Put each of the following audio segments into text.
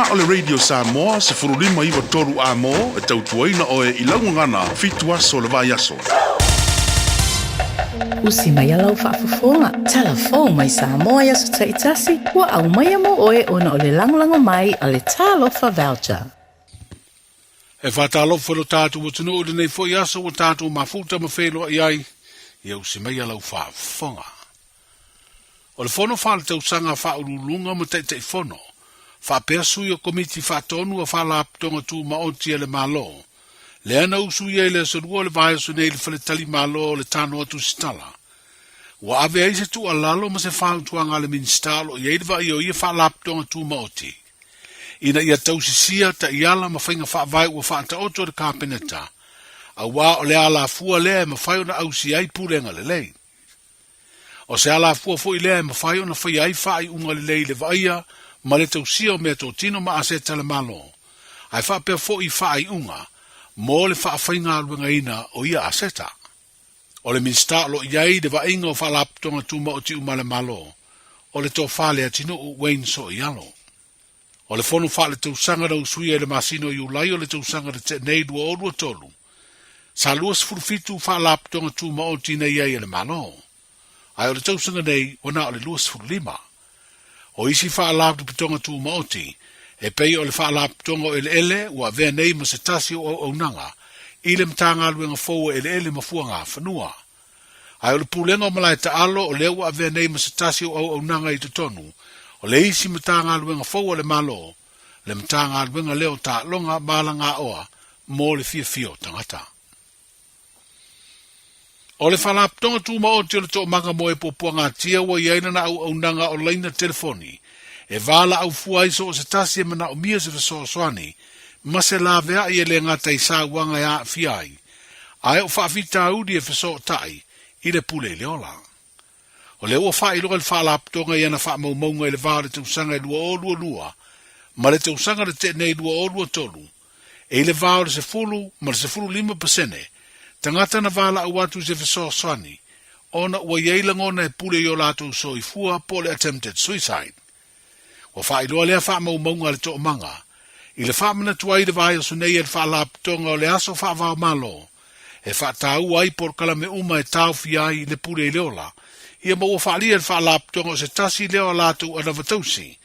Na o le Radio Samoa 1593 Amo e tautuaina oe i lau gagana fitu aso o le vaiaso. Usi mai a lau faafofoga, Tala fou mai Samoa i aso taitasi, ua aumaia mo oe ona o le lagolago mai a le Talofa Voucher. E faatalofa i lo tatou atunuu i lenei foi aso ua tatou mafuta ma feiloai ai, ia usi mai a lau faafofoga. O le Fono Faaletausaga a Faauluuluga ma Taitaifono, faapea sui o Komiti Faatonu a Faalapotopotoga Tumaoti a le Malo, lea na usuia i le aso Lua o le vaiaso nei i le Faletalimalo o le Tanoa Tusitala. Ua ave ai se tuualalo ma se fautuaga a le Minisita o lo o i ai le vaaia o ia Faalapotopotoga Tumaoti ina ia tausisia taiala ma faiga faavae ua faataoto e le Kapeneta, auā o le alafua lea e mafai ona ausia ai pulega lelei. O se alafua foi lea e mafai ona faia ai faaiuga lelei i le vaaia ma le tausia o meatotino ma aseta a le Malo, ae faapea foi faaiuga mo le faafaigaluegaina o ia aseta. O le Minisita o lo o i ai le vaaiga o Faalapotopotoga Tumaoti uma a le Malo, o le Tofa Leatinuu Wayne Sooialo. O le fono faaletausaga na usuia i le masina o Iulai o le tausaga na tea nei 2023, sa 27 Faalapotopotoga Tumaoti na i ai e le Malo, ae o le tausaga nei ua na o le 25. O isi Faalapotopotoga Tumaoti, e pei o le Faalapotopotoga o Eleele ua avea nei ma se tasi o auaunaga i le Matagaluega fou o Eleele ma Fuagafanua. Ae o le Pulega o Malae Taalo o lea ua avea nei ma se tasi o auaunaga i totonu o le isi Matagaluega fou a le Malo, le Matagaluega lea o Taaloga ma Alagaoa mo le Fiafia o Tagata. O le Faalapotopotoga Tumaoti o le Toomaga mo e Puapuagatia ua i ai lana auaunaga o laina telefoni e valaau fua ai so o se tasi e manaomia se fesoasoani ma se laveai e le gata i sauaga e aafia ai, ae o faafitauli e fesootai i le pule i le ola. O lea ua faailoa e le Faalapotopotoga i ana faamaumauga i le va o le tausaga e 2022 ma le tausaga na tea nei 2023, e i le va o le 10 ma le 15 pasene tagata na valaau atu i se fesoasoani ona ua i ai lagona e pule i o latou soifua po o le attempted suicide. Ua faailoa lea faamaumauga a le Toomaga i le faamanatu ai i le vaiaso nei e le Faalapotopotoga o le Aso Faavaomalo e faataua ai polokalame uma e taofia ai le pule i le ola, ia ma ua faaalia e le Faalapotopotoga o se tasi lea o a latou anavatausi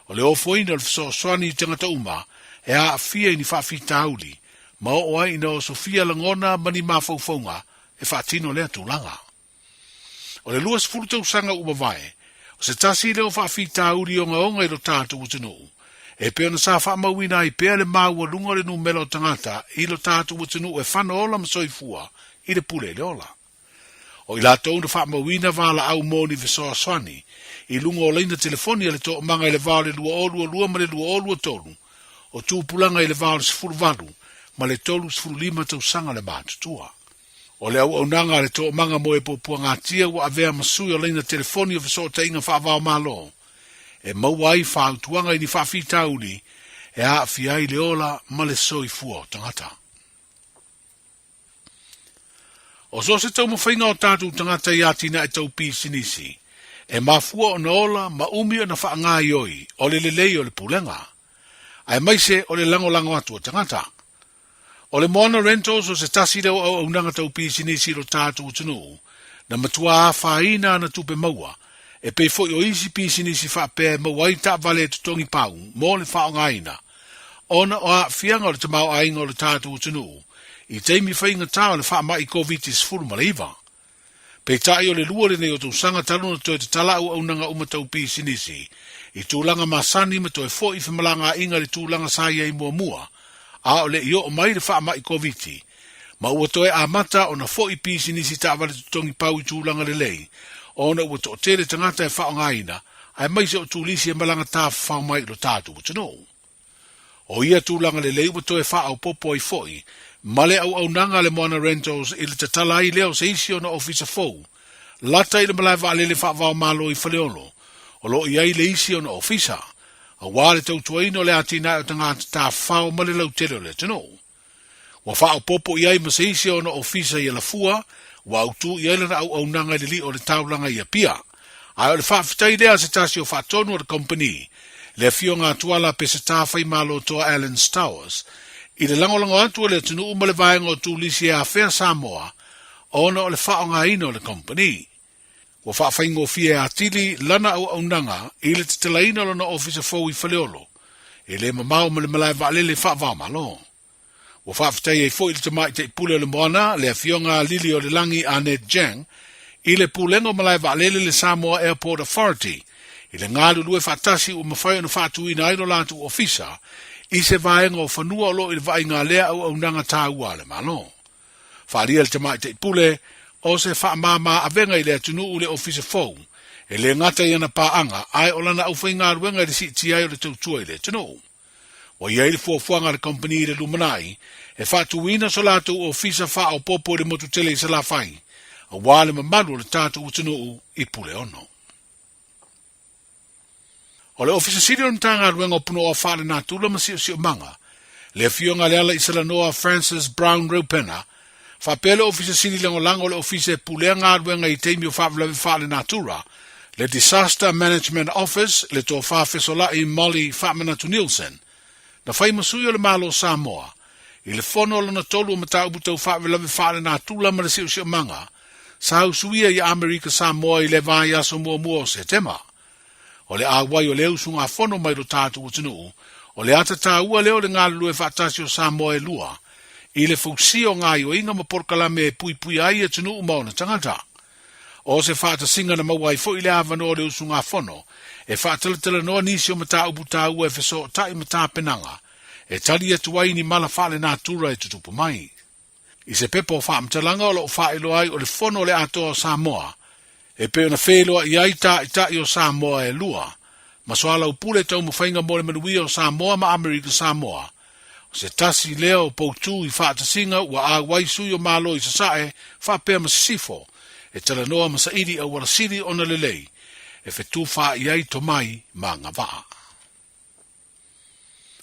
o le ofoina o le fesoasoani i tagata uma e aafia i ni faafitauli ma oo ai ina osofia lagona ma ni mafaufauga e faatino lea tulaga. O le 20 tausaga ua mavae, o se tasi lea o faafitauli ogaoga i lo tatou atunuu, e pei ona sa faamauina ai pea le maualuga o le numera o tagata i lo tatou atunuu e fano ola ma soifua i le pule i le ola. O i latou na faamauina valaau mo ni fesoasoani i luga o laina telefoni a le Toomaga i le va o le 2022 ma le 2023, o tupulaga i le va o le 18 ma le 35 tausaga le matutua. O le auaunaga a le Toomaga mo e Puapuagatia ua avea ma sui o laina telefoni o fesootaiga faavaomalo e maua ai fautuaga i ni faafitauli e aafia ai le ola ma le soifua o tagata. O so o se taumafaiga o tatou tagata i atinae tau pisinisi, e mafua ona ola ma umi ona faagaoioi o le lelei o le pulega, aemaise o le lagolago atu o tagata. O le Moana Rentals o se tasi lea o auaunaga tau pisinisi i lo tatou atunuu, na matua afaina ana tupe maua, e pei foi o isi pisinisi faapea e maua ai taavale e totogi pau mo le faaaogaina, ona o aafiaga o le tamaoaiga o le tatou atunuu i taimi faigata o le faamai Koviti-19. Peitai o le lua lenei o tausaga talu ona toe tatala auaunaga uma tau pisinisi i tulaga masani ma toe foi femalagaaiga i le tulaga sa i ai muamua, a o le i oo mai le faamai Koviti, ma ua toe amata ona foi pisinisi taavale totogi pau i tulaga lelei ona ua toatele tagata e faaaogaina aemaise o turisi e malaga tafafao mai i lo tatou atunuu. O ia tulaga lelei ua toe faaopoopo ai foi ma le auaunaga a le Moana Rentals i le tatala ai lea o se isi ona ofisa fou lata i le malae vaalele faavaomalo i Faleolo o lo o i ai le isi ona ofisa aua le tautuaina o le atinae o tagata tafafao ma le lautele o le atunuu. Ua faaopoopo i ai ma se isi ona ofisa i Alafua ua autū i ai lana auaunaga i le liʻo o le taulaga i Apia. Ae o le faafetai lea a se tasi o faatonu o le kompeni Le afioga a Tuala Peseta Faimalotoa Alan Stowers, i le lagolago atu a le atunuu ma le vaega o turisi e afea Samoa ona o le faaaogaina o le kompeni. Ua faafaigofie atili lana auaunaga i le tatalaina o lona ofisa fou i Faleolo, e le mamao ma le malae vaalele faava-o-Malo. Ua faafetai ai foi le Tamaitai Pule o le Moana, le Afioga a Liliolelagi Annette Jang, i le Pulega o Malae Vaalele le Samoa Airport Authority, i le galulue faatasi ua mafai ona faatuina ai lo latou ofisa i se vaega o fanua o lo o i le vaaiga a lea auaunaga taua a le Malo. Faaalia le Tamaitai Pule o se faamama avega i le atunuu le ofisa fou, e le gata i ana paaga ae o lana aufaigaluega i le siitia ai o le tautua i le atunuu. Ua i ai le fuafuaga a le kamupani i le lumanai e faatuina so latou ofisa faaopoopo i le motu tele i Salafai, aua le mamalu o le tatou atunuu i Puleono. O le Ofisa Sili o le Matagaluega o Punaoa Faalenatura ma Siosiomaga, le Afioga Lealaisalanoa Francis Brown Reupena, faapea le Ofisa Sili Lagolago o le Ofisa e Pulea Galuega i Taimi o Faalavelave Faalenatura, le Disaster Management Office, le Tofa Fesola'i Molly Faamanatu Nielsen, na fai ma sui o le Malo o Samoa i le fono lona tolu o mataupu tau faalavelave faalenatura ma le siosiomaga sa usuia i Amerika Samoa i le vaiaso muamua o Setema. O le ʻauai o le usugafono mai lo tatou atunuu, o le ata taua lea o le galulue faatasi o Samoa e lua, i le fausia o gaoioiga ma polokalame e puipuia ai atunuu ma ona tagata. O se faatasiga na maua ai foi le avanoa o le usugafono e faatalatalanoa nisi o mataupu taua e fesootai ma tapenaga e tali atu ai ni mala faalenatura e tutupu mai. I se pepa o faamatalaga o lo o faailoa ai o le Fono o le Atoa o Samoa, e pei ona feiloai ai Taitai o Samoa e lua, ma soalaupule taumafaiga mo le manuia o Samoa ma Amerika Samoa. O se tasi lea o poutū i faatasiga ua auai sui o Malo i Sasae faapea ma Sisifo, e talanoa ma saili auala sili ona lelei e fetufaai ai tomai ma agavaa.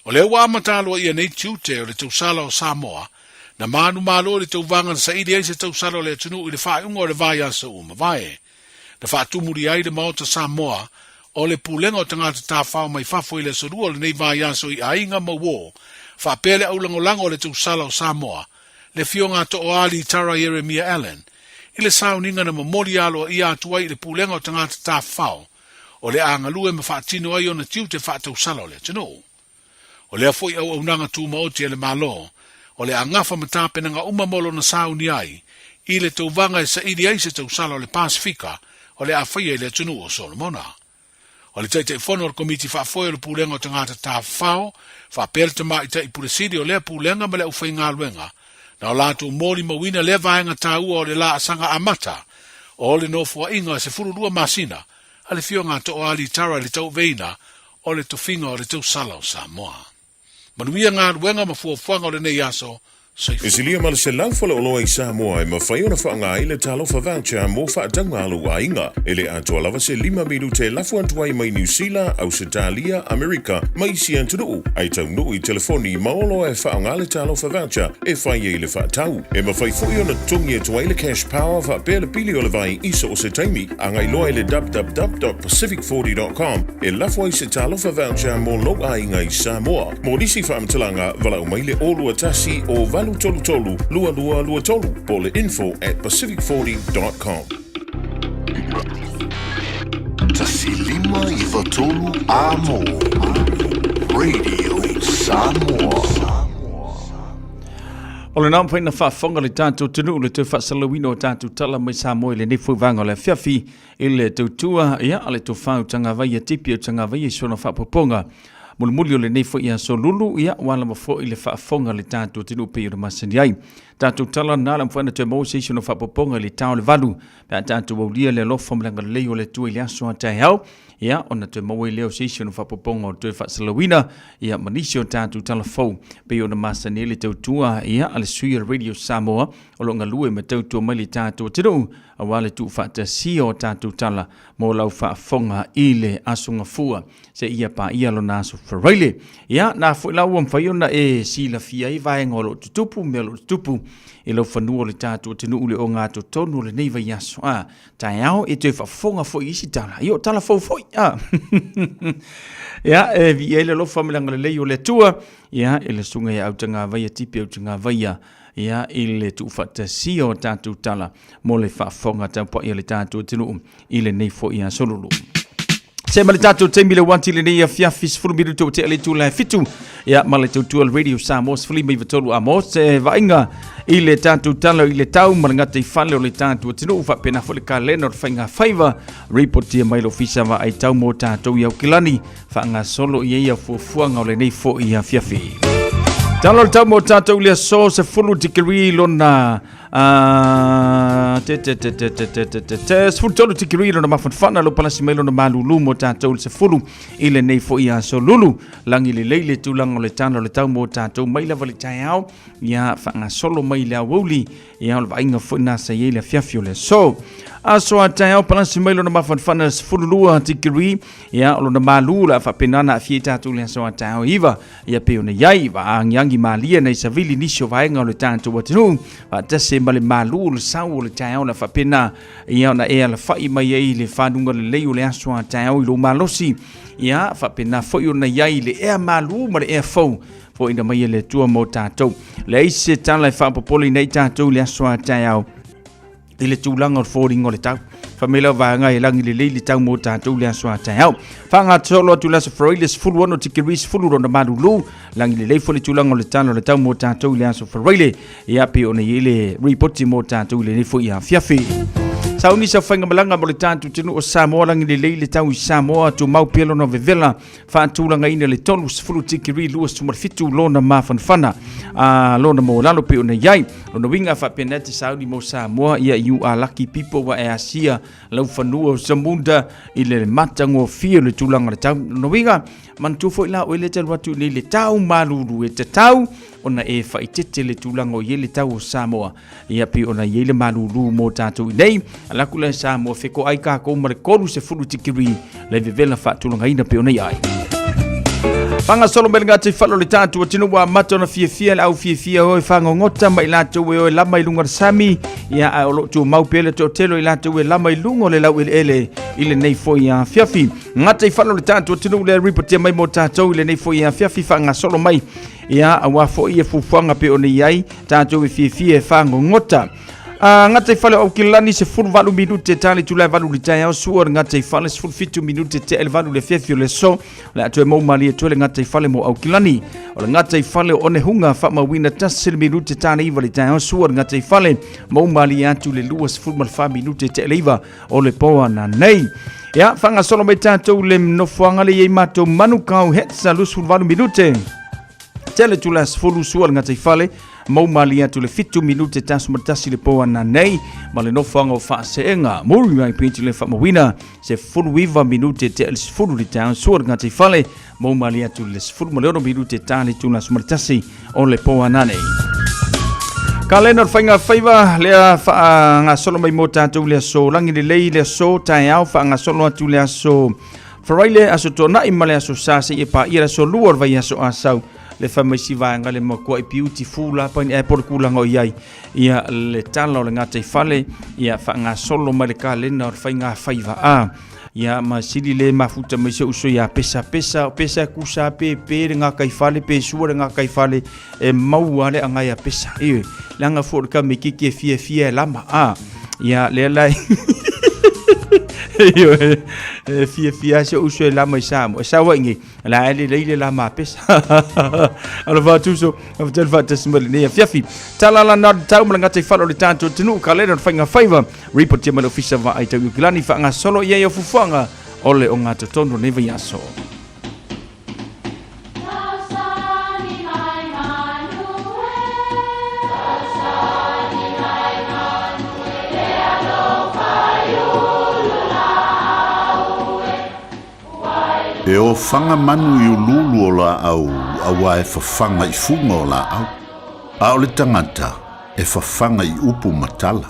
O lea ua amata aloaia nei tiute o le tausala o Samoa, na manumalo i le tauvaga na saili ai se tausala o le atunuu i le faaiuga o le vaiaso ua mavae. Na faatumuli ai le Maota Samoa o le Pulega o Tagata Tafao mai Fafo i le Aso Lua o lenei vaiaso i aiga ma uo, faapea le aulagolago o le tausala o Samoa, le Afioga a Tooali Tara Ieremia Allan, i le sauniga na momoli aloaia atu ai i le Pulega o Tagata Tafafao o le a galue ma faatino ai ona tiute faatausala o le atunuu. O lea foi auaunaga tumaoti a le Malo, o le a gafa ma tapenaga uma mo lona sauni ai i le tauvaga e saili ai se tausala o le Pasefika o le a faia i le atunuu o Solomona. O le Taitaifono o le Komiti Faafoe o le Pulega o Tagata Tafafao, faapea le Tamaitai Pule Sili o lea Pulega ma le aufaigaluega, na o latou molimauina lea vaega taua o le laasaga amata o le nofoaiga 12 masina a le Afioga a Tooali Tara i le tauaveina o le tofiga o le tausala o Samoa. Manuia galuega ma fuafuaga o lenei aso. Soifua. E silia ma le 100 faleoloa i Samoa e mafai ona faaaoga ai le Talofa Voucher mo faatauga a lou aiga. E le atoa lava se lima minute e lafo atu ai mai Niu Sila, Ausetalia, Amerika ma isi atunuu, ae taunuu i telefoni ma oloa e faaaoga le Talofa Voucher e fai ai le faatau. E mafai foi ona totogi atu ai le Cash Power faapea le pili o le vai i so o se taimi. Agai loa i le www.pacific40.com e lafo ai se Talofa Voucher mo lou aiga i Samoa. Mo nisi faamatalaga, valaau mai le 021 o 833 2223 po o le info@pacific40.com. 1593 Amo Radio Samoa. O lena mafai na faafofoga le tatou atunuu le toe faasalauina o tatou tala mai Samoa i lenei foi vaega o le afiafi i le tautua ia a le tofa o Tagavai ia Tipi o Tagavai i sona faapopoga mulimuli o lenei foi aso lulu ia ua lava foi le faafofoga le tatou atunuu pei ona masani ai tatou tala na la mafai na toe maua se isi ona faapopoga i le tao le valu pe a tatou aulia le alofa ma le agalelei o le Atua i le aso a taeao ia ona toe maua ai lea o se isi ona faapopoga o le toe faasalauina ia ma nisi o tatou tala fou pei ona masani ai le tautua ia a le sui o le Radio Samoa o lo o galue ma tautua mai le tatou atunuu aua le tuufaatasia o tatou tala mo lau faafofoga i le aso gafua seia paia lona aso Faraile. Ia, na fo'i la ua mafai ona e silafia ai vaega o lo o tutupu, mea o lo o tutupu i lau fanua o le tatou atunuu i le ogatotonu o lenei vaiaso. A, taeao e toe faafofoga foi i isi tala, ia o tala fou foi. A. Ia, e viia ai le alofa ma le agalelei o le Atua, ia, i le susuga ia Autagavaia Tipi Autagavaia, ia, i le tuufaatasia o tatou tala mo le faafofoga tapuai a le tatou atunuu i lenei foi aso lulu. Se ma le tatou taimi le uati lenei afiafi 10 minuto o te ale tula e fitu ia ma le tautua le Radio Samoa 93 a se vaaiga i le tatou tala i le tau ma le gata i fale o le tatou atunuu faapena foi le kalena o le faiga faiva ripotia mai le ofisa vaai tau mo tatou i Aukilani faagasolo i ai fuafuaga o lenei foi afiafi. Tala o le tau mo tatou i le aso 10 degree lona te te te te te te te te te 13 tikiri lona mafanafana lo palasi mai lona malulu mo tatou le sefulu i lenei foi aso lulu lagi lelei le tulaga o le tala o le tau mo tatou mai lava le taeao ia faagasolo mai le aoauli ia o le vaaiga foi na sa i ai le afiafi o le aso aso a taeao palasi mai lona mafanafana 12 tikiri ia o lona malu la faapena na aafia ai tatou le aso a taeao iva Ia pei ona i ai, vaagiagi malie nai savili nisi o vaega o le tatou atunuu, faatasi ai ma le malu o le sau o le taeao na faapena ia ona e alafai mai ai le fanuga lelei o le aso a taeao i lou malosi, ia faapena foi ona i ai le ea malu ma le ea fou foaiina mai e le Atua mo tatou. Leai se tala e faapopoleina ai tatou i le aso a taeao i le tulaga o le foliga o le tau. Fai mai lau vaega e lagi lelei le tau mo tatou le aso a taeao. Faagasolo atu le aso Faraile 16 tikeri 10 lona malulu. Lagi lelei foi le tulaga o le tala o le tau mo tatou i le aso Faraile. Ia pei ona i ai le ripoti mo tatou i lenei foi afiafi. Sauni sa faigamalaga mo le tatou atunuu o Samoa lagi lelei le tau i Samoa tumau pea lona vevela faatulagaina le 30 tikeri 27 lona mafanafana a lona maualalo pei ona i ai. Lona uiga faapena te sauni mo Samoa ia you are lucky people ua e asia lau fanua o Zamunda i le matagofie o le tulaga o le tau. Lona uiga manatua foi la oe le te alu atu i le tau malulu e tatau ona e faaitete le tulaga o i ai le tau o Samoa. Ia pei ona i ai le malulu mo tatou i nei. Ala atu la i Samoa fetoai tatou ma le 30 tikeri le vevela faatulagaina pei ona i ai. Faagasolo mai le gata i falo le tatou atunuu ua amata ona fiafia le au fiafia o e fagogota ma i latou e o e lama i luga o le sami ia ae o lo o tumau pea le toatele o i latou e lama i luga o le laueleele i lenei foi afiafi. Gata i falo le tatou atunuu le ripotia mai mo tatou i lenei foi afiafi faagasolo mai ia aua foi e fuafuaga pei ona i ai tatou e fiafia e fagogota. A gata i fale o Aukilani 18 minute tali tula e valu le taeao sua le gata i fale 17 minute te ele valu le afiafi o le aso le atu e mau malie atu le gata i fale mo Aukilani o le gata i fale o Onehunga faamauina tasi le minute tali iva le taeao sua le gata i fale mau malie atu le 24 minute te ele iva o le poa na nei. Ia, faagasolo mai tatou le nofoaga le i ai matou Manukau Hits a 28 minute. Tele tula sefulu sua le gataifale, mau malie atu le 7 minute taso ma tasi le poa na nei, ma le nofoaga o Faaseega. Muri mai piti le faamauina, 19 minute te le sefulu le taeao sua le gataifale, mau malie atu le 16 minute ta le tula suma le tasi o le poa na nei. Kalena o le faiga faiva lea faagasolo mai mo tatou le aso lagi lelei le aso taeao faagasolo atu le aso Faraile aso tuanai ma le aso sa seia paia le aso lua o le vaiaso Asau le fai mai si vaega le makuaʻi beautiful la paini ae po le kulaga o i ai ia le tala o le gataifale ia faagasolo mai le kalena o le faiga faiva a ia ma sili le mafuta mai se uso ia pesa pesa pesa kusa pe pe le gataifale pe sua le gataifale e maua le agai a pesa e leaga foi le tamaititi e fiafia e lama a ia lea la e fiafia se uso e lama i Samoa e sau ai nei la e lelei le lama a pesa alofa atu uso faafetai le faatasi mai lenei afiafi tala la na tau ma le gata i falo le tatou atunuu kalena o le faiga faiva ripotia mai le ofisa vaai tau i Aukilani faagasolo i ai o fufuaga o le ogatotonu o lenei vaiaso. E ofaga manu i uluulu o laau auā e fafaga i fuga o laau, a o le tagata e fafaga i upu ma tala.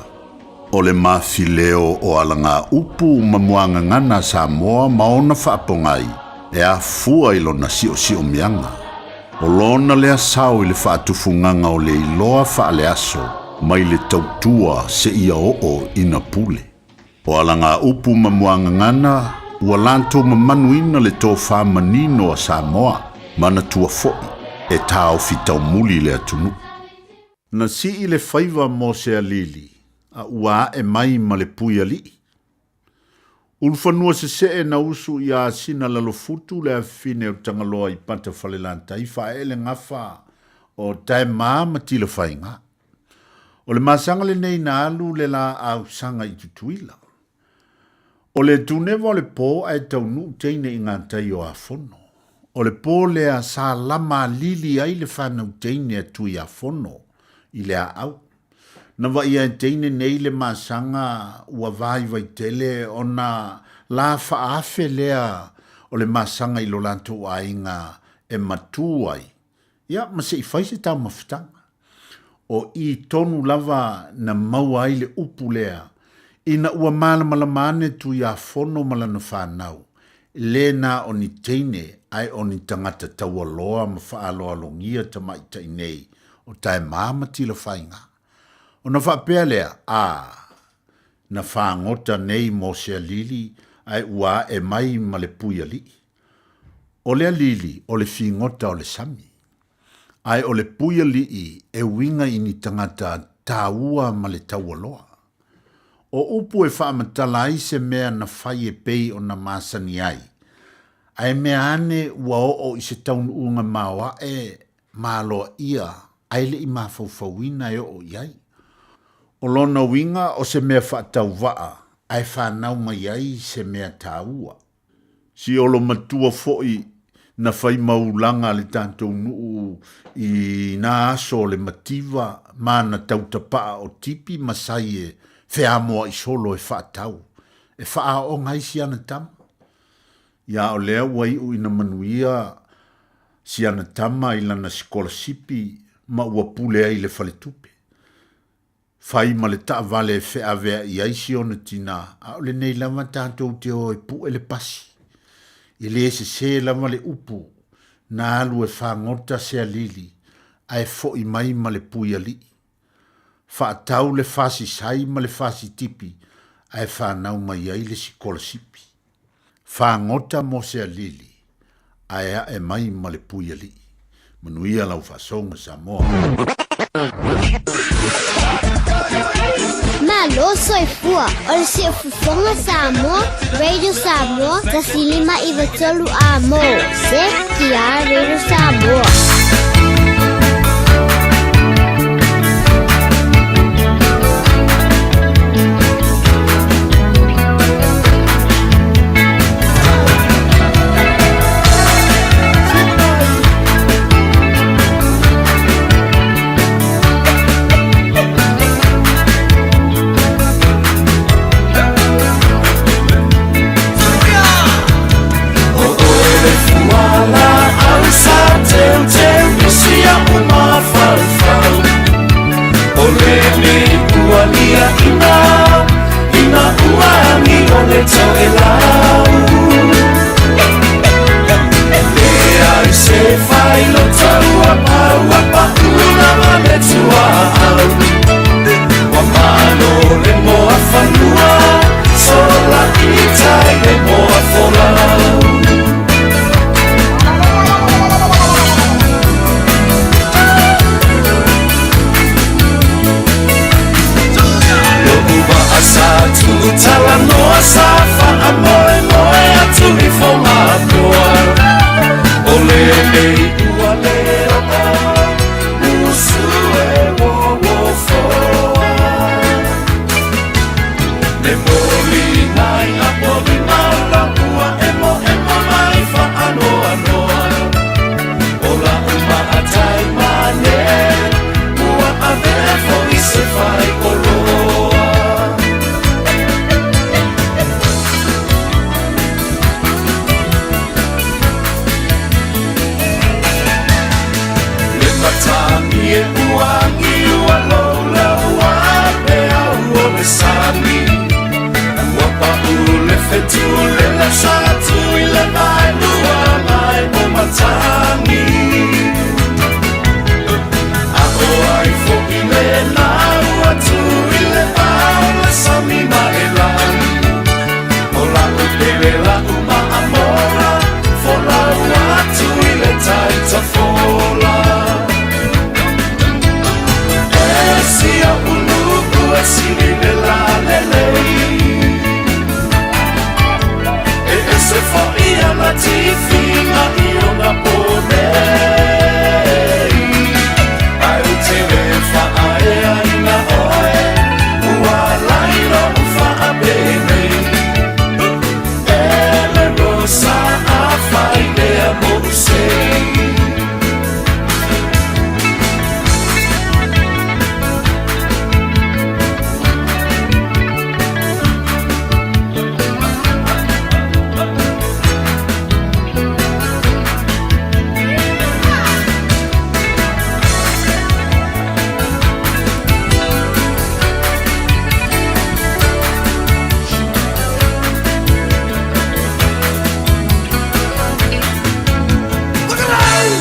O le mafileo o alagaupu ma muagagana a Samoa ma ona faapogai, e afua i lona si'osi'omiaga. O lona lea sao i le faatufugaga o le iloa faaleaso mai le tautua seia oo ina pule. O alagaupu ma muagagana ua latou mamanuina le tofa manino a Samoa, manatua fo'i e taofi taumuli le atunuu. Na sii le faiva mo Sealili a ua ae mai ma le pui alii. Ulufanua sese'e na usu iā Sina Lalofutu le afifine o Tagaloa i Pata Falelatai faaee le gafa o Taemā ma Tilafaiga. O le masaga lenei na alu le laausaga i Tutuila. O le tuneva o le pō ae taunuu teine i gatai o Afono. O le pō lea sa lama alili ai le fanau teine a Tuiafono i le aau. Na vaia e teine nei le masaga ua vaivai tele ona la faaafe lea o le masaga i lo latou aiga e matū ai, ia ma se i fai se taumafataga. O i tonu lava na maua ai le upu lea, ina ua malamalama ane Tuiafono ma lana fanau, le na o ni teine ae o ni tagata taualoa ma faaaloalogia tamaitai nei o Taemā ma Tilafaiga. Ona faapea lea, A, na fagota nei mo Sealili ae ua ae mai ma le pui alii. O le alili o le figota o le sami. Ae o le pui alii e uiga i ni tagata taua ma le taualoa. O upu e faamatala ai se mea na fai e pei ona masani ai, ae mea ane ua oo i se taunuuga maoae ma aloaia ae le i mafaufauina e oo i ai. O lona uiga o se mea faatauvaa ae fanau mai ai se mea taua. Siolo matua foi na fai maulaga a le tatou nuu i na aso o le mativa ma na tautapaa o Tipi ma Sai e feamoa'i solo e faatau, e faaaooga ai si ana tama. Ia o lea ua iu ina manuia si ana tama i lana sikolasipi ma ua pule ai i le faletupe. Fai ma le taavale e feavea'i ai si ona tinā, a o lenei lava tatou te o e pu'e le pasi. E lē sesē lava le upu, na alu e fagota Sealili ae fo'i mai ma le pui alii. Faatau le fasi sai ma le fasi tipi ae fanau mai ai le sikolasipi. Fagota mo Sealili ae ae mai ma le pui alii. Manuia lau faasoga Samoa. Malo soifua o le Siufofoga Samoa, Radio Samoa, 105 93 Amo, CTR Radio Samoa.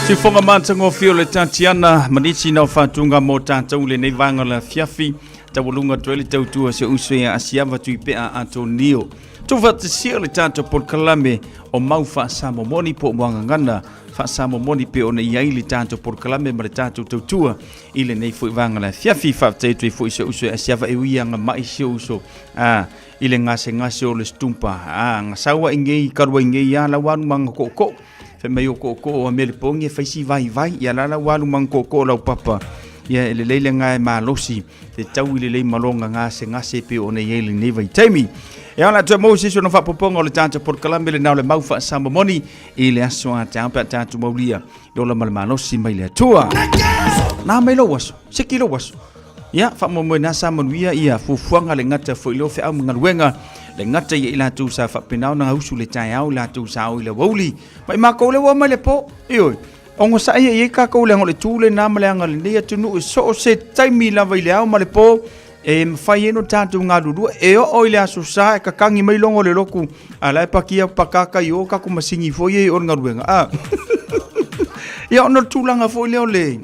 Sifoga matagofie o le Tatiana ma nisi na o faatuga mo tatou i lenei vaega o le afiafi. Taualuga atu ai le tautua se uso ia Asiava Tuipea Atonio. Tuufaatasia le tatou polokalame o mau faasamomoni po o muagagana faasamomoni pe ona i ai le tatou polokalame ma le tatou tautua i lenei foi vaega o le afiafi. Faafetai atu ai foi se uso ia Asiava e ui aga mai si uso a i le gasegase o le stumpa a gasaua i nei kalua i nei a lau alu maga kookoo fai mai o kookoo a mele pongi e faisi vai vai ia la lau alu maga kookoo lau papa ia e lelei le gae malosi te tau i lelei malonga gasegase pe ona i ai lenei vaitaimi. E ala atu mo se isi ona faapopoga o le tatou polokalame lenā o le mau faasamomoni i le aso a taeao pe a tatou maulia le ola ma le malosi mai le Atua. Nā mai lou aso, seki lou aso. Ia, faamoemoe nā sa manuia ia fuafuaga le gata foi leo feau ma galuega, le gata ia i latou sa faapena ona gausu le taeao, i latou sa o i le aoauli. Mai makou le ua mai le po, ioe. Ogosaia i ai kākou leaga o le tu lenā ma le aga o lenei atunuu e so o se taimi lava i le ao ma le po e mafai ai ona tatou galulue. E oo i le aso sa e kakagi mai logo o le loku, a la e pakia pakaka i o kako masini foi ia i o le galuega. A. Ia ona o le tulaga foi lea o le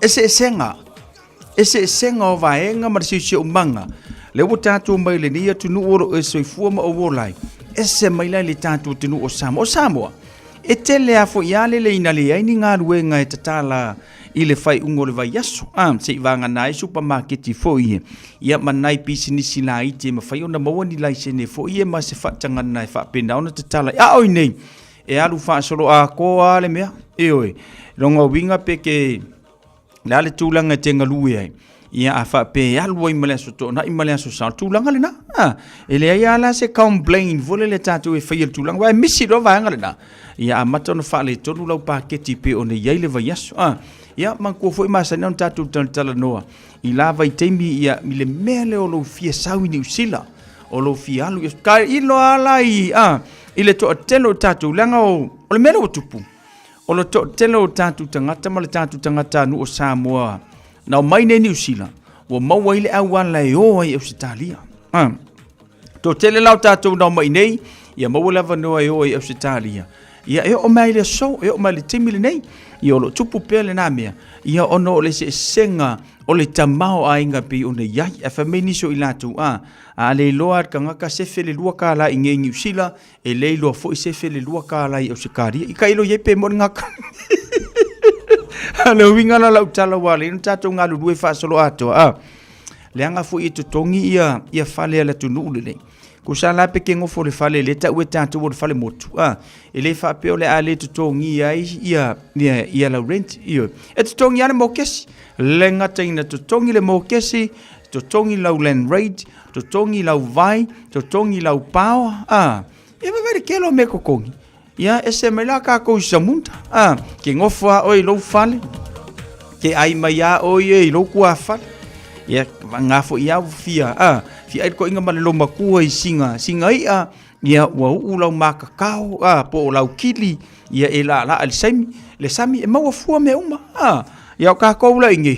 eseesega, eseesega o vaega ma le siosiomaga. Lea ua tatou mai lenei atunuu o lo o e soifua ma ou ola ai, ese mai la i le tatou atunuu o Samoa. O Samoa, e tele a foi a lele ina leai ni galuega e tatala i le faaiuga o le vaiaso, a, se i vagana ai supamaketi foi ia, ia ma nai pisinisi laiti e mafai ona maua ni laisene foi ia ma se faatagana e faapena ona tatala ai. A o i nei, e alu faasoloatoa lava le mea, ioe, lona uiga pe ke le a le tulaga e te galue ai, ia a faapea e alu ai ma le Aso Toonai ma le Aso Sa, o le tulaga lena. A, e leai lava la se complain foi lele tatou e faia i le tulaga, aua e misi loa vaega lena, ia amata ona faaletonu lau paketi pei ona i ai le vaiaso. A, ia manatua foi masani ona tatou talatalanoa i la vaitaimi ia i le mea lea o lou fia sau i Niu Sila, o lou fia alu i Ka ilo lava la i, a, i le toatele o tatou, leaga o, o le mea lea ua tupu, O le toatele o tatou tagata ma le tatou tagatanuu o Samoa na omai nei Niu Sila, ua maua ai le auala e o ai i Ausetalia. Ah. Toatele la o tatou na omai nei, ia maua le avanoa e o ai i Ausetalia. Ia e oo mai i le aso, e oo mai i le taimi lenei, ia o lo o tupu pea lenā mea, ia ona o le eseesega o le tamaoaiga pei ona i ai. Ae fai mai nisi o i latou, a, a le iloa e le tagata sefe le $2 i nei Niu Sila, E le iloa foi sefe le $2 i Ausetalia. I ka iloa i ai pe moni ngaka. A le uiga la lau tala ua alai ona tatou galulue faasoloatoa. A, leaga foi e totogi ia, ia fale a le atunuu lenei. Tusa la pe ke nofo le fale le tau e tatou o le fale motu. A, e le faapea o le a le totogi ai ia, ia, ia lau rent. Ioe. E totogi lava le mokesi. Le gata ina totogi le mokesi, totogi lau land rate, totogi lau vai, totogi lau power, a, ia vaivai le kelo o mea totogi. Ia, ese mai la kākou i Samunda, a, ke nofo a oe i lou fale, ke ai mai a oe e i lou kuafale. Ia, ngā foi au fia, a, fia ai le koinga ma le lomakua i singa, singa ia, ia ua uu lau makakao, a, po o lau kili, ia e laalaa i le saimi, le sami, e maua fua mea uma, a, ia o kākou la i nei.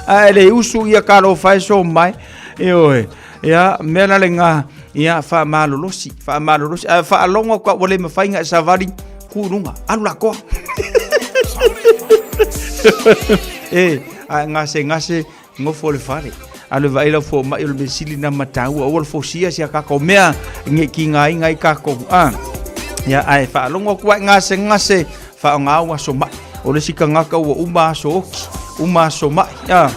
Ae le usu ia talofa e so mai, ioe, ia, mea la le ngā, ia, faamalolosi, faamalolosi, ae faalogo atu ua le mafai ona e savali, ku i luga, alu lakoa. E, ae gasegase, Nofo le fale. Alu e vaai lau fomai o le mea sili na mataua. Aua le fosia si a kākou mea nge ki ngā inga i kākou. Ah. Ia ae faalogo atu ai gasegase faaaoga au aso mai. O le isi tagata ua uma aso oki, uma aso mai. Ah.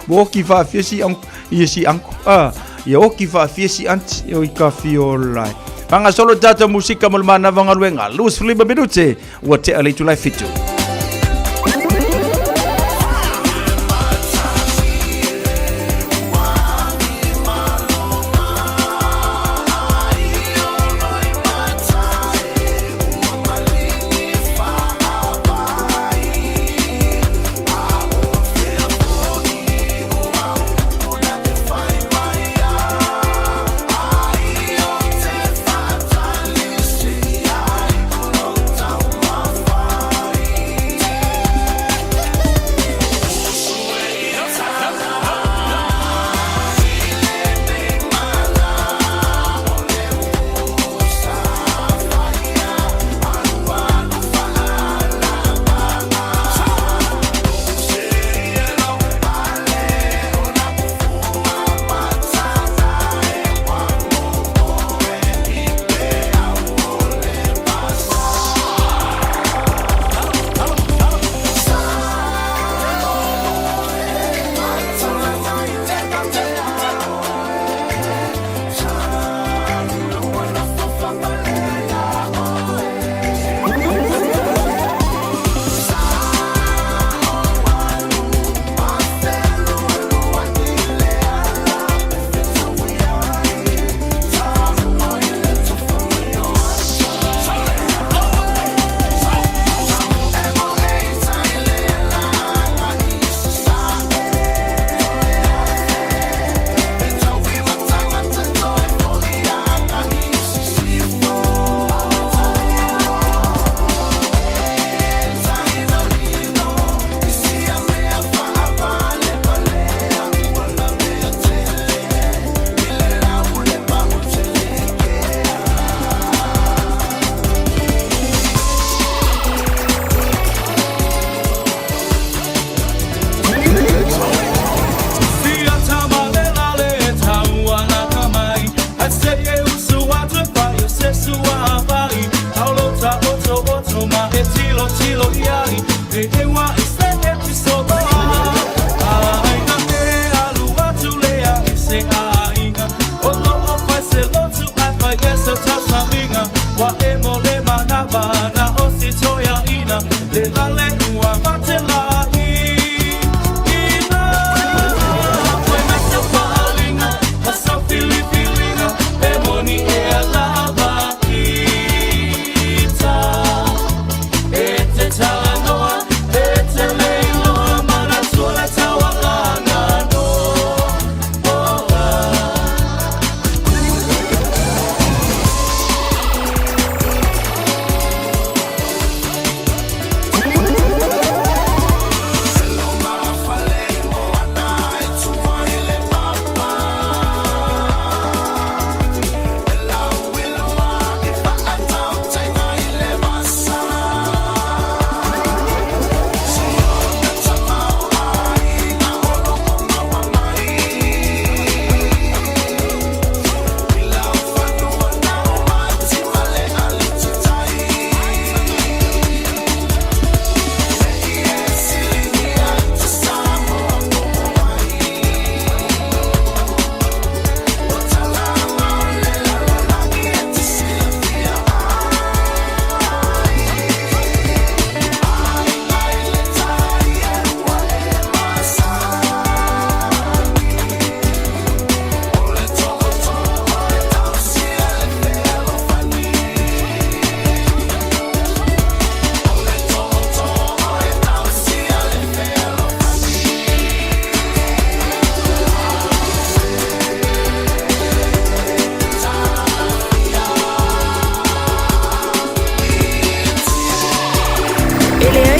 Ua oki faafia si anko, ia si anko. Ah. Ia oki faafia si aunty, oi ka fiola. Faagasolo tatou musika mo le manava galuega. 25 minute ua tea le itula e 7.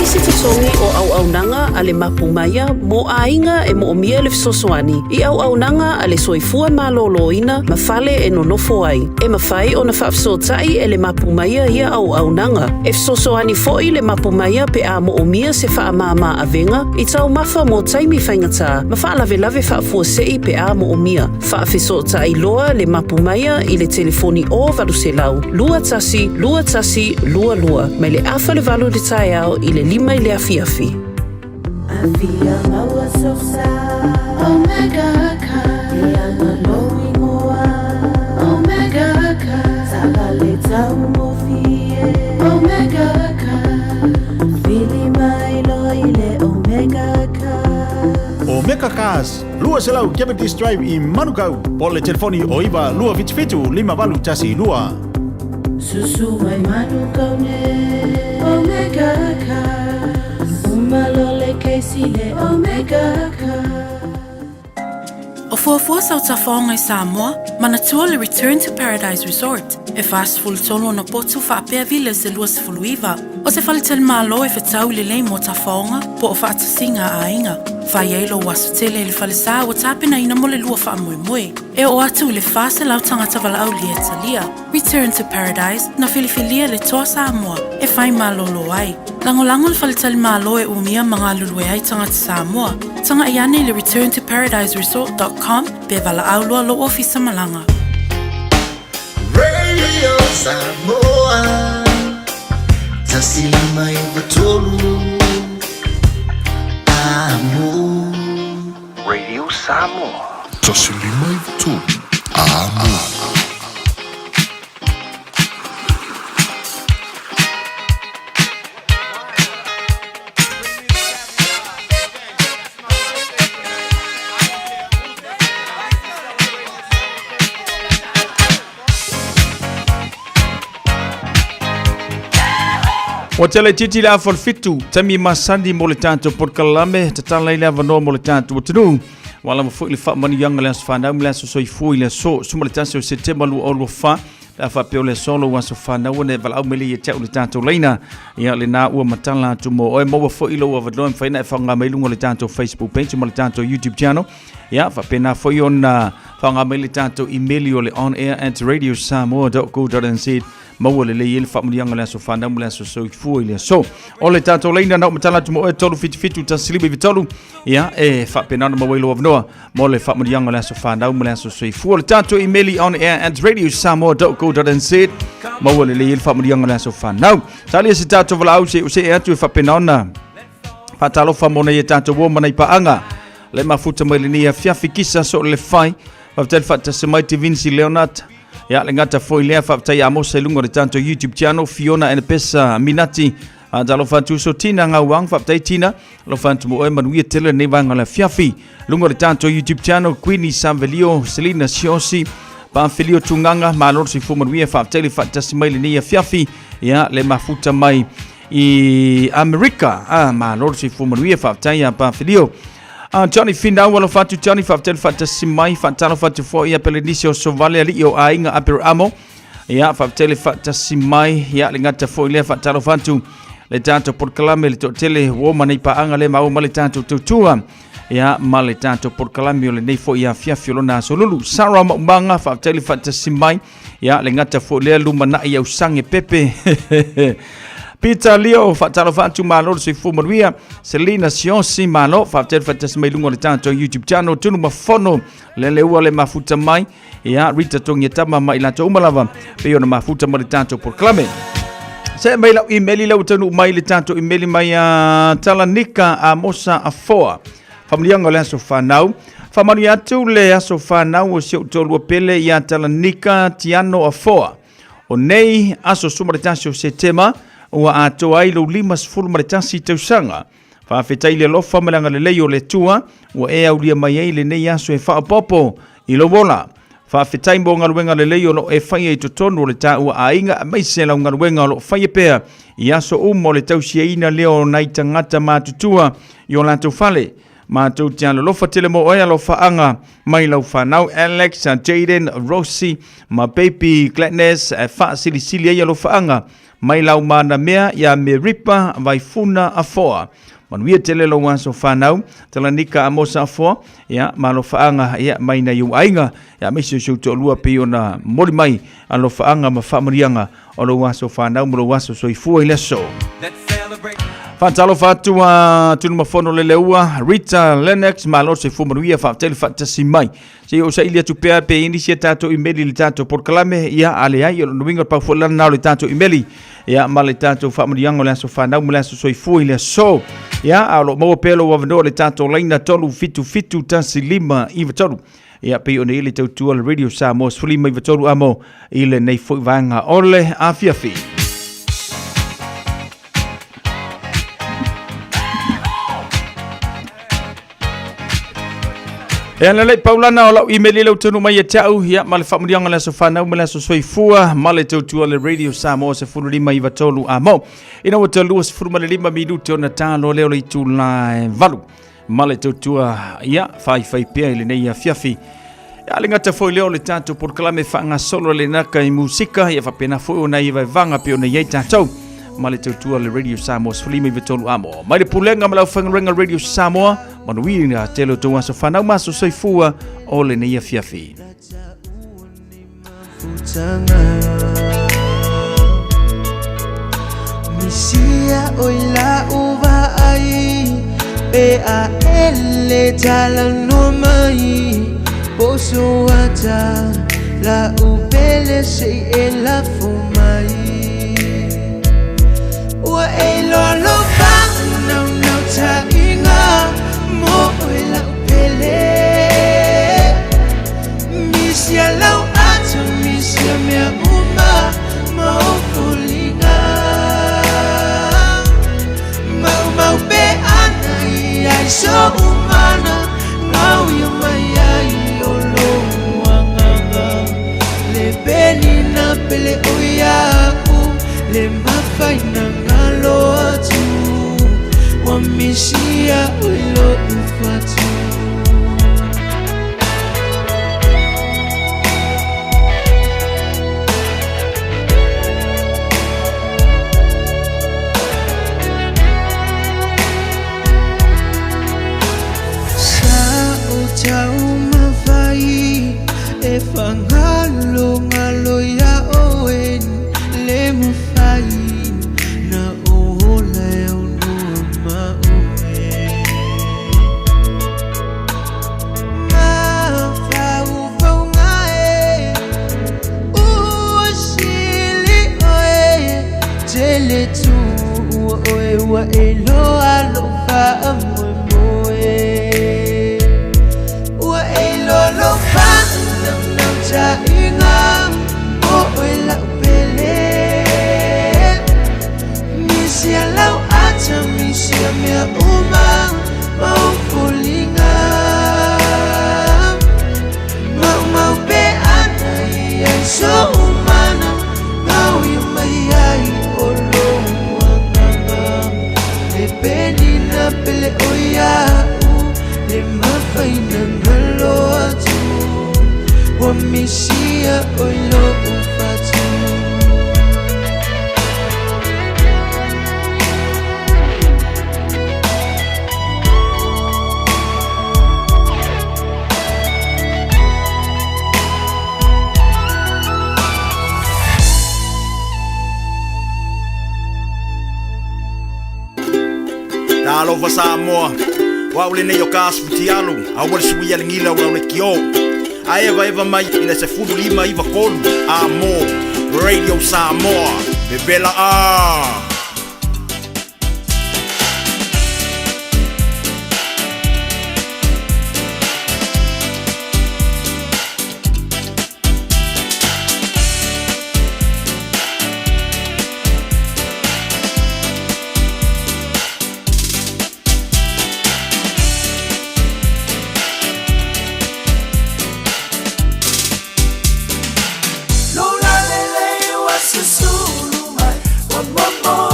isi totogi o auaunaga a le Mapu Maia mo aiga e moomia le fesoasoani i auaunaga a le soifua malōlōina ma fale e nonofo ai. E mafai ona faafesootai e le Mapu Maia ia auaunaga. E fesoasoani foi le Mapu Maia pe a moomia se faamāmā avega i taumafa mo taimi faigata ma faalavelave faafuasei pe a moomia. Faafesootai loa le Mapu Maia i le telefoni o 800 21 21 22 mai le afa le 8 i le taeao i le 5 i le afiafi. Afia maua sosa Omega ka Ianga lou ingoa Omega ka Taavale taugofie Omega ka Vili mai loa i le Omega ka Omega Cars, 200 Cavendish Drive i Manukau, po o le telefoni o 9 277 5812. Susu mai Manukau nei Omega Cars Uma loa le kesi le Omega Cars. O fuafua sau tafaoga i Samoa, manatua le Return to Paradise Resort, e 43 ona potu faapea villas e 29. O se faletalimalo e fetau lelei mo tafaoga po o faatasiga a aiga. Fai ai lou aso tele i le falesa ua tapenaina mo le lua faamoemoe. E oo atu i le 400 tagata valaaulia e talia. Return to Paradise, na filifilia le Toa Samoa e fai malolo ai. Lagolago le faletalimalo e umia ma galulue ai tagata Samoa. Tagai ane i le returntoparadiseresort.com pe valaau loa lou ofisa malaga. Radio Samoa 153 Amo. Radio Samoa. 153 Amo. Ua tele titi le afa o le fitu, taimi masani mo le tatou polokalame, tatala ai le avanoa mo le tatou atunuu. Ua lava foi le faamanuiaga le aso fanau ma le aso soifua i le aso 11 o Setema 2024. Pe a faapea o le aso lou aso fanau ona e valaau mai lea ia te au le tatou laina. Ia lena ua matala atu mo oe. Maua foi lou avanoa e mafai ona e faaaoga mai luga o le tatou Facebook page ma le tatou YouTube channel. Ia faapena foi ona faaaoga mai le tatou email o le onair@radiosamoa.co.nz maua lelei ai le faamanuiaga o le aso fanau ma le aso soifua i le aso. O le tatou laina na ou matala atu mo oe 377 153 ia e faapena ona maua ai lou avanoa mo le faamanuiaga o le aso fanau ma le aso soifua. O le tatou email onair@radiosamoa.co.nz maua lelei ai le faamanuiaga o le aso fanau. Talia se tatou valaau se o se e atu e faapena ona faatalofa mo nei e tatou uo ma nai paaga le mafuta mai lenei afiafi kisa so le fai. Faafetai le faatasi mai te Vinci Leonard. Ia, le gata foi lea, faafetai ia Amosa i luga o le tatou YouTube channel, Fiona Enepesa Minati, talofa atu uso Tina Gauang, faafetai Tina, alofa atu mo oe, manuia tele lenei vaega o le afiafi. Luga o le tatou YouTube channel, Queenie Samvelio, Selina Siosi, Pamfelio Tunganga, malo le soifua manuia, faafetai le faatasi mai lenei afiafi, ia, le mafuta mai i Amerika, ah, malo le soifua manuia, faafetai ia Pamfelio. Johnny Finau, alofa atu Johnny, faafetai le faatasi mai, faatalofa atu foi ia Pelenisi o Sovale, alii o aiga Aperamo. Ia, faafetai le faatasi mai, ia le gata foi lea, faatalofa atu le tatou polokalame le toatele ua ma nei paaga le maua ma le tatou tautua. Ia, ma le tatou polokalame o lenei foi afiafi o lona aso lulu. Sarah Maumaga, faafetai le faatasi mai. Ia, le gata foi lea lumanai ausange pepe. Peter Leo, faatalofa atu malo le soifua manuia. Selina Siosi, malo, faafetai le faatasi mai luga o le tatou YouTube channel. Tunu Mafono, le leua le mafuta mai. Ia, Rita Togiatama ma i latou uma lava, pei ona mafuta ma le tatou polokalame. Se mai lau email lau taunuu mai le tatou email mai a Talanika Amosa Afoa. Faamanuiaga o le aso fanau. Faamanuia atu le aso fanau o si ou toalua pele ia Talanika Tiano Afoa. O nei aso 11 o Setema, ua atoa ai lou 51 tausaga. Faafetai le alofa ma le agalelei o le Atua ua e aulia mai ai lenei aso e faaopoopo i lou ola. Faafetai mo galuega lelei o lo o e faia i totonu o le taua aiga aemaise lau galuega o lo o faia pea i aso uma o le tausiaina lea o nai tagata matutua i o latou fale. Matou te alolofa tele mo oe alofaaga mai lau fanau Alex, Jaden, Rosie ma Baby Gladness e faasilisili ai alofaaga. mai Laumanamea ia Meripa Vaifuna Afoa. Manuia tele lou aso fanau, Talanika Amosa Afoa, ia ma alofaaga ia mai nai ou aiga, ia aemaise o si ou toalua pei ona momoli mai alofaaga ma faamanuiaga o lou aso fanau ma lou aso soifua i le aso. Faatalofa atu a Tunumafono Leleua, Rita Lennox, malo le soifua manuia, faafetai le faatasi mai. Se i ou saili atu pea pe i ai nisi a tatou imeli i le tatou polokalame, ia a leai, o lona uiga o le pau foi lena o le tatou imeli, ia ma le tatou faamanuiaga o le aso fanau ma le aso soifua i le aso. Ia, a o lo o maua pea lou avanoa i le tatou laina 377 1593. Ia, pei ona i ai le tautua a le Radio Samoa 1593 amo i lenei foi vaega o le afiafi. E ana lei paulana o lau email i lau tonu mai e te au, ia, ma le faamanuiaga o le aso fanau ma le aso soifua, ma le tautua le Radio Samoa 1593 a mo. Ina ua talua 15 minute ona talo lea o le itula e valu, ma le tautua, ia, faifai pea i lenei afiafi. Ia, le gata foi lea o le tatou polokalame faagasolo le naka i musika, ia faapena foi ona i vaevaga pe ona i ai tatou ma le tautua le Radio Samoa 1593 amo. Mai le pulega ma le aufaigaluega Radio Samoa, manuia tele o tou aso fanau ma aso soifua o lenei afiafi. Misia oi la uva ai Pe a ele tala no mai Poso ata la upele se e la fumai Ua e lo lo pa nau nau ta inga Mo oi la upele Misia lau atu misia mea uma Maufulinga Mau mau pe ana i ai so umana Ngau ia mai ai o lo anganga Le penina pele o ia u Le mafaina ngalo atu Wa misia oi lo ufatu Sa o tau mawhai e whangalo ngalo ia oe le mawhai na o hola e au noa ma oe. Misia oi lo ufatu. Talofa Samoa, o au lenei o ka asu futialu, aua le suia le gila o lau le kio. A eva eva mai i le 1593 a mo Radio Samoa, vevela a! Lola lele wa susulu mai, wa momo.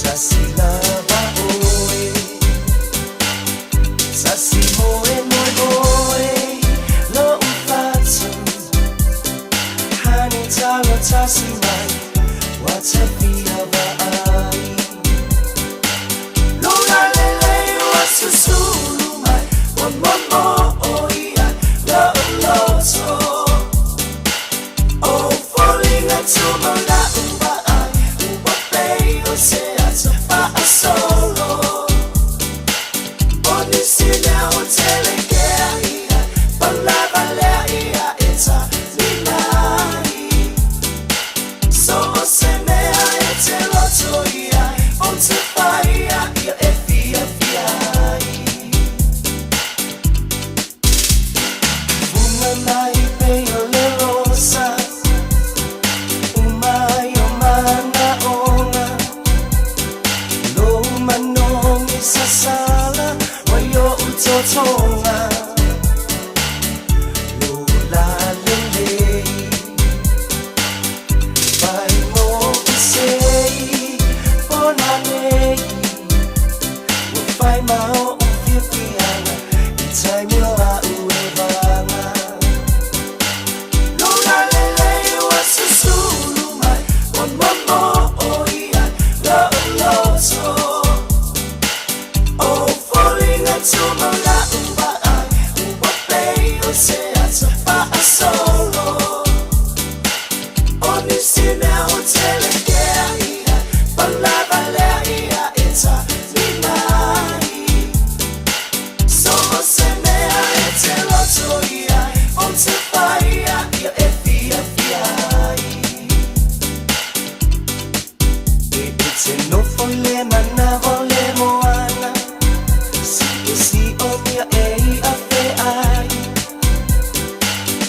Tasi lava oe Tasi moe moe oe Lo ufatu Hani talo tasi mai Wa te fia vaai Lula lele wa susulu mai Wa momo o ia Lo loto O folinga tuma la ua ai Ua pei o se ata faasolo O nisi mea o tele kea ia Palava lea ia e ta limai So o se mea e te loto ia O te whaia ia e fia fia ai Funga mai pe o le rosa Umai o mana ona Lo manongi sasala Wa yo utotonga Lo la lele Vai mo sei Pona nei Ua fai ma o fiafiaga I taimi o a'u e vaga Lula lele ua susulu mai Ua momo o ia lo'u loto O foliga tuma la'u vaai Ua pei o se ata fa'asolo O nisi mea o tele kea ia Palava lea ia e talimai So o se mea e te loto ia O te whaia ia e fiafia ai E e te nofo i le manawa o le moana Si e si o mea e i a fe ai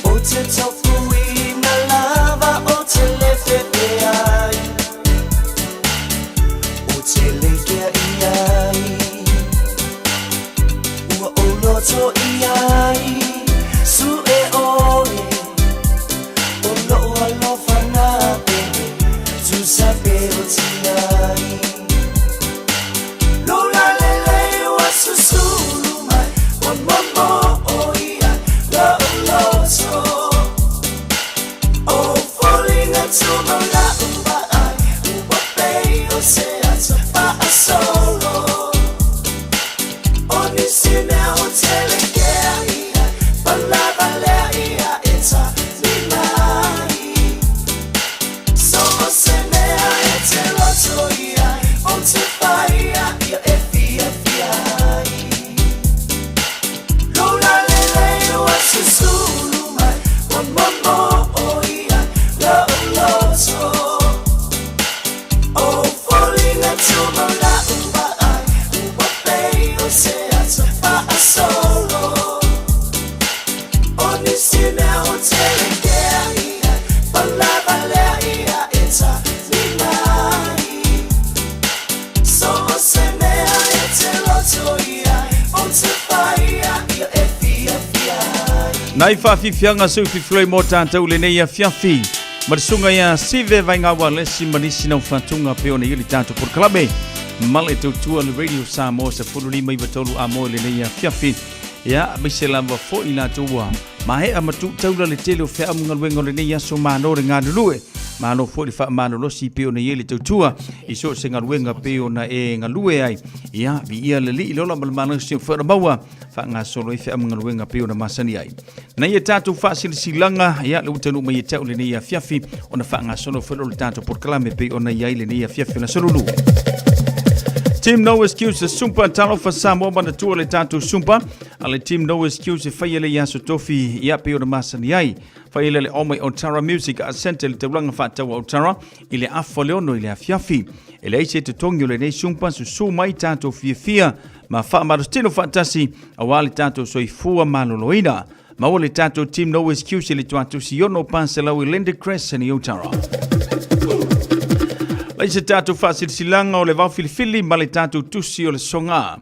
O te tofu i na lava o te lefe pe ai O te lekea i ai Ua o loto i ai Su e oe O loo alofa nā pepe Tu sa pe o ti ai Lula lele ua susulu mai Ua momo o ia lo'u loto O foliga tuma la'u vaai Ua pei o se ata fa'asolo O nisi mea o tele kea ia Palava lea ia e talimai So o se mea e te loto ia O te whaia ia e fiafia ai Lula lele ua susulu mai Ua momo o ia lo'u loto O foliga tuma la'u vaai Ua pei o se ata fa'asolo O nisi mea o tele kea ia Palava lea ia e talimai So o se mea e te loto ia O te whaia ia e fiafia ai Nai faafiafiaga seu fifiloi mo tatou lenei afiafi. Ma le susuga ia Sive Vaigaua Lesi ma nisi nau faatuga pei ona i ai le tatou polokalame ma le tautua le Radio Samoa 15 93 a mo lenei afiafi. Ia, aemaise lava foi latou ua maea ma tuu taula le tele o feau ma galuega o lenei aso malo le galulue. Malo foi le faamalolosi pei ona i ai le tautua i so o se galuega pei ona e galue ai. Ia, viia le Alii le ola ma le malosi o maua faagasolo ai feau ma galuega pei ona masani ai. Nei e tatou faasilasilaga, ia le ua taunuu mai e te au lenei afiafi ona faagasolo foi le tatou polokalame pei ona i ai lenei afiafi o le aso Lulu. Team No Excuse Sumpa Talofa Samoa manatua le tatou Sumpa a le Team No Excuse e faia le aso tofi ia pei ona masani ai. Faia le omai o Tara Music a Center le taulaga faataua o Tara i le afa le 6 i le afiafi. E leai se totogi o lenei Sumpa susu mai tatou fiafia ma faamalositino faatasi aua le tatou soifua maloloina. Maua le tatou Team No Excuse i le tuatusi ono paselau i Linda Crescent i Otara. Lai se tatou faasilasilaga o le vao filifili ma le tatou tusi o le soga.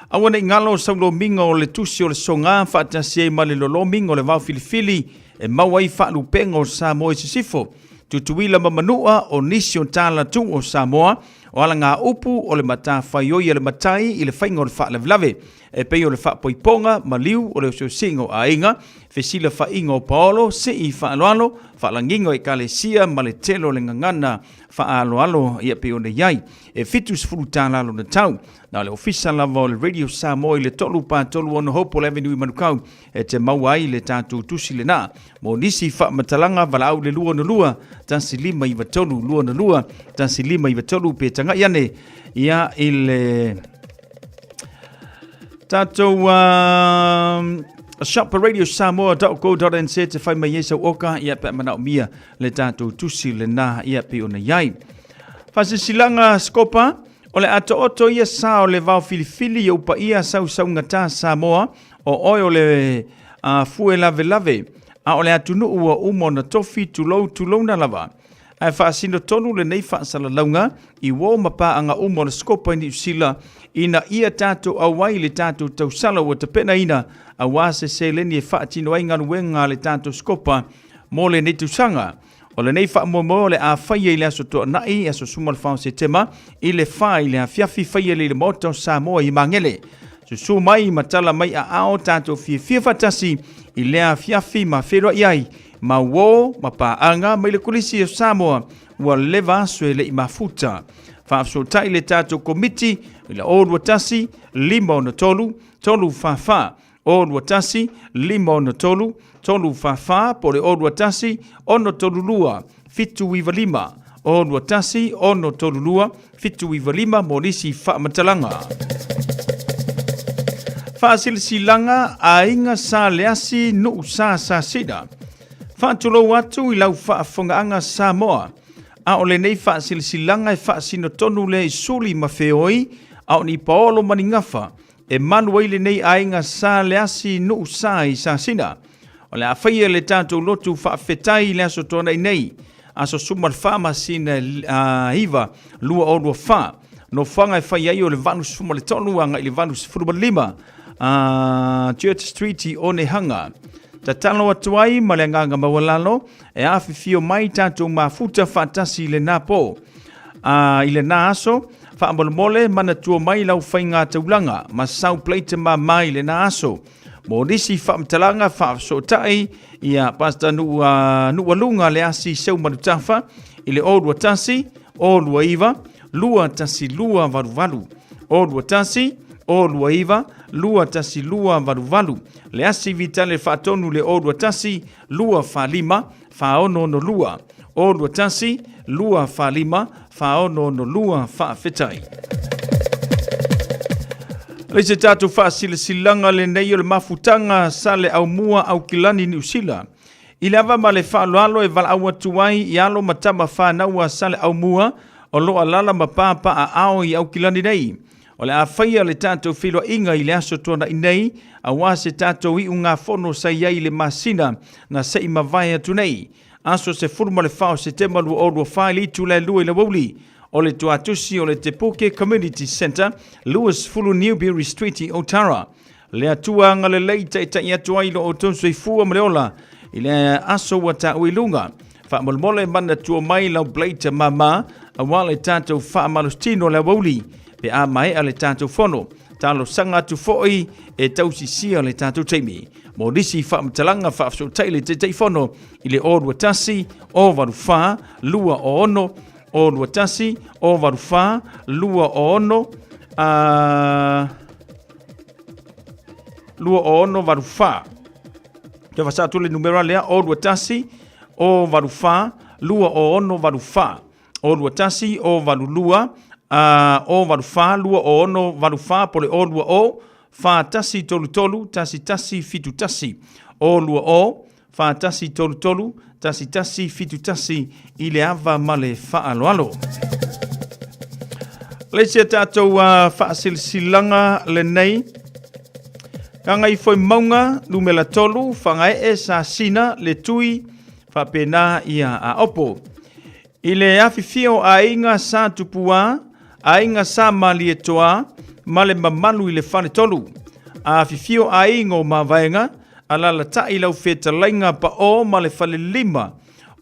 Aua nei galo saulomiga o le tusi o le soga faatasi ai ma le lolomiga o le vao filifili e maua ai faalupega o Samoa i sisifo. Tutuila ma Manua o nisi o tala tu o Samoa. O alagaupu o le matafaioi a le matai i le faiga o le faalavelave, e pei o le faapoipoga, maliu o le oseosega o aiga, fesilafaiga o paolo, sii faaaloalo, faalagiga o ekalesia ma le tele o le gagana faaaloalo ia pei ona i ai. E $70 lona tau. Na o le ofisa lava o le Radio Samoa i le 336 Hopewell Avenue i Manukau e te maua ai le tatou tusi lena. Mo nisi faamatalaga, valaau i le 262 1593 262 1593 pe tagai ane ia i le tatou shopradiosamoa.co.nz te fai mai ai sau oka ia pe manaomia le tatou tusi lena ia pei ona i ai. Faasilasilaga Scopa, o le ato'oto ia sa o le vao filifili i ou paia sausaugata Samoa, o oe o le fue lavelave, a o le atunuu ua uma ona tofi tulou tulouna lava. Ae faasino tonu lenei faasalalauga i uo ma paaga uma o le Scopa i Niu Sila ina ia tatou auai i le tatou tausala ua tapenaina aua se seleni e faatino ai galuega a le tatou Scopa mo lenei tausaga. O lenei faamoemoe o le a faia i le Aso Toonai, aso 14 o Setema, i le 4 i le afiafi, faia lea i le Maota o Samoa i Magele. Susu mai ma tala mai aao tatou fiafia faatasi i lea afiafi ma feiloai ai ma uo ma paaga mai le Kolisi o Samoa ua leva aso e le i mafuta. Faafesootai le tatou Komiti i le 021 563 344 021 563 344 po o le 021 632 795 021 632 795 mo nisi faamatalaga. Faasilasilaga Aiga Sa Leasi Nuu Sa Sasina. Faatulou atu i lau faafofogaaga Samoa. A o lenei faasilasilaga e faasino tonu lea i suli ma feoi, a o ni paolo ma ni gafa, E malu ai lenei aiga sa le asi nuu sa i Sasina. O le a faia le tatou lotu faafetai i le aso Toonai nei, aso 14 masina 9, 2024. Nofoaga e fai ai o le 83 agai i le 85 Church Street i Onehunga. Tatalo atu ai ma le agaga maualalo e afifio mai tatou mafuta faatasi i lena po. I lena aso, Faamolemole, manatua mai lau faiga taulaga ma sau plate mama i lena aso. Mo nisi faamatalaga faafesootai, ia Pastor Nuualuga Leasi Seumanutafa i le 021 029 21288. 021 029 21288. Leasi Vitale Faatonu le 021 245 4662. 021 245 4662. Faafetai. Le se tatou faasilasilaga lenei o le mafutaga sa le aumua Aukilani Niu Sila. I le ava ma le faaaloalo e valaau atu ai i alo ma tama fanau a Saleaaumua o lo o alaala ma papaaao i Aukilani nei. O le a faia le tatou feiloaiga i le aso Tuanai nei, aua se tatou iugafono sa i ai i le masina na se i mavae atu nei, aso 14 o Setema 2024 i le itula e 2 i le aoauli. O le tuatusi o le Te Puke Community Centre, 20 Newbury Street i Otara. Le Atua agalelei taitai atu ai lo outou soifua ma le ola i le aso ua taua i luga. Faamolemole manatua mai lau Blate mama aua le tatou faamalositino le aoauli pe a maea le tatou fono. Talosaga atu foi e tausisia le tatou taimi. Mo nisi faamatalaga faafesootai le Taitaifono i le 021 084 206 021 084 206 2684. Toe fasa atu le numera lea, 021 084 2684. 021 082 084 2684 po le 020 4133 1171. 020 4133 1171 i le ava ma le faaaloalo. Le isi a tatou faasilasilaga lenei, Gagaifomauga numera 3, Fagaee Sasina le Tui faapena ia Aopo. I le afifio o aiga Sa Tupua, aiga Sa Malietoa ma le mamalu i le Faletolu. Afifio aiga o Mavaega, alalatai lau fetalaiga Paʻo ma le Falelima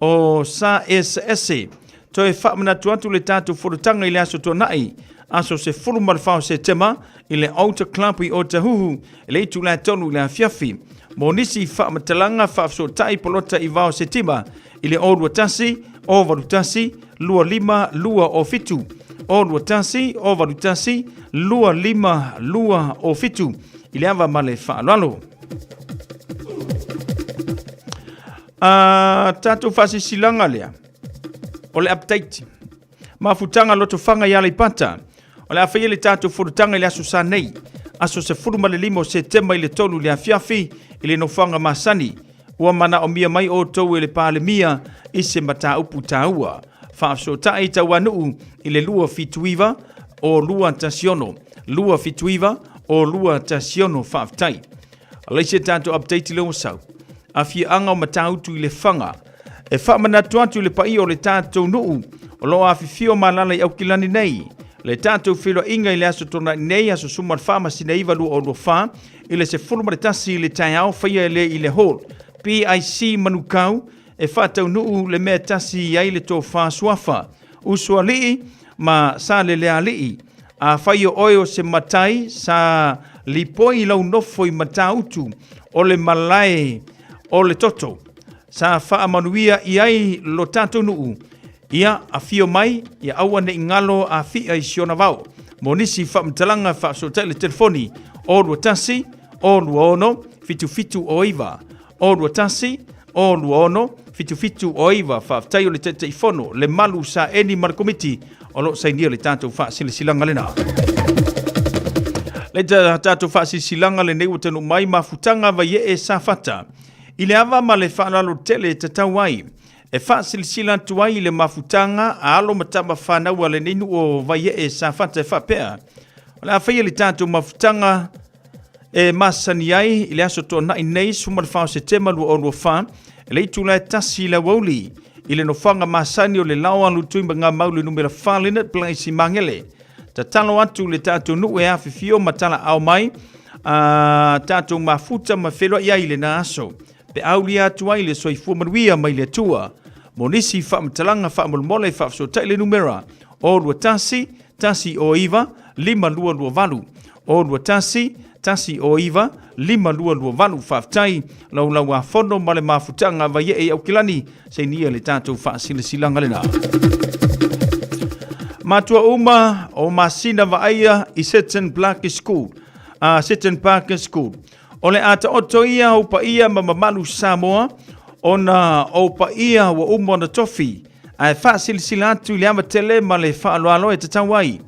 o Sa Eseese. Toe faamanatu atu le tatou fonotaga i le Aso Toonai, aso 14 o Setema i le Altar Club i Otahuhu i le itula e 3 i le afiafi. Mo nisi faamatalaga faafesootai polota i vao Setima i le 021 081 25 27 021 081 25 27 i le ava ma le faaaloalo. A tatou faasisilaga lea o le update mafutaga lotofaga i Aleipata o le a faia le tatou fonotaga i le aso sa nei aso 15 o Setema i le 3 i le afiafi i le nofoaga masani ua manaomia mai outou e le Palemia i se mataupu taua. Faafesootai Tauanuu i le 279 o 216 279 o 216. Faafetai. Alaise tatou update lea ua sau. Afiaga o Matautu i Lefaga. E faamanatu atu i le paia o le tatou nuu o lo o afifio ma alala i Aukilani nei. Le tatou feiloaiga i le aso Toonai nei, aso 14 masina 9 2024, i le 11 i le taeao faia e le i le Hall PIC Manukau e faataunuu le mea tasi i ai le tofa suafa Usoalii ma Salelealii. Afai o oe o se matai sa lipoi lau nofo i Matautu o le malae o le toto sa faamanuia i ai lo tatou nuu, ia afio mai, ia aua ne i galo afia i si ona vao. Mo nisi faamatalaga faafesootai le telefoni 021 026 7709 021 026 7709. Faafetai o le Taitaifono, le malu saeni ma le Komiti o lo o sainia le tatou faasilasilaga lena. Le tatou faasilasilaga lenei ua taunuu mai mafutaga Vaiee Safata. I le ava ma le faaaloalo tele e tatau ai, e faasilasila atu ai i le mafutaga a alo ma tama fanau a lenei nuu o Vaiee Safata e faapea, o le a faia le tatou mafutaga e masani ai i le aso Toonai nei 14 o Setema 2024 i le itula e 1 i le aoauli i le nofoaga masani o le Lao Alu Tui ma Gamau le numera 4 Leonard Place i Magele. Tatalo atu le tatou nuu e afifio ma talaao mai a tatou mafuta ma feiloai ai i lena aso. Pe aulia atu ai le soifua manuia mai le Atua. Mo nisi faamatalaga faamolemole faafesootai le numera 021 109 5228 021 109 5228. Faafetai laulauafono ma le mafutaga Vaiee i Aukilani sainia le tatou faasilasilaga lena. Matua uma o masina vaaia i Seton Park School. Seton Park School. O le a taoto ia ou paia ma mamalu Samoa, ona ou paia ua uma ona tofi, ae faasilasila atu i le ava tele ma le faaaloalo e tatau ai.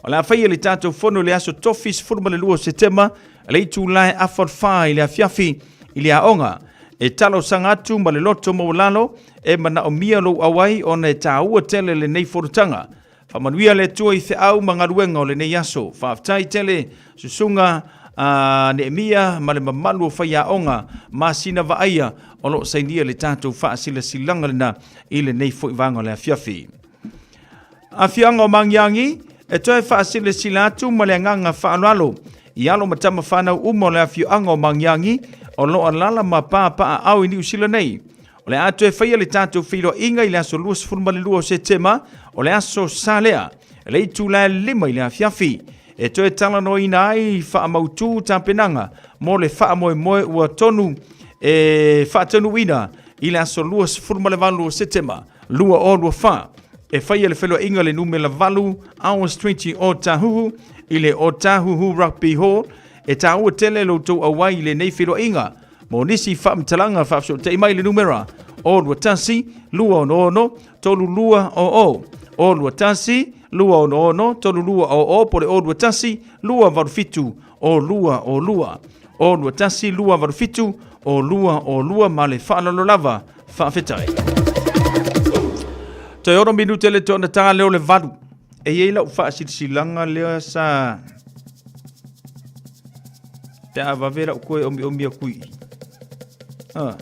O le a faia le tatou fono i le aso tofi 12 o Setema, le itula e afa o le fa i le afiafi i le aoga. E talosaga atu ma le loto maualalo e manaomia lou auai ona e taua tele lenei fonotaga. Faamanuia le Atua i feau ma galuega o lenei aso. Faafetai tele susuga a Neemia ma le mamalu o faiaoga masina vaaia o lo o sainia le tatou faasilasilaga lena i lenei foi vaega o le afiafi. Afioaga o Magiagi e toe faasilasila atu ma le agaga faaaloalo i alo ma tama fanau uma o le afioaga o Magiagi o lo o alala ma papaaao i Niu Sila nei. O le a toe faia le tatou feiloaiga i le aso 22 o Setema, o le aso Salea, i le itula e 5 i le afiafi, e toe talanoaina ai faamautu tapenaga mo le faamoemoe ua tonu e faataunuuina i le aso 28 o Setema 2024. E faia le feiloaiga le numera 8 hours 20 o Tāhuhu i le Otahuhu Rugby Hall. E taua tele lo outou auai i lenei feiloaiga. Mo nisi faamatalaga faafesootai mai le numera 021 266 3200 021 266 3200 po le 021 287 0202 021 287 0202 ma le faaaloalo lava. Faafetai. Toe ono minute le toa na tā leo le valu. E i ai lau faasilasilaga lea sa pe a vave lau koe omiomi atu i i. Ah,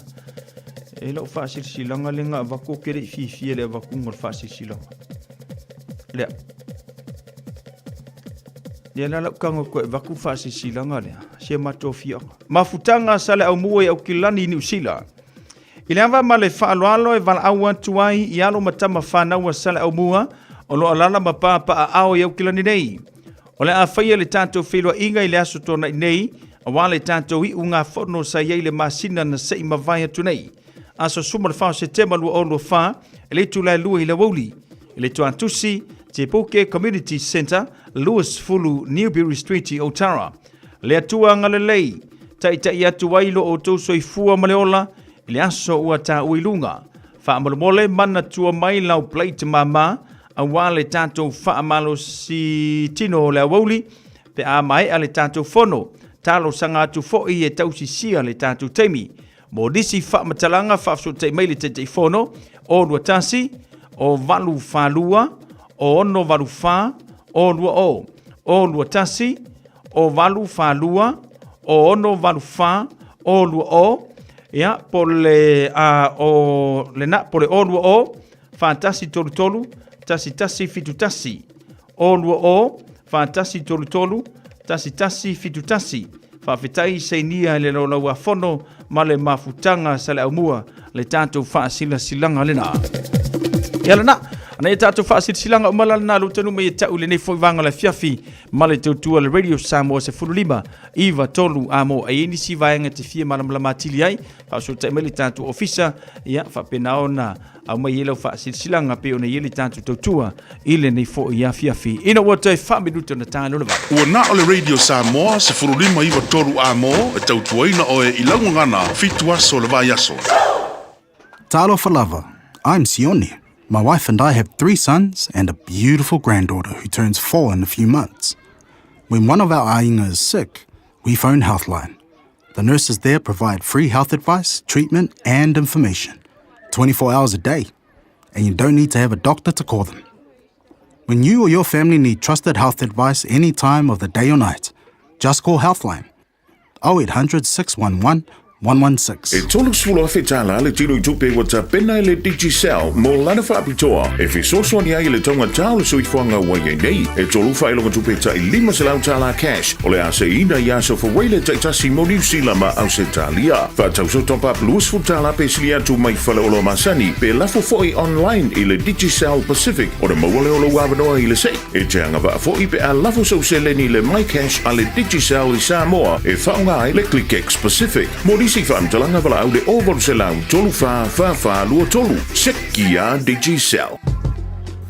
e lau faasilasilaga lea na avatu ou te le i fiafia i le avatuga o le faasilasilaga. Lea. Lea la lau tago atu e avatu le faasilasilaga lea, si a matou afioaga. Mafutaga sa le aumua i Aukilani i Niu Sila. I le ava ma le faaaloalo e valaau atu ai i alo ma tama fanau a Saleaaumua o lo o alaala ma papaaao i Aukilani nei. O le a faia le tatou feiloaiga i le Aso Toonai nei, aua le tatou iugafono sa i ai i le masina na se i mavae atu nei, aso 14 o Setema 2024, i le itula e 2 i le aoauli, i le Tuatusi, Te Puke Community Centre, 20 Newbury Street i Otara. Le Atua agalelei, taitai atu ai lo outou soifua ma le ola i le aso ua taua i luga. Faamolemole manatua mai lau plate māmā aua le tatou faamalosi tino o le aoauli pe a maea le tatou fono. Talosaga atu foi e tausisia le tatou taimi. Mo nisi faamatalaga faafesootai mai le Taitaifono o 21 o 842 o 684 o 20 o 21 o 842 o 684 o 20 ia po le a o lena po le o 20 4133 1171 o 20 4133 1171. Faafetai sainia i le Laulau-a-Fono ma le mafutaga Saleaaumua le tatou faasilasilaga lena. Ia lena, ana ia tatou faasilasilaga uma la lena lou tanu mai e tau i lenei foi vaega o le afiafi ma le tautua le Radio Samoa 15 9 3 a mo ai nisi vaega te fia malamalama atili ai faafesootai mai le tatou ofisa ia faapena ona aumai ai lau faasilasilaga pei ona i ai le tatou tautua i lenei foi afiafi ina ua toe faaminuta ona ta lona vale. Ua na o le Radio Samoa 1593 A-mo e tautuaina oe i lau gagana fitu aso o le vaiaso. Talofa lava, I'm Sione. My wife and I have three sons and a beautiful granddaughter who turns four in a few months. When one of our aiga is sick, we phone Healthline. The nurses there provide free health advice, treatment, and information 24 hours a day. And you don't need to have a doctor to call them. When you or your family need trusted health advice any time of the day or night, just call Healthline 0800 611 116. E 30,000 tala le tino i tupe ua tapena e le Digicel mo lana faapitoa e fesoasoani ai i le taugatā o le soifuaga ua i ai nei. E tolu faailoga tupe tai 500 tala cash o le a seiina i aso fawele taitasi mo Niu Sila ma Ausetalia. Faatauso top up 20 tala pe sili atu mai faleoloa masani pe lafo foi online i le Digicel Pacific ona maua lea o lou avanoa i le sei. E te agavaa foi pe a lafo sou seleni i le MyCash a le Digicel i Samoa e faaaoga ai le ClickX Pacific. Mo nisi faamatalaga valaau le 0800 34 44 23. Seki a Digicel.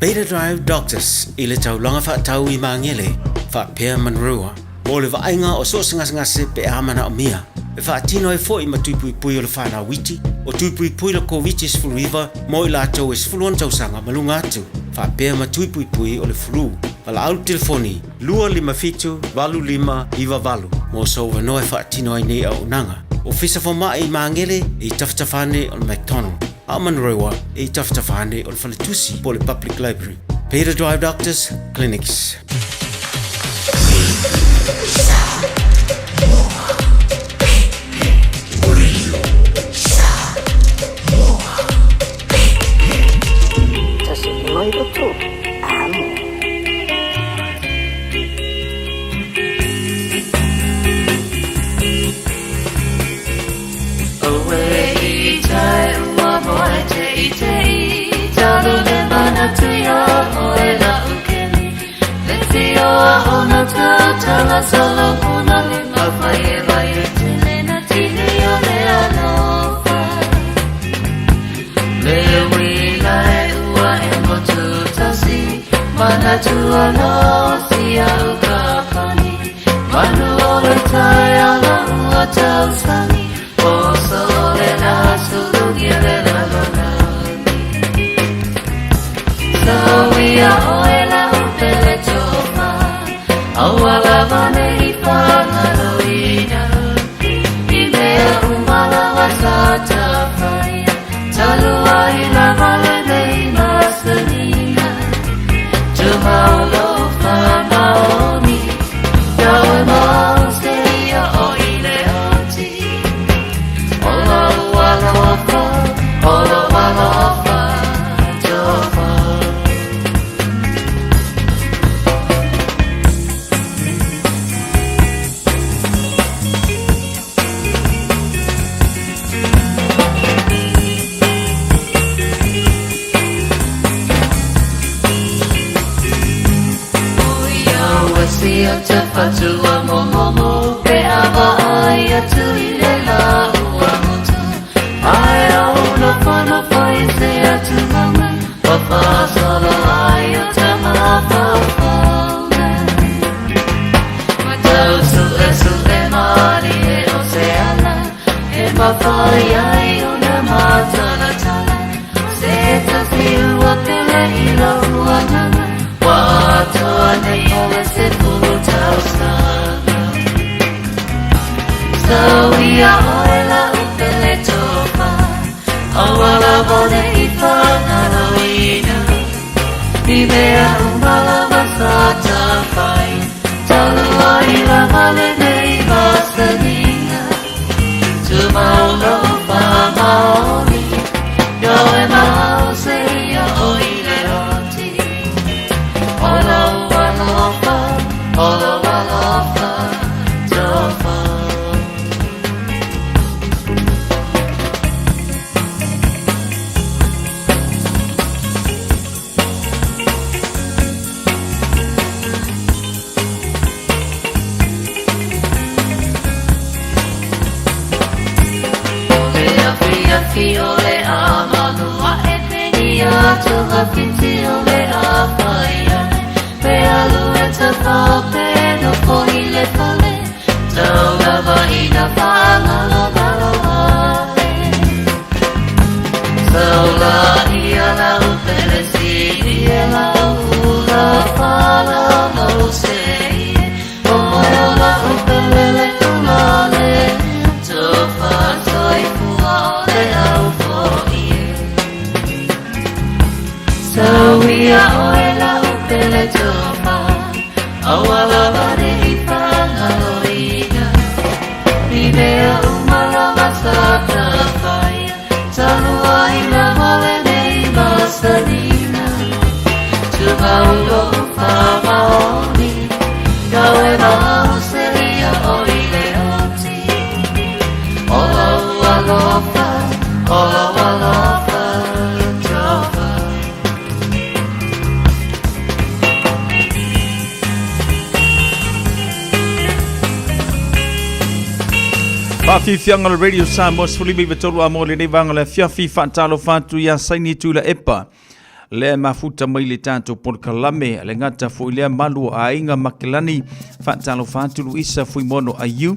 Beta Drive Doctors i le taulaga faatau i Magele, faapea Manurewa, mo le vaaiga o so o se gasegase pe a manaomia. E faatino ai foi ma tui puipui o le fanau iti, o tui puipui le Koviti-19 mo i latou e 16 tausaga ma luga atu, faapea ma tui puipui o le flu. Valaau le telefoni 257 8598 mo sou avanoa e faatino ai nei auaunaga. Ofisa Fomai i Magele e i tafatafa ane o le McDonald, a o Manurewa e i tafatafa ane o le Faletusi po o le Public Library. Peter Drive Doctors Clinics. si o te whatua momomo Pe awa ai atu i le la ua motu Ai au na whana whai se atu manga Wa whasolo ai o te mawhawhanga Tau su e su e mari e o se ala E mawhai ai o na mātala tala Se tasi ua pele i la ua nanga Wa atoa nei o le se pulu tausaga Sauia oe la upele tofa Awala vole i whangaloina I mea umala sa tawhai Talua i la male nei masaninga Tumaulo wha maori Yo e mau se ia o i le oti Ola alofa, ola alofa, tofa. O le awhi awhi o le amanua e peni atu whiti o le awhai ane Pe alu e te whape no po i le fale Tau lava i na whaangalo ngalo ae Sau la ia la upele si e la ula whala mau se ie O o la upele le kulale Tofa toi fua o le au fo ie Sauia oe la upele tofa Awala vare i whangaloina I mea umala sa tawhaia Talua i la male nei masanina Tumaulo whamaoni Kau e mau se ia o i le oti Ola alofa, ola alofa, tofa. Faafiafiaga o le Radio Samoa 13 a mo lenei vaega o le afiafi faatalofa atu ia Saini Tula Epa lea e mafuta mai le tatou polokalame le gata foi lea malu o aiga Makelani faatalofa atu Luisa Fuimono Aiu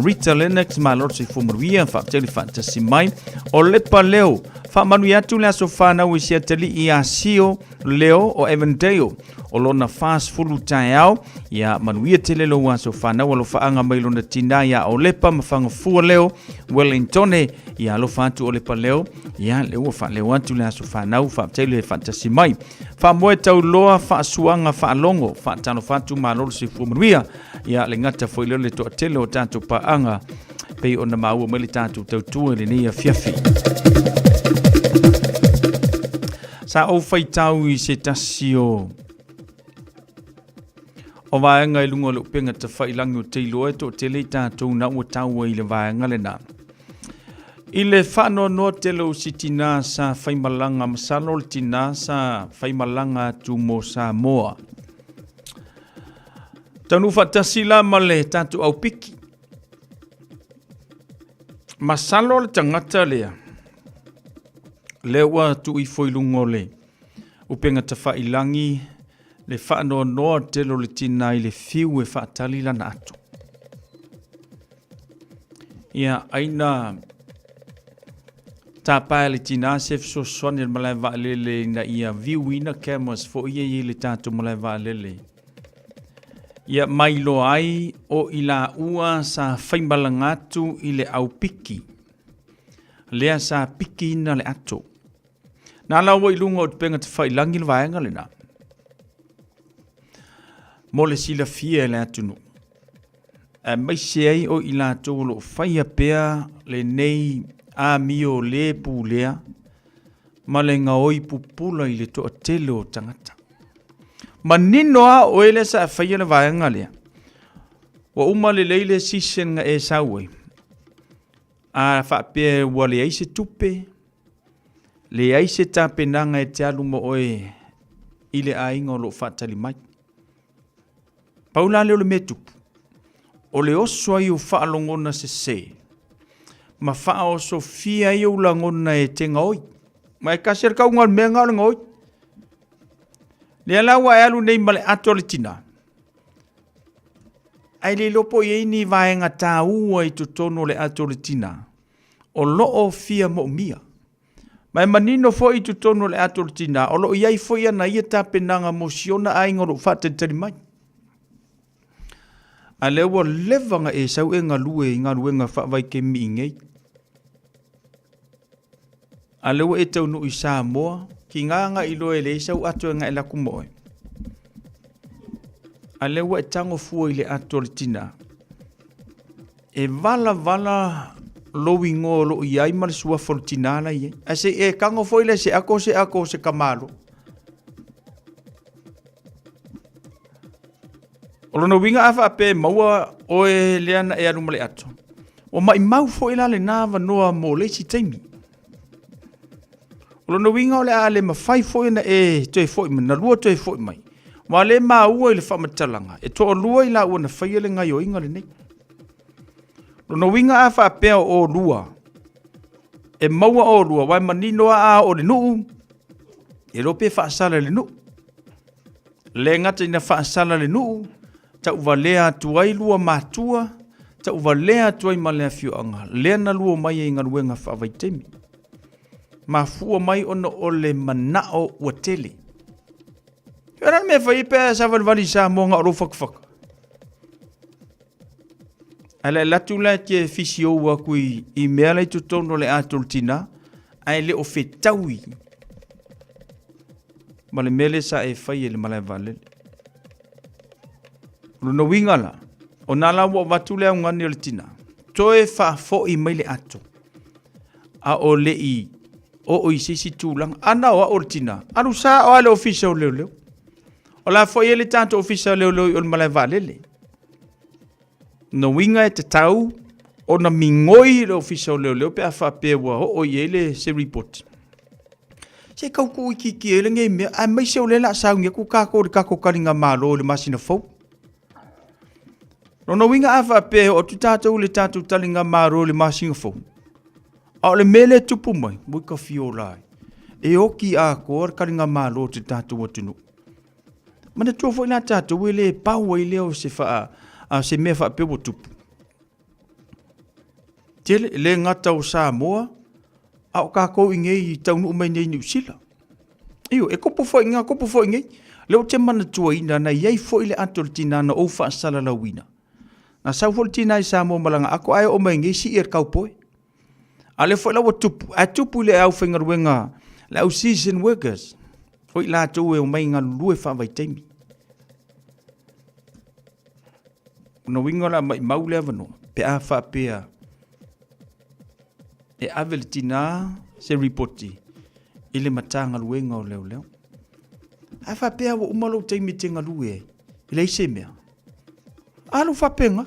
Rita Lennox malo le soifua manuia faapea le faatasi mai o Lepa Leo faamanuia atu le aso fanau i siatalii ia Sio Leo o Evandale o lona 40 taeao ia manuia tele lou aso fanau alofaaga mai lona tinā ia Olepa ma Fagafua Leo Wellingtone ia alofa atu Olepa Leo ia le ua faaleo atu le aso fanau faafetai le faatasi mai faamoe tauloa faasuaga faalogo faatalofa atu malo le soifua manuia ia le gata foi leo le toatele o tatou paaga pei ona maua mai le tatou tautua i lenei afiafi. Sa ou faitau i se tasi o o vaega i luga o le upega tafailangi o te iloa e toatele i tatou na ua taua i le vaega lena. I le faanoanoa tele o si tinā sa faimalaga, masalo o le tinā sa faimalaga atu mo Samoa. Taunuu faatasi la ma le tatou aupiki. Masalo le tagata lea, lea ua tuu ifo i luga o le upega tafailangi le faanoanoa tele o le tinā i le fiu e faatali lana ato. Ia, aina tapa e le tinā se fesoasoani a le malae vaalele ina ia viuina cameras foi ia i le tatou malae vaalele. Ia mailoa ai o i laua sa faimalaga atu i le aupiki, lea sa pikiina le ato. Na ala ua i luga o upega tafailangi le vaega lena. Mo le silafia e le atunuu. Aemaise ai o i latou o lo o faia pea lenei amio le pulea ma le gaoi pupula i le toatele o tagata. Manino lava oe lea sa e faia le vaega lea. Ua uma lelei le season na e sau ai. A faapea ua leai se tupe, leai se tapenaga e te alu ma oe i le aiga o lo o faatali mai. Pau la lea o le mea tupu, o le oso ai o faalogona sesē ma faaosofia ai ou lagona e te gaoi. Ma e kasi le kauga o le mea gao le gaoi. Lea la ua e alu nei ma le ato a le tinā. Ae le iloa po o i ai ni vaega taua i totonu o le ato o le tinā o lo o fia moomia. Ma e manino foi i totonu o le ato o le tinā o lo o i ai foi ana ia tapenaga mo si ona aiga o lo o faatalitali mai. A lea ua leva na e sau e galue i galuega faavaikemi i nei. A lea ua e taunuu i Samoa, ki ngā nga i loa e leai sau ato e ngae laku mo oe. A lea ua e tago fua i le ato a le tinā. E valavala lou igoa o loo i ai ma le suafa o le tinā la i ai. Ae se i e tago foi lea se ako se ako o se kamalo. O lona uiga a faapea e maua oe lea na e alu ma le ato, ua maimau foi la lena avanoa mo le isi taimi. O lona uiga o le a le mafai foi ona e toe foi mai, na lua toe foi mai. Ua le maua i le faamatalaga, e toalua i laua na faia le gaioiga lenei. Lona uiga a faapea o olua, e maua olua, aua e manino a a o le nuu, e iloa pe faasala i le nuu. Le gata ina faasala le nuu, tauvalea atu ai lua matua, tauvalea atu ai ma le afioaga, lea na lua mai ai i galuega faavaitaimi. Mafua mai ona o le manao ua tele. O le a le mea e fai ai pe a savalivali i Samoa na o lou fatafata? Ae le alu atu la e te fisiou atu i, i mea la i totonu o le ato o le tinā, ae le o fetaui ma le mea lea sa e fai e le malae vaalele. O lona uiga la, o nā la ua avatu le augani o le tinā, toe faafoi mai le ato, a o le i oo i se isi tulaga. Ana o au o le tinā, alu sa o a le ofisa o leoleo. O la foi e le tatou ofisa o leoleo i o le malae vaalele. Na uiga e tatau ona migoi le ofisa o leoleo pe a faapea ua oo i ai le se report. Se kau tuu itiiti ai lenei mea, aemaise o lea o le a sauni atu tatou i le tatou taligamalo i le masina fou. Lona uiga a faapea e oo atu tatou i le tatou taligamalo i le masina fou, a o le mea lea e tupu mai, ua ka fiola ai. E oti atoa le taligamalo o te tatou atunuu. Manatua foi la tatou e le pau ai lea o se, faa, a, se mea faapea ua tupu. Tele, le gata o Samoa, a o tatou i nei i taunuu mai nei i Niu Sila. Io, e tupu foi ngā, tupu foi nei. Lea ou te manatuaina, na i ai foi le ato o le tinā na ou faasalalauina. Na sau foi le tinā i Samoa ma lana ato, ae oo mai nei sii e le kaupoe. A lea foi la ua tupu, ae tupu i le aufaigaluega, le au season workers, o i latou e omai galulue faavaitaimi. Ona uiga o le a maimau le avanoa, pe a faapea e ave le tinā se ripoti i le Matagaluega o Leoleo. A faapea ua uma lou taimi e te galue ai, e leai se mea. Alu faapena.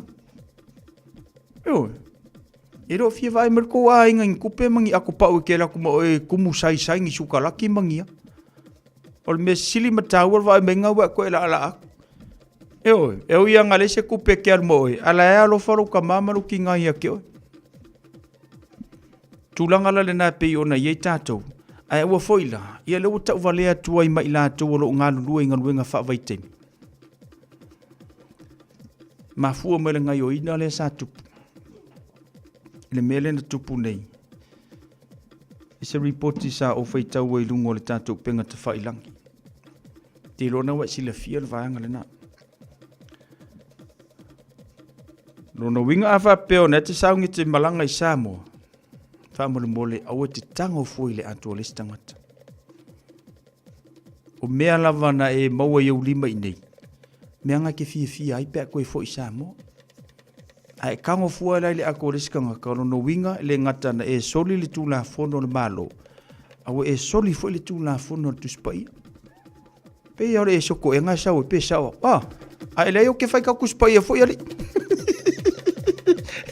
Ioe. E le o fia vaai mai le tou aiga i ni tupe ma ni ato pau e te alu atu ma oe e tumu saisai ni sukalaki ma ni a. O le mea sili ma taua le vaai mai ua e toe laalaa atu. Ioe, e ui lava ina leai se tupe e te alu ma oe, a o la e alofa lou tama ma lou tina ia te oe. Tulaga la lena e pei ona i ai tatou, ae aua foi la, ia lea ua tauvalea atu ai ma i latou o lo o galulue i galuega faavaitaimi. Mafua mai le gaioina lea sa tupu. Le mea lea na tupu nei, i se ripoti sa ou faitaua i luga o le tatou upega tafailagi. Te iloa na ua e silafia le vaega lena. Lona uiga a faapea o na e te sauni te malaga i Samoa, faamolemole aua e te tago fua i le ato a le isi tagata. O mea lava na e maua i ou lima i nei, mea nga e te fiafia ai pe a toe foi i Samoa. A e tago fua la i le ato a le isi tagata, o lona uiga e le gata na e soli le Tulafono a le Malo, a ua e soli foi le Tulafono a le Tusi Paia. Pei o le e sokoega e sau e pe sao. Ah, a e leai o ke whai kau Tusi Paia foi ali.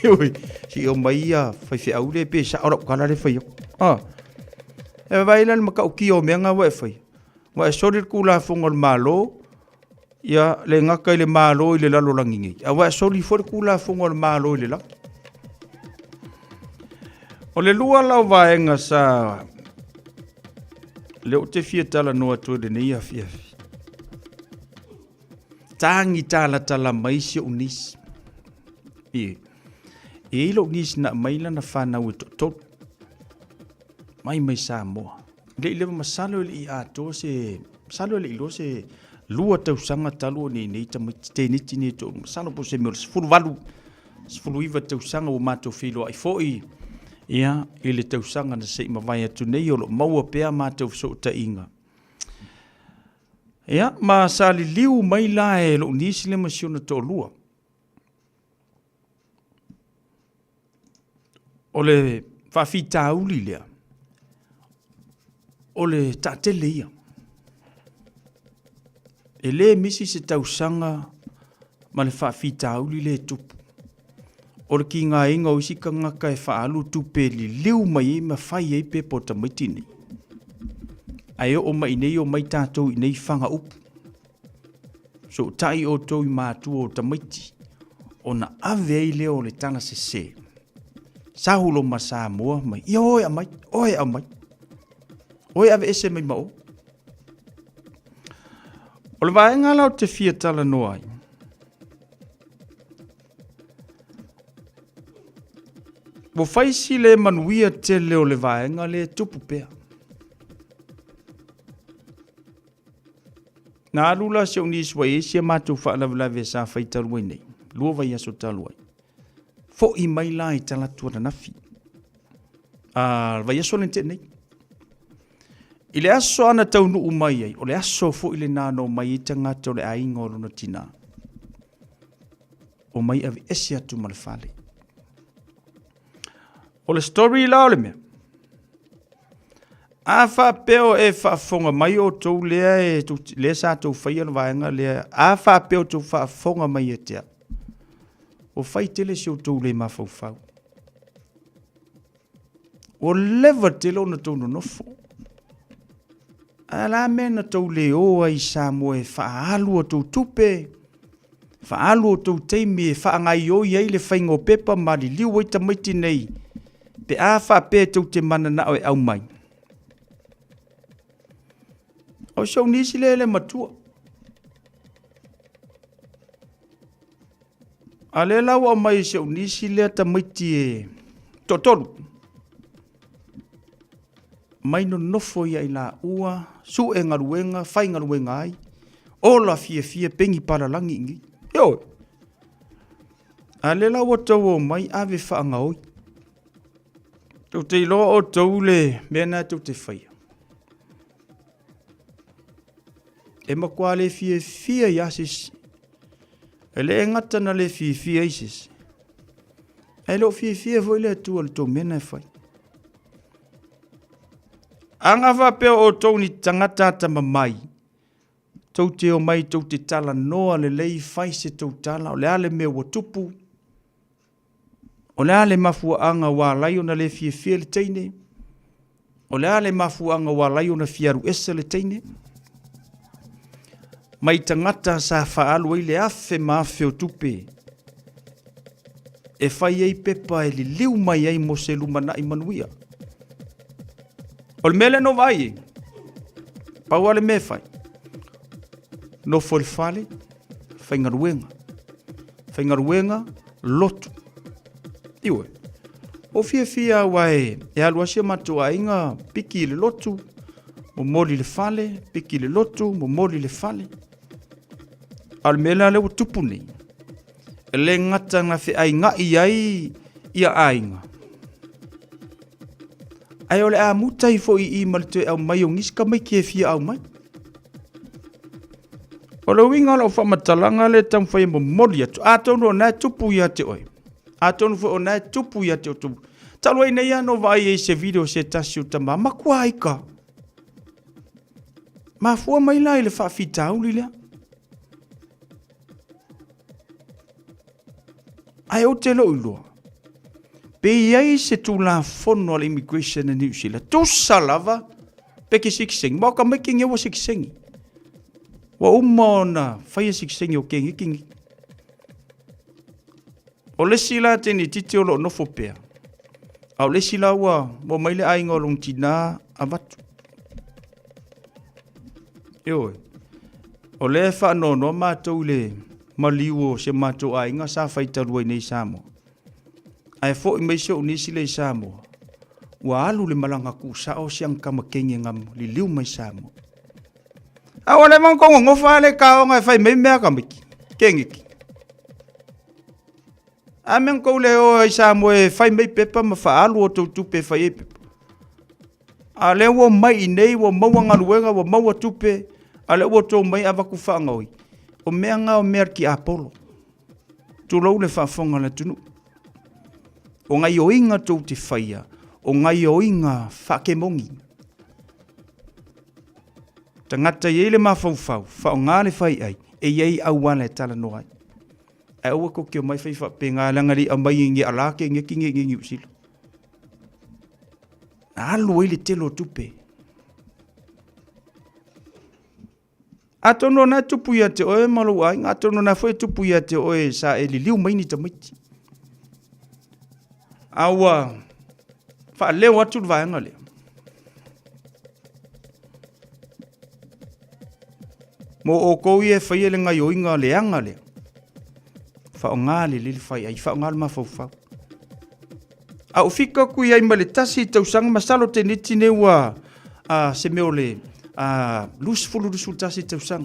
Ui, si o mai ia whai wheau le pe sao rau kala le whai. Ah, e vai la le makau ki o mea ngā wa e whai. Wa e soli le Tulafono a le Malo, Ia, le gata i le Malo i le lalolagi nei, a ua e soli foi le Tulafono a le Malo i le lagi. O le lua la o vaega sa lea ou te fia talanoa atu ai lenei afiafi. Tagi talatala mai si ou nisi. E, e i lou nisi na mai lana whanau e toatolu. Mai mai Samoa. Le i leva masalo e le i atoa se, masalo e le i loa se lua tausaga talu o nei nei tamaiti teneti nei toalua. Masalo po o se mea o le 18, 19 tausaga ua matou feiloai foi ia i le tausaga na se i mavae atu nei o lo o maua pea matou fesootaiga. Ia, ma sa liliu mai la e lou nisi le ma si ona toalua. O le faafitauli lea, o le taatele ia. E le misi se tausaga ma le faafitauli lea e tupu. O le kigaina o isi tagata e faaalu tupe e liliu mai ai ma fai ai pepa o tamaiti nei. Ae oo mai nei omai tatou i nei faga upu. Sootai outou i matua o tamaiti, ona ave ai lea o le tala sese. Saulo ma Samoa mai, ia oe aumai, oe aumai. Oe aveese mai ma o. O le vaega la o te fia talanoa ai, ua fai si le manuia tele o le vaega lea e tupu pea. Na alu la si ou nisi ua i ai si a matou faalavelave sa fai talu ai nei, 2 vaiaso talu ai. Foi mai la i talaatu ananafi. A, le vaiaso lea na tea nei. I le aso ana taunuu mai ai, o le aso foi lena na omai ai tagata o le aiga o lona tinā. Omai aveese atu ma le fale. O le story la o le mea, A faapea o e faafofoga mai outou lea e lea sa tou faia le vaega lea, a faapea o tou faafofoga mai ia te au, ua fai tele si outou le mafaufau. Ua leva tele ona tou nonofo. A la mea na tou le o ai i Samoa e faaalu a tou tupe, Faaalu outou taimi e faagaoioi ai le faiga o pepa ma liliu ai tamaiti nei pe a faapea tou te mananao e aumai. O si ou nisi lea e le matua. A lea la ua aumai e si ou nisi lea tamaiti e toatolu. Mai nonofo ia i laua, sue galuega, fai galuega ai, ola fiafia pegi palalagi i inei. Ioe. A lea la ua tou omai ave faagaoi. Tou te iloa outou le mea lena tou te faia. E matua le fiafia ia se isi. E le gata na le fiafia ai se isi. Ae le o fiafia foi le Atua i le tou mea na e fai. Ana faapea o outou ni tagata atamamai, tou te omai tou te talanoa lelei, fai se tou tala, o le a le mea ua tupu, o le a le mafuaaga ua ala ai ona le fiafia le teine, O le a le mafuaaga ua ala ai ona fia alu ese le teine? Mai tagata sa faaalu ai le afe ma afe o tupe e fai ai pepa e liliu mai ai mo se lumanai manuia. O le mea lea na ou vaai ai, pau lava le mea e fai, nofo i le fale, faigaluega, faigaluega, lotu. Ioe. Ua fiafia aua e, e alu lava si o matou aiga piki i le lotu, momoli i le fale, piki i le lotu, momoli i le fale. A o le mea la lea ua tupu nei, e le gata na feaiga'i ai ia aiga, ae o le a muta ai foi i i ma le toe aumai o nisi tamaiti e fia aumai. O le uiga o lau faamatalaga lea e taumafai e momoli atu, atonu o lena e tupu ia te oe, atonu foi o lena e tupu ia te outou. Talu ai nei lava na ou vaai ai i se video a se tasi o tama, matua ika. Mafua mai la i le faafitauli lea. Ae ou te le o iloa, pe i ai se Tulafono a le Immigration a New Zealand, tusa lava pe ke sikisengi. Ma o ka maiki nge ua sikisengi. Ua uma ona faia sikisengi o kegeki. O le isi la tenititi o lo o nofo pea, a o le isi la ua mai le aiga o lona tina avatu. Ioe, o lea e faanoanoa matou i le maliu o si o matou aiga sa fai talu ai nei i Samoa. Ae foi mai si ou nisi lea i Samoa, ua alu le malaga kuusao si ana tama kenge na liliu mai Samoa. A ua leva ona togogofa le kaoga e fai mai mea tamaiti, kengeki. A mea na tou le o ai Samoa e fai mai pepa ma faaalu o tou tupe e fai ai pepa. A lea ua mai i nei, ua maua galuega, ua maua tupe, a lea ua tou mai avatu faagaoi. O mea na o mea a le tiapolo. Tulou le faafofoga a le atunuu. O gaioiga tou te faia, o gaioiga faakemoni. Tagata e i ai le mafaufau, faaaoga le faiai, e i ai auala e talanoa ai. Ae aua tou te omai fai faapena leaga e le i aumai e ni ala ke ngeki nei i Niu Sila. Na alu ai le tele o tupe. Atonu o na e tupu ia te oe ma lou aiga, atonu o na foi e tupu ia te oe sa e liliu mai ni tamaiti. A ua faaleo atu le vaega lea. Mo outou ia e faia le gaioiga leaga lea, faaaoga lelei le faiai, faaaoga le mafaufau. A ou fika atu i ai ma le tasi tausaga, masalo teneti nei ua se mea o le 20, 21 tausaga.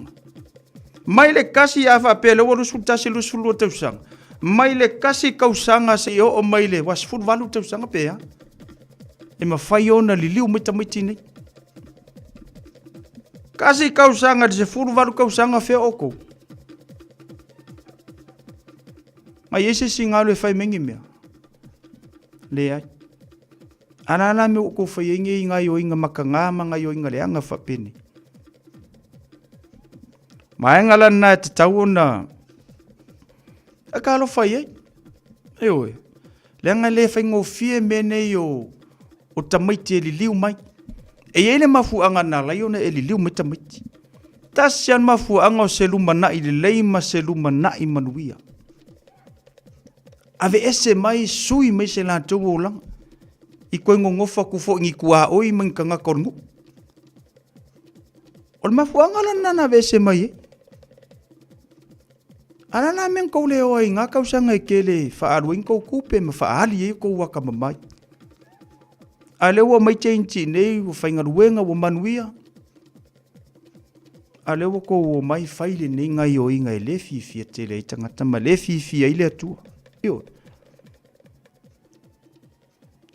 Mai le kasi a faapea lea ua 21, 22 tausaga, mai le kasi tausaga seia oo mai le ua 18 tausaga pe a, e mafai ona liliu mai tamaiti nei. Kasi tausaga i le 18 tausaga fea outou. Mai ai se isi galu e fai mai ni mea. Leai. A la la mea ua outou fai ai nei gaioiga makaga ma gaioiga leaga faapenei. Vaega la lena e tatau ona talofa i ai. Ioe. Leaga e le faigofie mea nei o, o tamaiti e liliu mai. E i ai le mafuaaga na ala ai ona e liliu mai tamaiti. Tasi lava le mafuaaga o se lumanai lelei ma se lumanai manuia. Aveese mai, sui mai se latou olaga. I toe gogofa atu foi i ni tuaoi ma ni tagata o le nuu. O le mafuaaga la lena na aveese mai ai. A la la mea na tou le o ai i na tausaga e tele e faaalu ai ni tou tupe ma faaali ai tou atamamai. A lea ua omai teiniti nei ua faigaluega ua manuia, a lea ua tou omai fai lenei gaioiga e le fiafia tele ai tagata ma le fiafia ai le Atua. Ioe.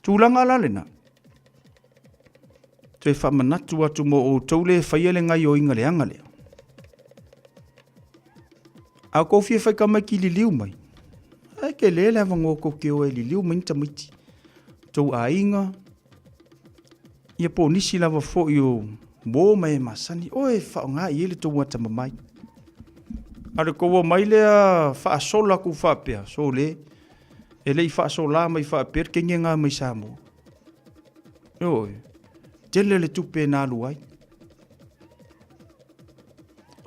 Tulaga la lena. Toe faamanatu atu mo outou le faia le gaioiga leaga lea. A kou fia fai tamaiti liliu mai, e tele le avanoa tou te o e liliu mai ni tamaiti. Tou aiga, ia po o nisi lava foi o uo ma e masani, o e faaaoga i ai le tou atamamai. A o le tou omai lea faasola atu faapea, sole, e le i faasola mai faapea le kenge na mai Samoa. Ioe, tele le tupe na alu ai.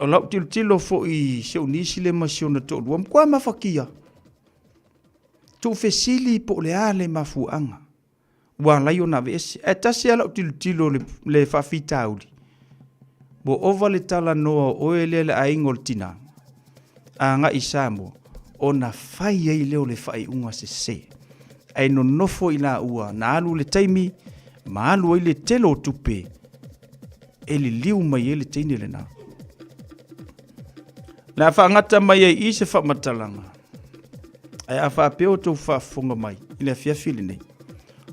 O lau tilotilo foi i si ou nisi lea ma si ona toalua, matua mafatia. Tuufesili po o le a le mafuaaga ua ala ai ona aveese. Ae tasi lava lau tilotilo i le faafitauli, ua ova le talanoa o oe lea le aiga o le tina agai i Samoa, ona fai ai lea o le faaiuga sese. Ae nonofo i laua na alu le taimi ma alu ai le tele o tupe e liliu mai ai le teine lena. Le a faagata mai ai i se faamatalaga, ae a faapea o tou faafofoga mai i le afiafi lenei,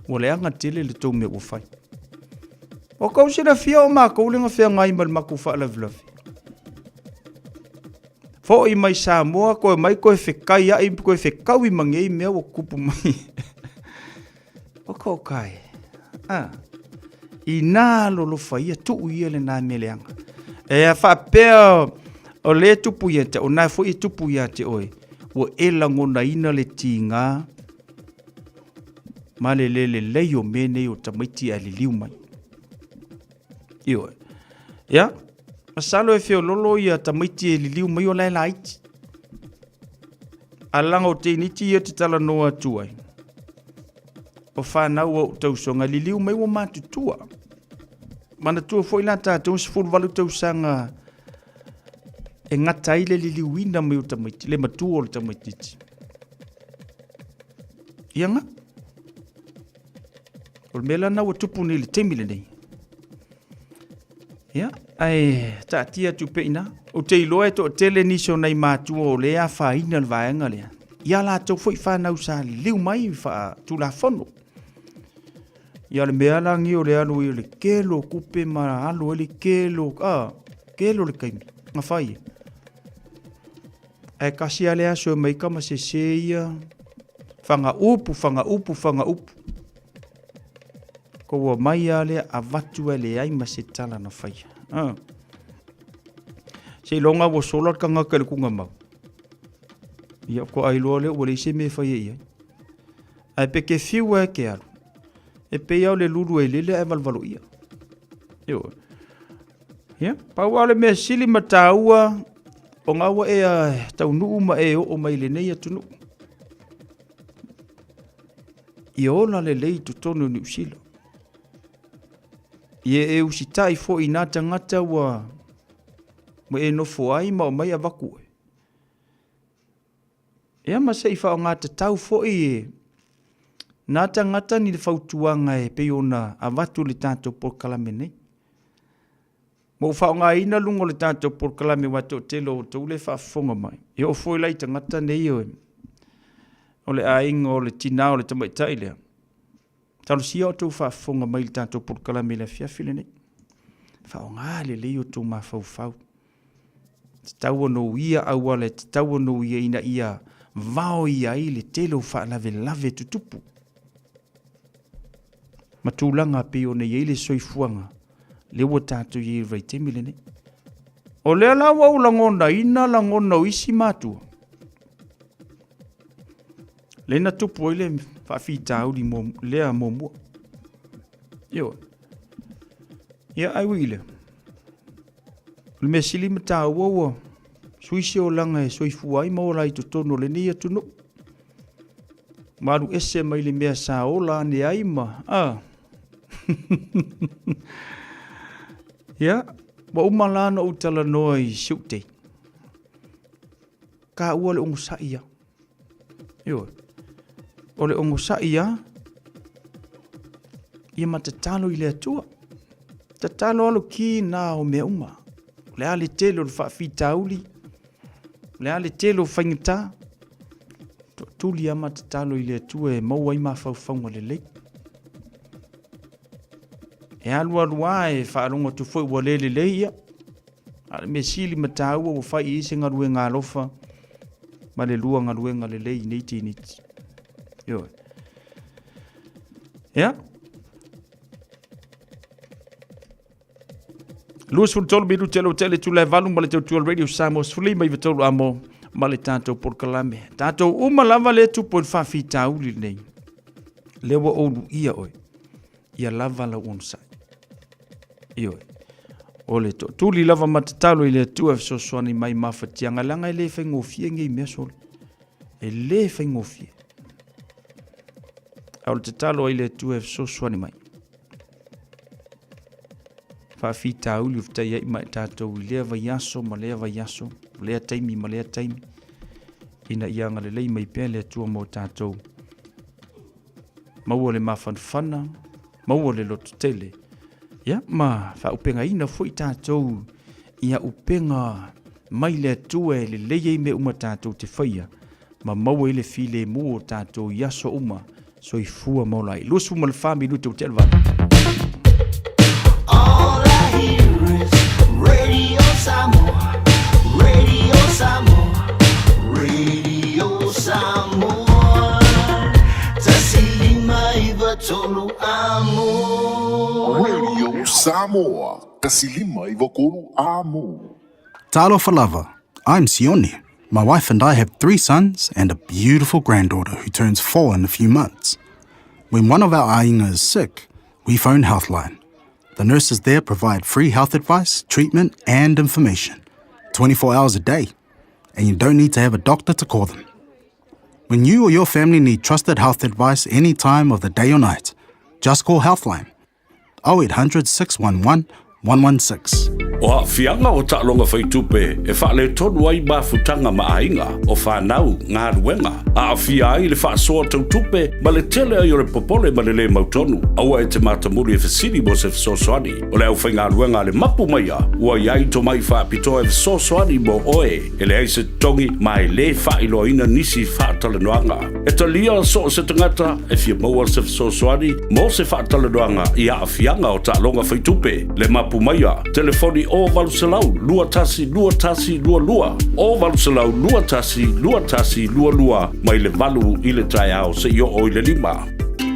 ua leaga tele le tou mea ua fai. Ua tou silafia o matou le na feagai ma le matou faalavelave. Foi mai Samoa, toe mai toe fetaiai, toe fetaui ma nei mea ua tutupu mai. O tokai. Ah. Inā lolofa ia, tuu ia lena mea leaga. E a faapea o lea e tupu ia te, o na foi e tupu ia te oe, ua e lagonaina le tiga ma le le lelei o mea nei o tamaiti ae liliu mai. Ioe. Ia, Masalo e feololo ia tamaiti e liliu mai o la e laiti. A laga o teiniti ia te talanoa atu ai. O fanau a ou tausoga liliu mai ua matutua. Manatua foi la tatou 18 tausaga e gata ai le liliuina mai o tamaiti, le matua o le tamaitiiti. Ia ga. O le mea lana ua tupu nei i le taimi lenei. Ia, ae taatia atu pea i ina. Ou te iloa e toatele nisi o nai matua o lea e afaina le vaega lea, i a latou foi fanau sa liliu mai faatulafono. Ia o le mea la lenei o le alu i le kelo o tupe ma alu ai le kelo, a, kelo le taimi, na fai e. Ae kasi lava le aso e omai ai tama sese ia, fagaupu, fagaupu, fagaupu. Ko ua mai lava lea avatu ae leai ma se tala na faia. Ah. Seiloga ua sola le tagata i le tugamau. Ia faatoa iloa lea ua leai se mea e faia i ai. Ae pe te fiu lava e te alu, e pei lava o le lulu e lele ae valevaloia. Ioe. Ia, pau lava o le mea sili ma taua, o ga ua e taunuu ma e oo mai i lenei atunuu. Ia ola lelei i totonu o Niu Sila. Ia e usitai foi i nā tagata ua ua e nofo ai ma omai avatu oe. Ia ma se i faaaogatatau foi e nā tagata ni fautuaga e pei ona avatu i le tatou polokalame nei. Ma ua faaaogaina luga o le tatou polokalame aua e toatele o outou lea e faafofoga mai. E oo foi la i tagata nei o le aiga o le tina o le tamaitai lea. Talosia outou faafofoga mai i le tatou polokalame i le afiafi lenei. Faaaoga lelei outou mafaufau. Tatau ona uia auala e tatau ona uia ina ia vaoia ai le tele o faalavelave tutupu ma tulaga pei ona i ai le soifuaga lea ua tatou i ai i le vaitaimi lenei. O lea la ua ou lagonaina lagona o isi matua. Lea na tupu ai le faafitauli lea muamua. Ioe. Ia, ai ui i lea. O le mea sili ma taua ua sui se olaga e soifua ai ma ola ai i totonu o lenei atunuu. Ma alu ese mai le mea sa ola ane ai ma... A. Ia, ua uma la ona ou talanoa i si ou tei. Taua le onosai ia. Ioe. O le onosai ia, ia ma tatalo i le Atua. Tatalo alo ki nā o mea uma. O le a le tele o le faafitauli, o le a le tele o faigata, toatuli lava ma tatalo i le Atua e maua ai mafaufauga lelei. E alu alu lava e faalogo atu foi ua le lelei ia, A o le mea sili ma taua ua fai i ai se galuega alofa ma le lua galuega lelei i nei teiniti. Ioe. Ia. 23 minute lo tele tula e valu ma le tautua Radio Samoa 15 amo ma le tatou polokalame. Tatou uma lava le tupu i le faafitauli lenei. Lea ua ou luia oe. Ia lava lau onosai. Ioe. O le toatuli lava ma tatalo i le Atua e fesoasoani mai mafatiaga, leaga e le faigofie nei mea solo. E le faigofie. A o le tatalo ai le Atua e fesoasoani mai. Faafitauli o fetaiai ma i tatou i lea vaiaso ma lea vaiaso, lea taimi ma lea taimi, ina ia agalelei mai pea le Atua mo tatou. Maua le mafanafana, maua le lototele, ia ma faaupegaina foi tatou i auupega mai le Atua e lelei ai mea uma tatou te faia, ma maua ai le filemu o tatou i aso uma, soifua ma ola ai. 24 minute ua tea le 8. All I hear is Radio Samoa, Radio Samoa, Radio Samoa. 159 amo. Radio Samoa, 159 amo. Talofa lava, I'm Sione. My wife and I have three sons and a beautiful granddaughter who turns four in a few months. When one of our aiga is sick, we phone Healthline. The nurses there provide free health advice, treatment, and information 24 hours a day. And you don't need to have a doctor to call them. When you or your family need trusted health advice any time of the day or night, just call Healthline 0800 611 116. O aafiaga o taaloga faitupe e faaletonu ai mafutaga ma aiga, o fanau, galuega, aafia ai le faasoa tautupe ma le tele ai o le popole ma le lē mautonu. Aua e te matamuli e fesili mo se fesoasoani. O le aufaigaluega a le Mapu Maia ua i ai tomai faapitoa e fesoasoani mo oe. E leai se totogi ma e lē faailoaina nisi faatalanoaga. E talia so o se tagata e fia maua se fesoasoani mo se faatalanoaga i aafiaga o taaloga faitupe. Le Mapu Maia, telefoni 0800 21 21 22, 0800 21 21 22, mai le 8 i le taeao seia oo i le 5.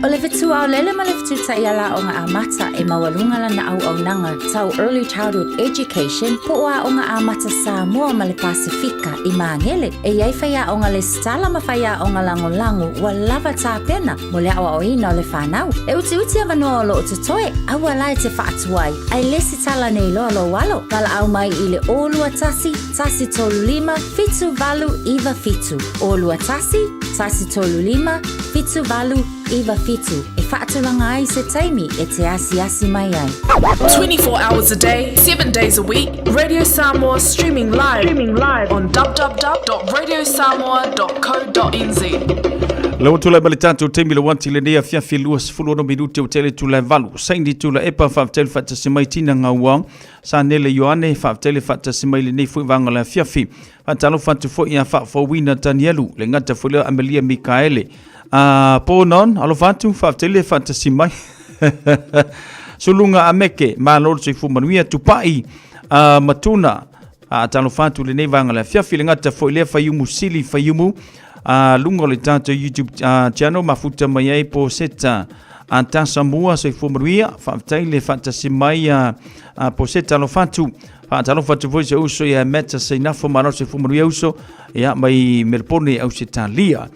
O le fetuaolele ma le fetutaiala aoga amata e maualuga lana auaunaga tau Early Childhood Education po o Aoga Amata Samoa ma le Pasefika i Magele. E i ai faiaoga lesitala ma faiaoga lagolago ua lava tapena mo le aoaoina o le fanau. E utiuti avanoa o lo o totoe, aua la e te faatuai, ae lesitala nei loa lou alo. Valaau mai i le 021 135 7897, 021 135 7897 e faatulaga ai se taimi e te asiasi mai ai. 24 hours a day, 7 days a week, Radio Samoa streaming live, streaming live on www.radiosamoa.co.nz. Le ua tulai mai le tatou taimi le uati lenei afiafi 26 minute o tele tula e valu. Saini tula epa faafetai le faatasi mai Tina Gauao. Sa Nele Ioane faafetai le faatasi mai lenei foi vaega o le afiafi. Faatalofa atu foi ia Faafouina Tanielu, le gata foi lea Amelia Mikaele. A Ponon, alofa atu, faafetai le faatasi mai. Suluga Ameke, malo le soifua manuia, Tupai a Matuna, faatalofa atu lenei vaega le afiafi, le gata foi lea Faiumu Sili Faiumu, a luga o le tatou YouTube channel, mafuta mai ai po seta a Tasamua, soifua manuia, faafetai le faatasi mai a Poseta, alofa atu. Faatalofa atu foi se uso ia Meta Seinafo, malo le soifua manuia uso, ia mai Melbourne, Ausetalia.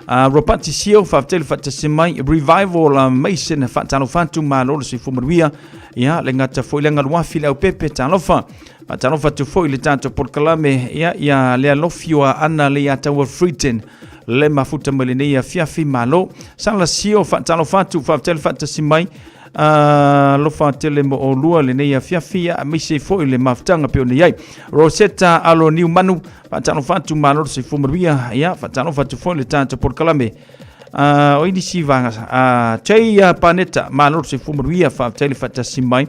Ropati Sio, faafetai le faatasi mai. Revival Mason, faatalofa atu, malo le soifua manuia. Ia, le gata foi le galuafi le aupepe, talofa. Faatalofa atu foi le tatou polokalame, ia, ia le alofi o Aana le ia taua Freeton. Le mafuta mai lenei afiafi, malo. Sala Sio, faatalofa atu, faafetai le faatasi mai. Alofa tele mo olua lenei afiafi, aemaise foi le mafutaga pei ona i ai. Rosetta Alo Niumanu, faatalofa atu, malo le soifua manuia. Ia, faatalofa atu foi le tatou polokalame. O nisi vaega, Jay Paneta, malo le soifua manuia, faafetai le faatasi mai.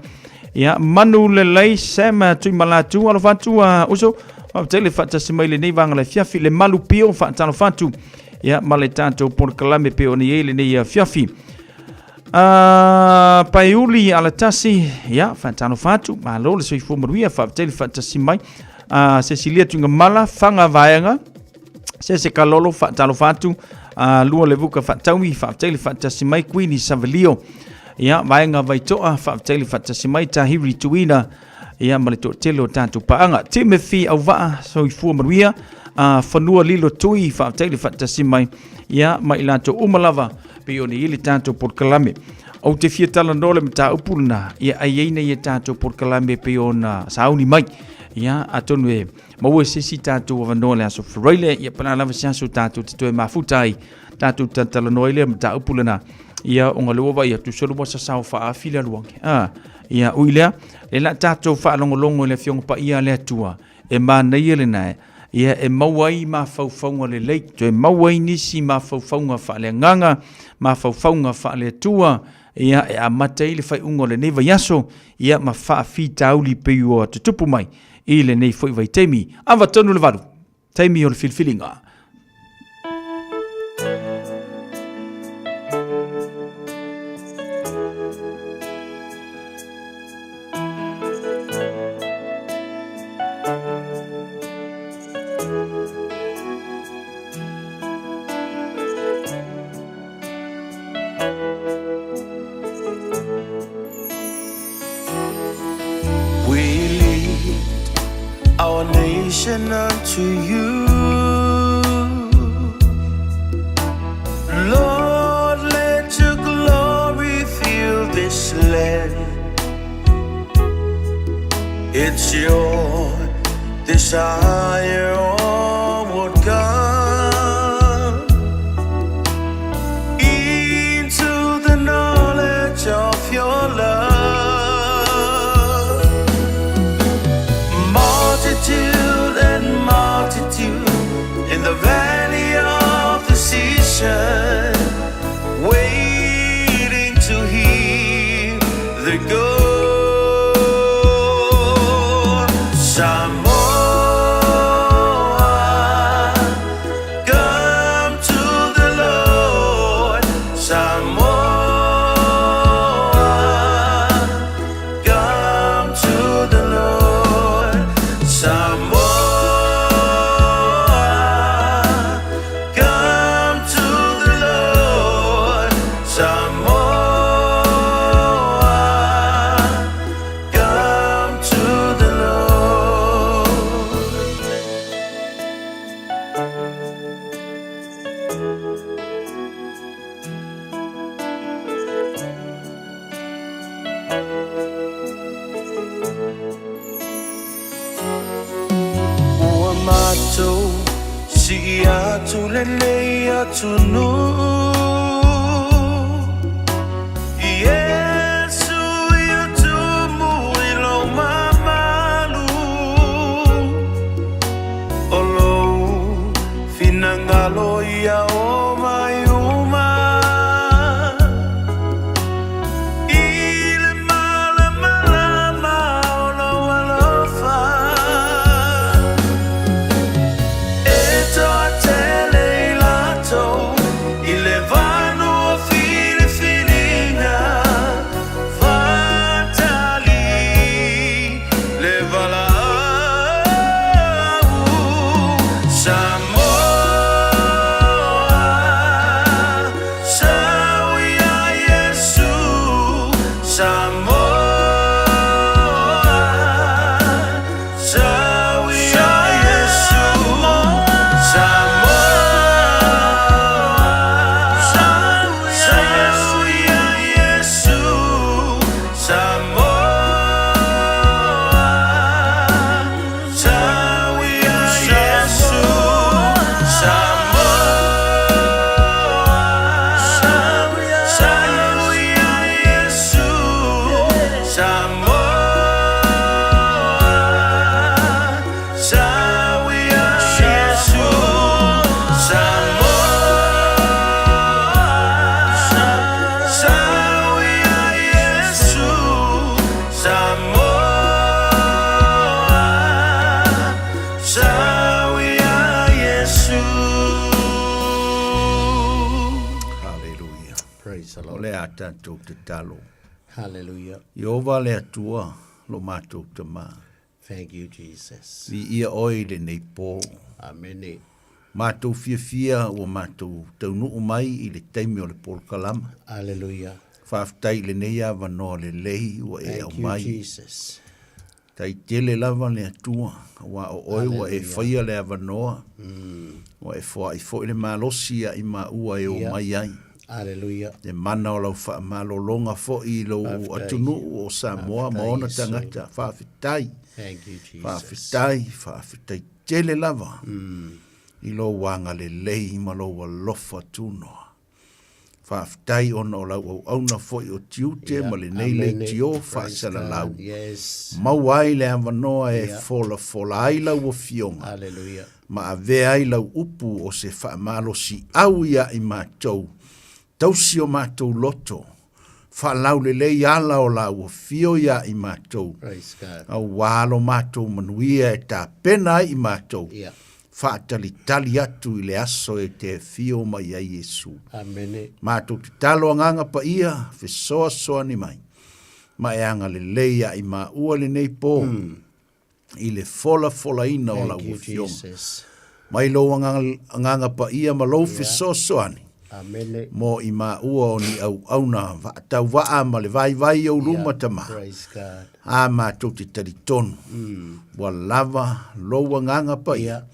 Ia, Manu Lelei, Sam Tuimalatu, alofa atu, uso, faafetai le faatasi mai lenei vaega le afiafi. Le Malu Pio, faatalofa atu, ia, ma le tatou polokalame pei ona i ai lenei afiafi. Paiuli Alatasi, ia, faatalofa atu, malo le soifua manuia, faafetai le faatasi mai. Cecilia Tuigamala, Faga Vaega, Sese Kalolo, faatalofa atu. Lua Levuka Faataui, faafetai le faatasi mai. Queenie Savelio, ia, Vaega Vaitoa, faafetai le faatasi mai. Tahiri Tuina, ia, ma le toatele o tatou paaga. Timothy Auvaa, soifua manuia. Fanua Lilo Tui, faafetai le faatasi mai. Ia, ma i latou uma lava, pei ona i ai le tatou polokalame. Ou te fia talanoa le mataupu lena, ia ai ai nei tatou polokalame pei ona sauni mai. Ia, atonu e maua se isi tatou avanoa le aso Faraile, ia pe la lava se aso tatou te toe mafuta ai, tatou talanoa ai le mataupu lena. Ia, ona lea ua vaai atu, solo ua sasao faaafi le aluage. Ia, ui lea, le la tatou faalogologo i le Afioga Paia a le Atua, e manaia lena, ia e maua ai mafaufauga lelei, toe maua ai nisi mafaufauga faaleagaga, mafaufauga faaleatua, ia e amata ai le faaiuga o lenei vaiaso, ia ma faafitauli pei ua tutupu mai i lenei foi vaitaimi. Ava tonu le valu, taimi o le filifiliga. We lead our nation unto you. Lord, let your glory fill this land. Desire all would come into the knowledge of your love. Multitude and multitude in the valley of decision, waiting to hear the go. Samoa, come to the Lord. Samoa, come to the Lord. Samoa, come to the Lord. Samoa, come to the Lord. Ua matou si'i atu lenei atunuu Iesu ia tumu i lou mamalu O lou finagalo ia o mai uma I le malamalama o lou alofa E toatele i latou i le vanua filifiliga Faatali le valaau Samoa, sau ia Iesu Samoa, sau ia Iesu Samoa, sau ia Iesu Samoa, sau ia Iesu Samoa, sau ia Iesu Samoa, sau ia Iesu Samoa, sau ia Iesu Samoa, sau ia Iesu. Hallelujah. Praise the O Lord. le a tatou tatalo. Hallelujah. Ieova le Atua lo matou Tama. Thank you, Jesus. Viia oe i lenei po. Amene. Matou fiafia ua matou taunuu mai i le taimi o le polokalama. Hallelujah. Faafetai i lenei avanoa lelei ua e Thank you, aumai. Jesus. Tai tele lava le Atua, aua o oe ua e faia le avanoa, ua e foai foi le malosi ia i maua e o mai ai. Hallelujah. Le mana o lau faamalologa foi i lou Faafetai. atunuu o Samoa ma Faafetai, ona Iesu. tagata. Faafetai. Thank you, Jesus. Faafetai, faafetai tele lava i lou agalelei ma lou alofa tunoa. Faafetai ona o lau auauna foi o tiute Yeah. ma lenei Amene. leitio Praise faasalalau. God. Yes. Maua ai le avanoa e Yeah. folafola ai lau afioga Hallelujah. ma avea ai lau upu o se faamalosiau ia i matou, tausi o matou loto, faalaulelei ala o lau afio ia i matou, Praise God. auā lo matou manuia e tapena ai i matou, Yeah. faatalitali atu i le aso e te afio mai ai Iesu. Amene. Matou tatalo agaga paia, fesoasoani mai, ma e agalelei ia i maua lenei po, i le folafolaina o Thank lau you, afioga. Jesus. Mai lou agaga paia ma lou fesoasoani, Amene. mo i maua o ni auauna vaatauvaa ma le vaivai o luma Yeah. tama. Praise God. A matou te talitonu, ua lava lou agaga paia Yeah.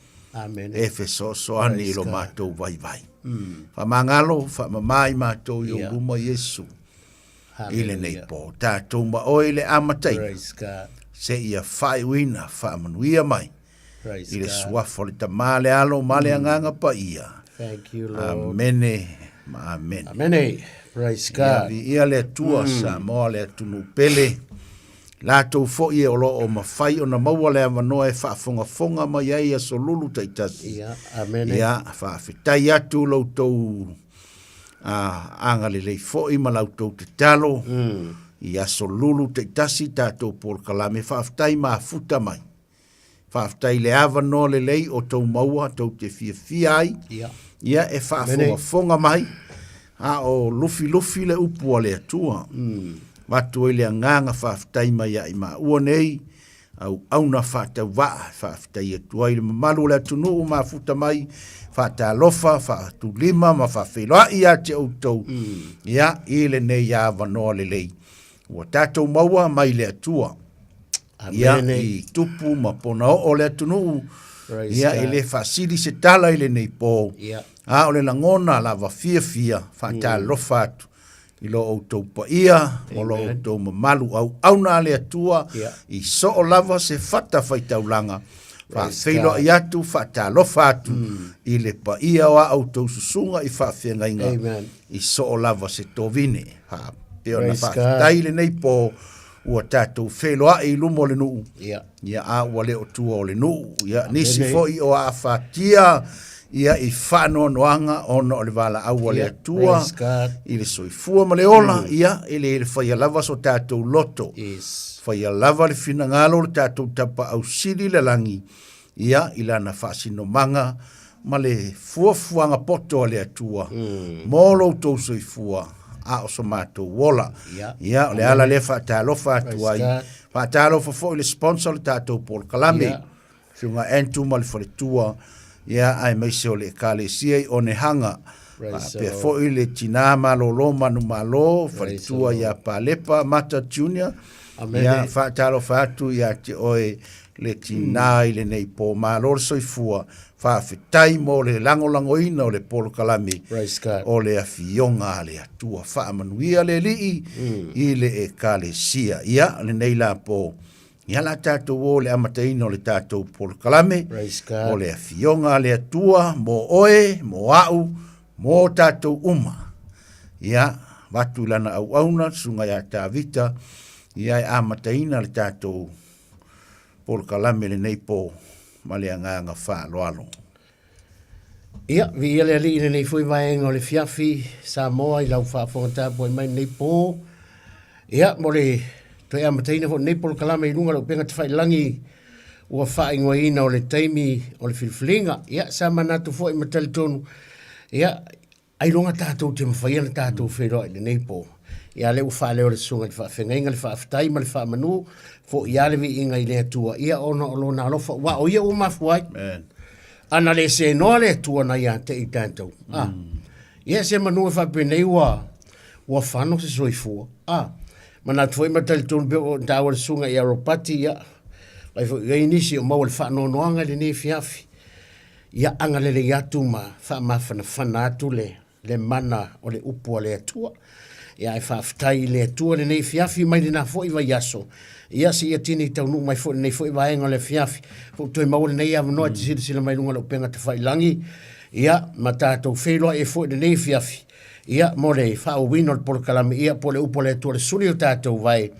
Amene. e fesoasoani i Praise lo God. matou vaivai. Faamagalo, faamama i matou i ou Yeah. luma Iesu i lenei Hallelujah. po. Tatou ma oe i le amataina, Praise God. seia faaiuina faamanuia mai. I le suafa o le Tama, le Alo ma le Agaga Paia. Thank you, Lord. Amene ma amene. Amene. Praise God. Ia viia le Atua, Samoa le atunuu pele. Latou foi e o lo o mafai ona maua le avanoa e faafogafoga mai ai aso lulu taitasi. Ia, amene. Ia, faafetai atu lo outou agalelei foi ma la outou tatalo i aso lulu taitasi tatou polokalame. Faafetai mafuta mai. Faafetai i le avanoa lelei o tou maua tou te fiafia ai, Ia. ia e faafogafoga mai, a o lufilufi le upu a le Atua. Avatu ai le agaga faafetai mai ia i maua nei, auauna faatauvaa e faafetai atu ai i le mamalu o le atunuu mafuta mai, faatalofa, faatulima ma faafeiloai ia te outou, ia, i lenei avanoa lelei ua tatou maua mai le Atua. Ia, i tupu ma ponaoo o le atunuu, ia, e le faasili se tala i lenei po, a o le lagona lava fiafia faatalofa atu i lo outou paia ma lo outou mamalu auauna a le Atua i soo lava se fata faitaulaga, faafeiloai atu, faatalofa atu i le paia o a outou susuga i faafeagaiga i soo lava se tovine. Faapea ona faafetai i lenei po ua tatou feiloai i luma o le nuu, ia, a ua le o tua o le nuu. Ia, nisi foi o aafatia ia i faanoanoaga ona o le valaau a le Atua i le soifua ma le ola, ia, e le faia lava so tatou loto. Faia lava le finagalo o le tatou Tapaau Sili i le lagi, ia, i lana faasinomaga ma le fuafuaga poto a le Atua mo lo outou soifua, a o so matou ola. Ia, o le ala lea faatalofa atu ai. Faatalofa foi i le sponsor o le tatou polokalame, Afioga Andrew ma le faletua, ia, aemaise o le Ekalesia i Onehanga. Faapea foi le tina malolo manumalo, faletua ia Palepa Mata Junior. Ia, faatalofa atu ia te oe le tina i lenei po. Malo le soifua, faafetai mo le lagolagoina o le polokalame o le Afioga a le Atua. Faamanuia le Alii i le Ekalesia. Ia, lenei la po, ia la tatou o le amataina o le tatou polokalame o le Afioga a le Atua mo oe, mo au, mo tatou uma. Ia, avatu i lana auauna, le Susuga ia Tavita, ia e amataina le tatou polokalame lenei po ma le agaga faaaloalo. Ia, viia le Alii i lenei foi vaega o le fiafi, Samoa i lau faafofoga tapuai mai lenei po. Ia, mo le toe amataina foi lenei polokalame i luga o le upega tafailagi ua faaigoaina o le taimi o le filifiliga. Ia, sa manatu foi ma talitonu, ia, Ailoga tatou te mafai ona tatou feiloai i lenei po. Ia lea ua faaleo le susuga i le faafeagaiga le faafetai ma le faamanu foi ia le viiga i le Atua ia ona o lona alofa aua o ia ua mafua ai. Amen. Ana le senoa le Atua na ia te i tatou. Ah. Ia se manu e faapenei ua ua fano se soifua. Ah. Manatu foi ma talitonu pea o taua le susuga ia Ropati ia. Vai foi i ai nisi o maua le faanoanoaga i lenei afiafi. Ia agalelei atu ma faamafanafana atu le, le mana o le upu a le Atua. Ia ae faafetai i le Atua lenei afiafi mai lena foi vaiaso. Ia seia tini taunuu mai foi lenei foi vaega o le afiafi. Ua toe maua lenei avanoa e te silasila mai luga o le upega tafailagi. Ia ma tatou feiloai ai foi lenei afiafi. Ia mo le faaauauina o le polokalame ia po o le upu a le Atua le suli o tatou vae.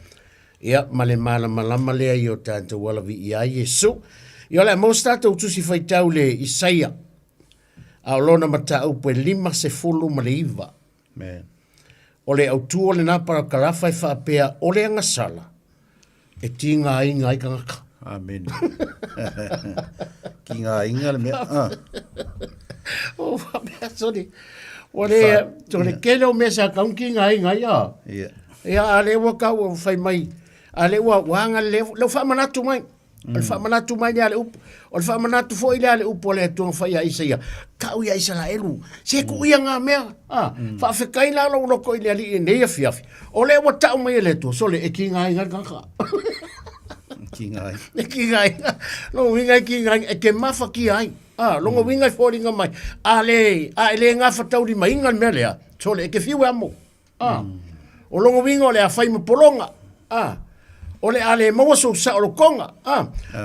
Ia, ma le malamalama lea i o tatou ala viia ai Iesu. Ia, o le a maua se tatou tusi faitau le Isaia, a o lona mataupu e 59. Amen. O le autu o lena parakalafa e faapea, o le agasala e tigaina ai tagata. Amen. Tigaina le mea. Ah. O faapea, sorry. Ua le, so le tele o mea sa tau tigaina ai, ah. Yeah. Ia, a lea ua tau ua fai mai, a lea ua ua aga le, lea ua faamanatu mai. O le faamanatu mai lea a le upu. O le faamanatu foi lea a le upu a le Atua na fai ia Isaia. Tau ia Isaraelu, se tuu ia ngā mea. Ah, Faafetai la lou loto i le Alii i nei afiafi. O lea ua tau mai e le Atua, sole, e tigaina le tagata. Tigaina. E tigaina. Lona uiga e tigaina, e te mafatia ai. Ah, lona uiga e foliga mai, a le, a e le gafataulimaina le mea lea, sole, e te fiu e amo. Ah. O lona uiga o le a fai ma pologa. Ah. O le a le maua sou saolotoga, a.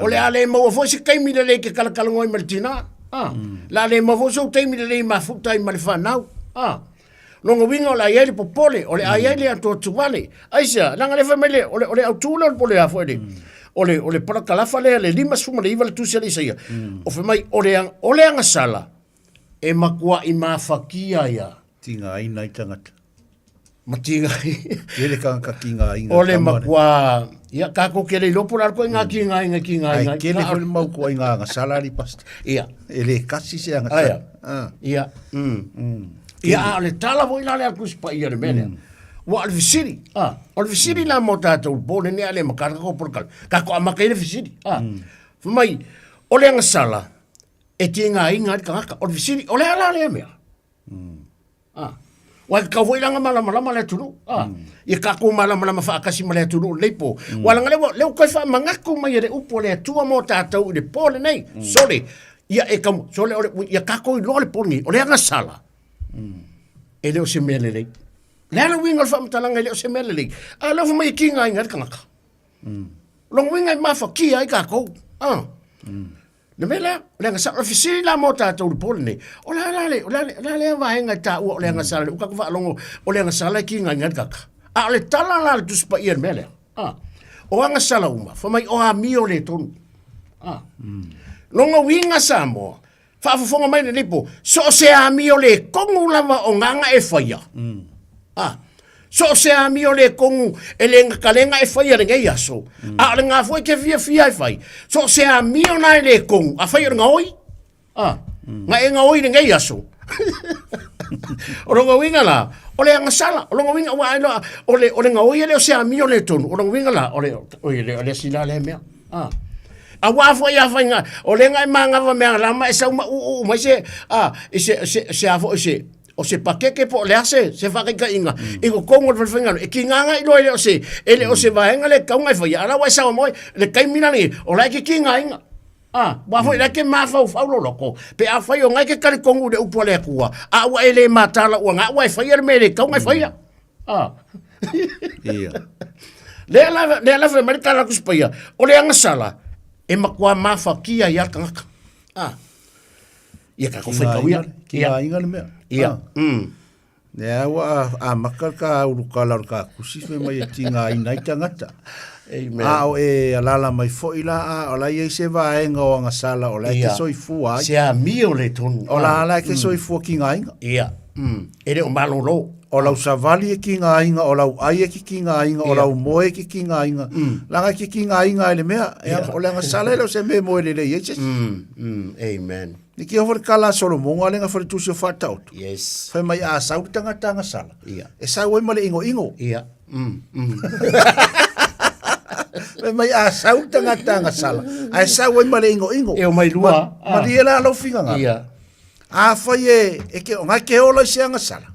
O le a le maua foi se taimi lelei e te talatalanoa ai ma le tina, a. Le a le maua foi sou taimi lelei e mafuta ai ma le fanau, a. Lona uiga o le a i ai le popole, o le a i ai le atuatuvale. Aisea? Leaga lea fai mai le, o le, o le autu lea o le pole a foi le, o le, o le parakalafa lea, le 59 le tusi a le Isaia. O fai mai, o le, o le agasala, e matuai mafatia ia. Tigaina ai tagata. Ma tiga. Tele tagata tigaina. O le matua, ia kākou ke le iloa po o le a le koiga tigaina tigaina. Ai tele foi le mau koiga agasala ali pastor. Ia. E le kasi se agasala. Aia. Ia. Ia, a o le tala foi la lea a le Tusi Paia i le mea lea. Ua o le fesili, a, o le fesili la mo tātou i le po lenei a le makala tatou polokala. Tatou amata ai le fesili, a. Fai mai, o le agasala e tigaina ai le tagata. O le fesili, o le a la lea mea? Ah. Ua e tatau foi la ona malamalama le atunuu. Ah. Ia tatou malamalama faatasi ma le atunuu i lenei po. Ua leaga lea ua lea ua toe faamanatu mai e le upu a le Atua mo tatou i le po lenei. Sole, ia e tau, sole o le, ia tatou iloa le po lenei, o le agasala. E le o se mea lelei. O le a le uiga o le faamatalaga e le o se mea lelei? A o lea ua fai mai e tigaina ai le tagata. Lona uiga e mafatia ai tatou. Ah. Le mea lea, o le agasala, o le fesili la mo tatou i le po lenei, o le a la le, o le a le, o le a lea vaega e taua o le agasala, lea ua tatou faalogo o le agasala e tigaina ai le tagata. A o le tala la a le Tusi Paia i le mea lea, a, o agasala uma, fai mai o amio le tonu. A. Lona uiga Samoa, faafofoga mai lenei po, so o se amio le tonu lava o gaga e faia, a, So o se amio le kongu e le ngakalenga e whai a le ngei aso. A o le ngā foi ke fia fia e whai. So o se amio na e le kongu, a whai o le ngaoi. A, nga e ngaoi le ngei aso. O longa uiga la, o le angasala, o longa uiga, ua ai loa, o le, o le ngaoi e le o se amio le tonu, o longa uiga la, o le, o le, o le sila le mea. A. A ua foi a whainga, o le ngai mangava mea lama e sau ma u u mai se, a, i se, se, se a foi se, o se pakeke po o le a se, se faakaitaiga i totonu o le falefaigaluega, e tigaga i loa e le o se, e le o se vaega lea e tatau ona e faia, a o la ua e sao mai, le taimi la lenei, o la e te tigaina. A, aua foi o la e te mafaufau lou loto, pe afai o na e te talitonu i le upu a le Atua, a ua e le mataala ua na ua e faia le mea e le tatau ona e faia. A. Ia. Lea la, lea la fai mai le tala a le Tusi Paia, o le agasala, e matua mafatia ai lava le tagata. A. Ia tatou faitau ia. Ki ngā inga le mea. Ia. Lea ua amata le ka ulu kala o le ka kusi fai mai e tigaina ai tagata. Amen. A o e alala mai foi la a o la i ai se vaega o agasala o la e ke soifua ai. Se amio le tonu. O la la e ke soifua ki ngā inga. Ia. E le o malolo. O lau savali e ki ngā inga, o lau ai e ki ki ngā inga, o lau moe e ki ki ngā inga. Langa e ki ki ngā inga e le mea, e o le agasala e le o se mea e moe lelei ai se isi. Amen. Ni ki ofo le kala a Solomonga lenga fale tusi o whataoto. Yes. Whai mai a sau le tangata agasala. Ia. E sau ai ma le ingo ingo. Ia. Whai mai a sau le tangata agasala. A e sau ai ma le ingo ingo. E o mai lua. Ma, ma lie la lau finganga. Ia. A whai e, e ke, o ngai ke ola i se agasala.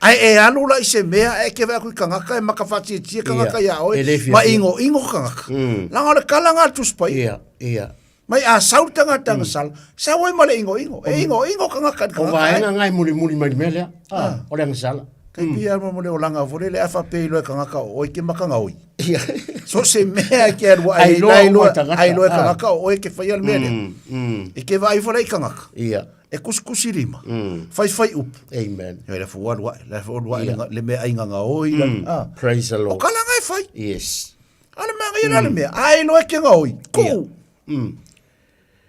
Ai e alu la i se mea e ke wea kui kangaka e makawhatiatia kangaka ia oe. E le fia Ma fia. ingo ingo kangaka. Langa o le kala ngā tuspai. Ia, ia. Mai a sau le tagata mm. sala, sau ai ma le ingoingo. E ingoingo kangaka i O kangaka. vaega ngai mulimuli mai le mea lea. Ah, o le agasala. Kai pia mo le olanga fole le afa pe iloa e kangaka o oe ke makanga oi. Ia. So se mea e ke alua Ai ai loa ai uma loa tagata. ai loa e Ah. kangaka o oe ke whaia le mea lea. E ke vai fole i kangaka. Ia. E kusikusi lima. Whai whai upu. Amen. E le fua lua, le fua lua Ia. le mea ai nganga oi. Ah. Praise the O Lord. kalanga e whai. Yes. Ale manga ia le mea. Ai loa e ke ngaoi. Ku.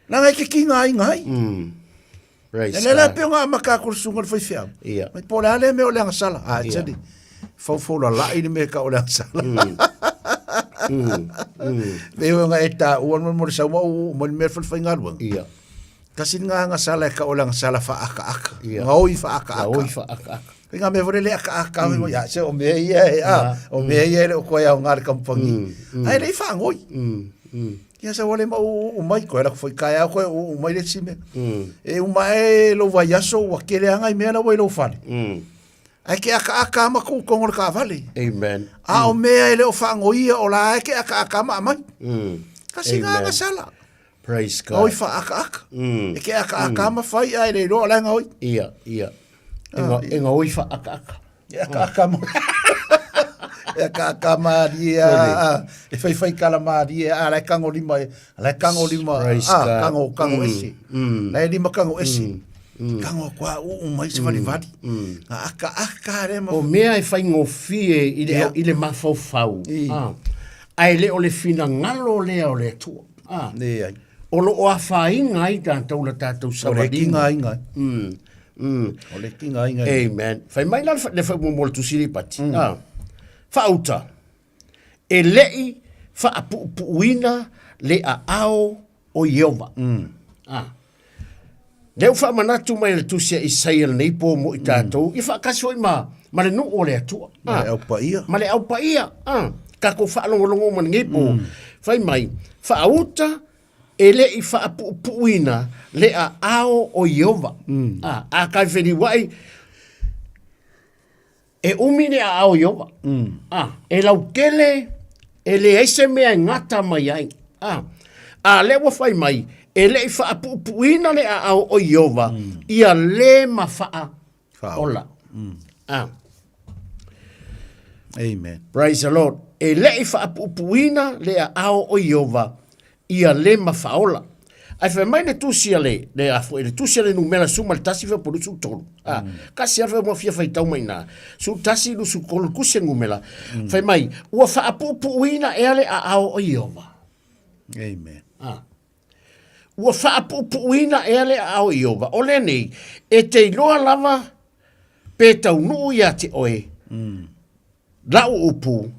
Langa e ke ki ngai ngai. Praise E le la God. pe o ngā maka kuru sunga le whai whiau. Ia. Mai po le ale me o le angasala. A, Ia. tani. Fau fau la lai ni me ka o le angasala. Me o ngā e tā uan mo le sauma u mo le mea whai whai ngaluanga. Ia. Kasi ngā angasala e ka o le angasala wha aka aka. Ia. Ngā oi wha aka aka. Ngā oi wha aka aka. Kai ngā mea fore le aka aka. Ia, se o mea ia e a. O mea ia e le o koe au ngā le kampangi. Ai le i whaangoi. Ia sa wale ma u u mai koe la ku whai kai au koe u u mai le tsi mea. E uma e lo vai aso ua kele anga i mea la wai lo whale. Ai ke aka aka ama ku kongo le ka vale. Amen. A o mea e le o whaangoia o la e ke aka aka ama amai. Kasi ngā Amen. anga sala. Praise God. Oi wha aka aka. E ke aka aka ama whai ai le roa la ngoi. Ia, ia. E ngā, e ngā oi wha aka aka. E aka aka ama. E akaaka mārie a, e whaiwhai kala mārie a, la e kango lima, la e kango lima, Praise a, God. kango, kango ese. La e lima kango ese. Kango kua uu mai se valivali. Nga akaaka le ma... O mea e faigofie i le, i le mafaufau. Ah. Ae le o le finagalo lea o le Atua. Ah. O lo o afaina ai tatou la tatou O le savaliga. kinga inga. O le kinga inga. Amen. Fai mai la le fai mo le tusi le pati. Ah. Faauta. E lei faapuupuuina le aao o Ieova. Ah. Lea ua faamanatu mai e le tusi a Isaia lenei po mo i tatou, ia faatasi foi ma, ma le nuu o le Atua. Ma le aupaia. Ma le aupaia. Ah. Tatou faalogologo ma lenei po. Fai mai, faauta e le i faapuupuuina le aao o Ieova. Ah, a kai feliuai, E umi le aao o Ieova. Ah, e lautele, e leai se mea e gata mai ai. Ah, a lea ua fai mai, e le i faapuupuuina le aao o Ieova, ia le ma faa ola. Ah. Amen. Praise the Lord. E le i faapuupuuina le aao o Ieova, ia le ma faaola. Ae fai mai le tusi a le, le a foi, le tusi a le numera suma le tasi fai polu su tolu. Ah, kasi a fai mo fia fai tau mai na. Su tasi lu su kolu kuse numera. Fai mai, ua faapuupuuina ea le aao o Ieova. Amen. Ah. Ua faapuupuuina ea le aao o Ieova. O lenei, e te iloa lava pe taunuu ia te oe, lau upu,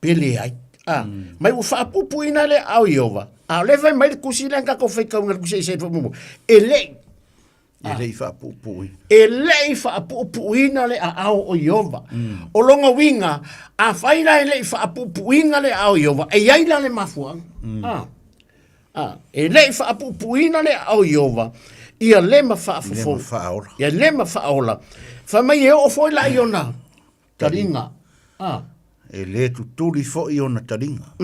pe leai. A, mai ua faapuupuuina le aao o Ieova, a o lea e fai mai le tusi lea na tatou faitauina le tusi a Isaia faamuamua, e le i. E le i faapuupuuina. E le i faapuupuuina le aao o Ieova. O lona uiga, afai la e le i faapuupuuina le aao o Ieova, e i ai la le mafuaaga. A, a, e le i faapuupuuina le aao o Ieova, ia le ma faafofoga. Le ma faaola. Ia le ma faaola. Fai mai e oo foi la i ona taliga. A. E lē tutuli foi ona taliga.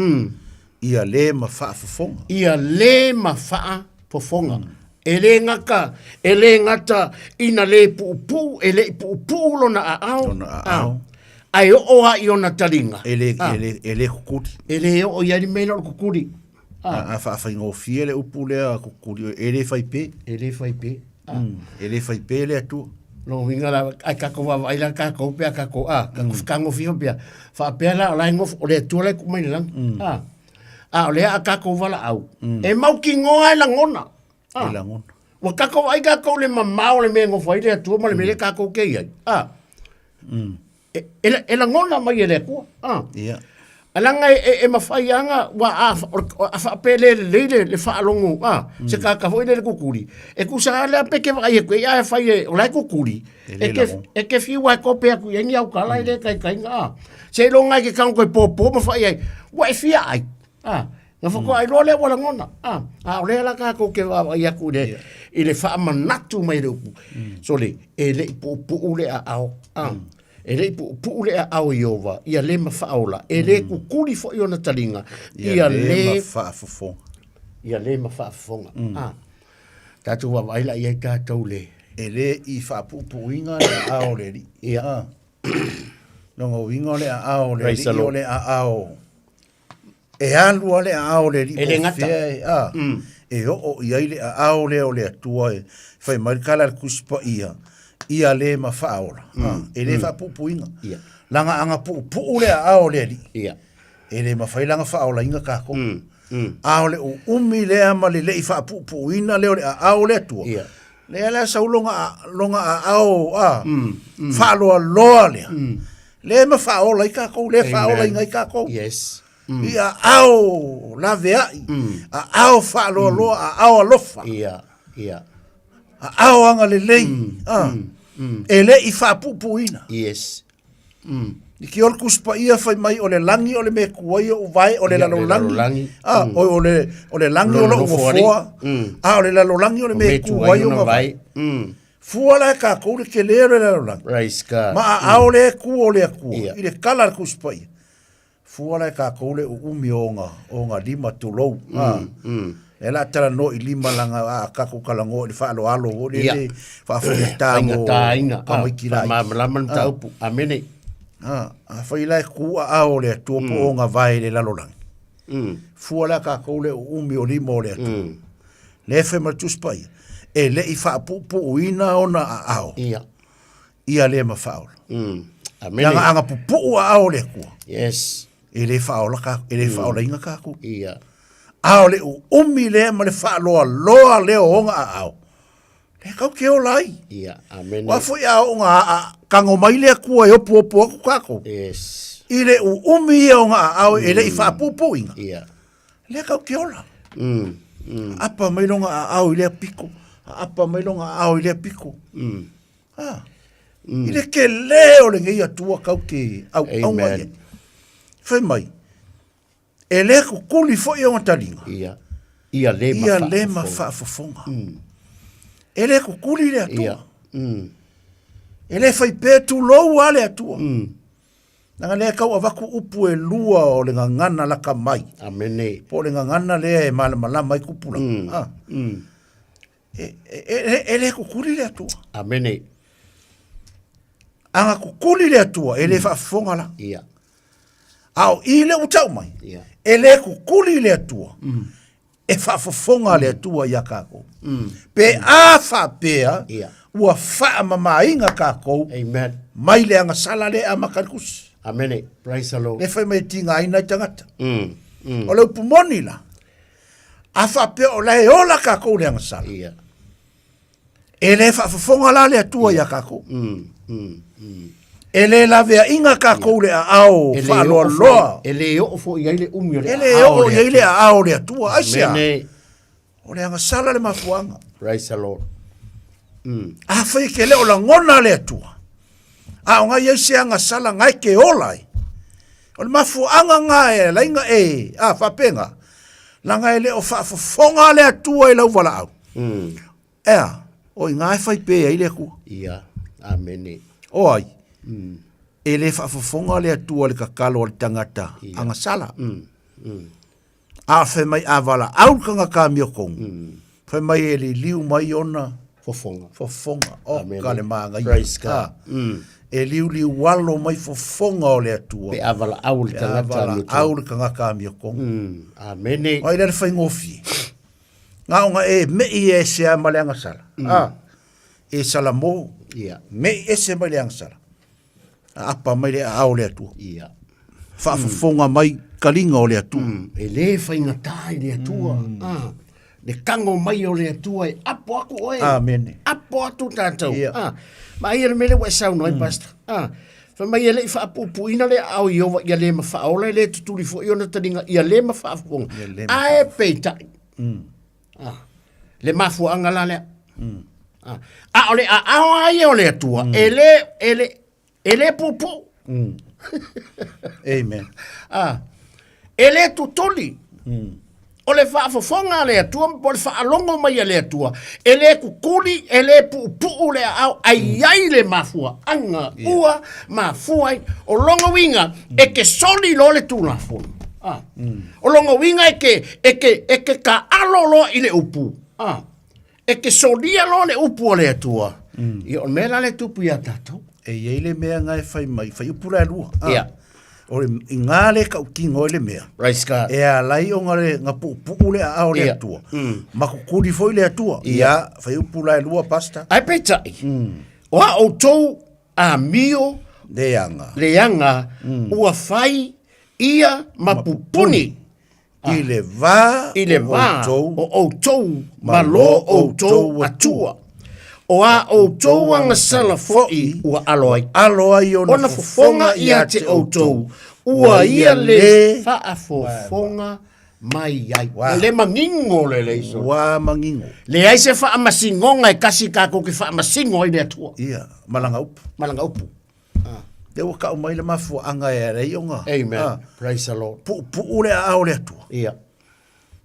Ia lē ma faafofoga. Ia lē ma faafofoga. E lē gata, e lē gata ina lē puupuu, e le i puupuu lona aao. Lona aao. Ae oo lava i ona taliga. E lē, e lē, e lē kukuli. E lē oo i ai le mea lea o le kukuli. A faafaigofie le upu lea kukuli, e lē fai pe. E lē fai pe. E lē fai pe le Atua. Lona uiga la, ai tatou vaavaai la tatou pe a tatou, a, tatou fetagofie faapea, faapea la o la e nofo, o le Atua la e tuu mai i le lagi. A, a o lea a tatou valaau, e mautinoa e lagona. E lagona. Ua tatou vaai tatou i le mamao o le mea e nofo ai le Atua ma le mea lea tatou te i ai. A. E lagona mai e le Atua. A. Ia. Leaga e mafai lava ona, ua a faapea e le lelei le faalogo a, se tagata foi lele kukuli, e tusa lava lea pe e te vaai atu i ai, ae afai e, o la e kukuli, e te fiu lava e kope atu i ai ni aukala e le taitaiga a. Seiloga e te tago toe pōpō ma fai ai, ua e fia ai, a. Na faatoa iloa lea ua lagona, a. A o lea la tatou te vaavaai atu i le faamanatu mai e le upu, sole, e le i puupuu le aao, a. E le i puupuu le aao o Ieova, ia le ma faaola, e le kukuli foi ona taliga, ia le ma faafofoga. Ia le ma faafofoga. A, tatou vaavaai la i ai tatou le. E le i faapuupuuina le aao o le Alii. Ia. Lona uiga o le aao o le Alii o le aao. E alu lava le aao o le Alii E le gata. po o fea e, a, e oo i ai le aao lea o le Atua e fai mai le tala a le Tusi Paia, ia le ma faaola. A, e le faapuupuuina. Ia. Leaga ana puupuu le aao o le Alii, Ia. e le mafai la ona faaolaina tatou. A o le uumi lea ma le le i faapuupuuina lea o le aao o le Atua, Ia. lea la sau lona, lona aao a, faaloaloa lea, Lea ma faaola ai tatou, lea faaolaina ai tatou. Yes. I aao laveai, aao faaloaloa, aao alofa. Ia, ia. Aao agalelei, e le i faapuupuuina. Yes. I ki o le Tusi Paia fai mai o le lagi o le mea tu ai ou vae o le lalolagi. Ah, o le o le lagi o lou nofoa. A o le lalolagi o le mea tu ai ona vae. Fua la e tatou le tele o le lalolagi. Praise God. Ma aao le ku o le Atua i le tala a le Tusi Paia. Fua la e tatou le uumi o ona, o ona lima tulou. Lea la talanoa i lima laga a tatou talanoa i le faaaloalo foi lele faafaigata mo Faigataina. tamaiti laiti. Faamalamalama le mataupu. Amene. A, afai la e ku aao o le Atua po o gavae i le lalolagi, fua la tatou le uumi o lima o le Atua. Lea e fai mai le Tusi Paia, e le i faapuupuuina ona aao, Ia. ia le ma faaola. Amene. Leaga aga pupuu aao o le Atua. Yes. E le faaola ka, e le faaolaina tatou. Ia. A o le uumi lea ma le faaloaloa lea o ona aao, lea tatou te ola ai. Ia, amene. Aua foi a oo ina kago mai le Atua e opuopu atu tatou. Yes. I le uumi ia o ona aao e le i faapuupuuina. Ia. Lea tatou te ola. Aapa mai lona aao i lea piko, aapa mai lona aao i lea piko. Ah. I le tele o lenei Atua tatou te auauna i ai. Fai mai, e le kukuli foi ona taliga. Ia. Ia le ma Ia le ma faafofoga. E le kukuli le Atua. Ia. E le fai pea tulou lava le Atua. Leaga lea e tau avatu upu e lua o le gagana laka mai. Amene. Po o le gagana lea e malamalama ai tupulaga. Ah. E le kukuli le Atua. Amene. Aga kukuli le Atua, e le faafofoga la. Ia. A o i lea ua tau mai, Ia. e le kukuli le Atua, e faafofoga le Atua ia tatou. Pe a faapea, Ia. ua faamamaina tatou Amen. mai le agasala lea e amata i le tusi. Amene. Praise the Lord. Lea fai mai e tigaina ai tagata. O le upu moni la, a faapea o la e ola tatou i le agasala, Ia. e le faafofoga la le Atua ia tatou. E le laveaiga tatou i le aao E le oo faaloaloa. foi- E le oo foi i ai le umi o le E le aao oo i ai le aao o le Atua. Aisea? Amene. O le agasala le mafuaaga. Praise the Lord. Afai e ke le o lagona le Atua, a o ngai ai se agasala ngai ke ola ai. O le mafuaaga nga e alai ona e, a, faapena, laga e le o faafofoga le Atua i lau valaau. Ea, o i ina e fai pē ai le Atua. Ia, amene. O ai, e le faafofoga le Atua i le tatalo a le tagata agasala. A fai mai a valaau le tagata amiotonu, fai mai e liliu mai ona Fofoga. Fofoga. O Amene. ka le manaia. Praise God. Ah. E liuliu alo mai fofoga o le Atua. Pe a valaau le Pe a tagata amiotonu. valaau le tagata amiotonu. Amene. O ai lea le faigofie. Na ona e mei e ese lava ma le agasala. Ah. E salamo. Ia. Mei ese mai le agasala. Aapa mai le aao o le Atua. Ia. Faafofoga mai kaliga o le Atua. E le faigata i le Atua. Ah. Le kago mai o le Atua e apo atu oe. Amene. Apo atu tatou. Ia. Ah. Ma ia le mea lea ua e saunoa ai, Pastor. Ah. Fai mai e le i faapuupuuina le aao i Ieova ia le ma faaola, e le tutuli foi ona taliga ia le ma faafofoga. Ia le ma Ae peitai. Ah. Le mafuaaga la lea. Ah. A o le aao lava ia o le Atua, e le, e le, e le puupuu. Amen. Ah. E le tutuli. O le faafofoga a le Atua po o le faalogo mai a le Atua, e le kukuli, e le puupuu le aao, ae i ai le mafuaaga ua mafua ai. O lona uiga, e te soli loa le Tulafono. Ah. O lona uiga e te, e te, e te taalo loa i le upu. Ah. E te solia loa le upu a le Atua. Ia, o le mea la lea e tupu ia tatou. E i ai le mea nga e fai mai, fai upu la e lua. Ah. Ia. O le, i ngā le kautino ai le mea. Praise God. E alai ona le nga puupuu le aao le Ia. Atua. Ma kukuli foi le Atua. Ia, fai upu la e lua, Pastor. Ae peitai, o a outou amio Leaga. leaga ua fai ia ma pupuni I le va i le o va outou o outou ma ma lo lo outou outou Atua. O a outou agasala foi ua alo ai. Alo ai ona Ona fofoga ia te outou, ua ia le faafofoga mai ai. Wow. Le manino le leiso. Ua manino. Leai se faamasinoga e kasi tatou te faamasino ai le Atua. Ia, malanga upu. Malanga upu. Lea ua kau mai le mafuaaga e alai ona. Amen. Ah, Praise the Lord. puupuu le aao o le Atua. Ia.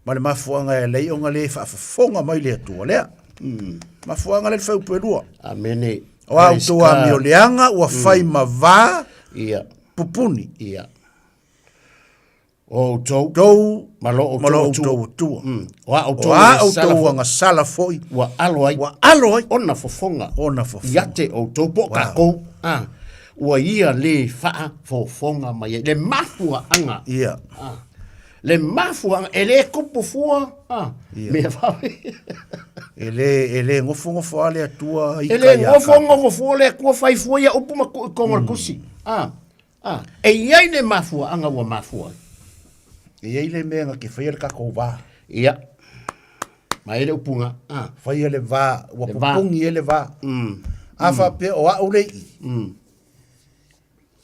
Ma le mafuaaga e alai ona le faafofoga mai le Atua lea. Mafuaaga lea le fai upu e lua. Amene. O a Praise outou God. amio leaga ua fai ma va Ia. pupuni. Ia. O outou Tou ma lo ma lo outou outou Atua. O a outou O a agasala outou foi. agasala foi ua alo ai ua alo ai ona fofoga ona fofoga. ia te outou po o Wow. tatou. Ah. Ua ia le faafofoga mai ai. Le mafuaaga. Ia. Ah. Le mafuaaga, e le kupu fua, ah, Ia. mea vave. E le, e le gofogofo a le Atua i E le gofogofo fua le Atua fai fua ia upu ma tuu i totonu o le tusi. Ah, ah. E i ai le mafuaaga ua mafua ai. E i ai le mea na te faia le tatou va. Ia. Ma e le upuga. Ah. Faia le va, ua Le va. pupungi e le va. A faapea o au le i.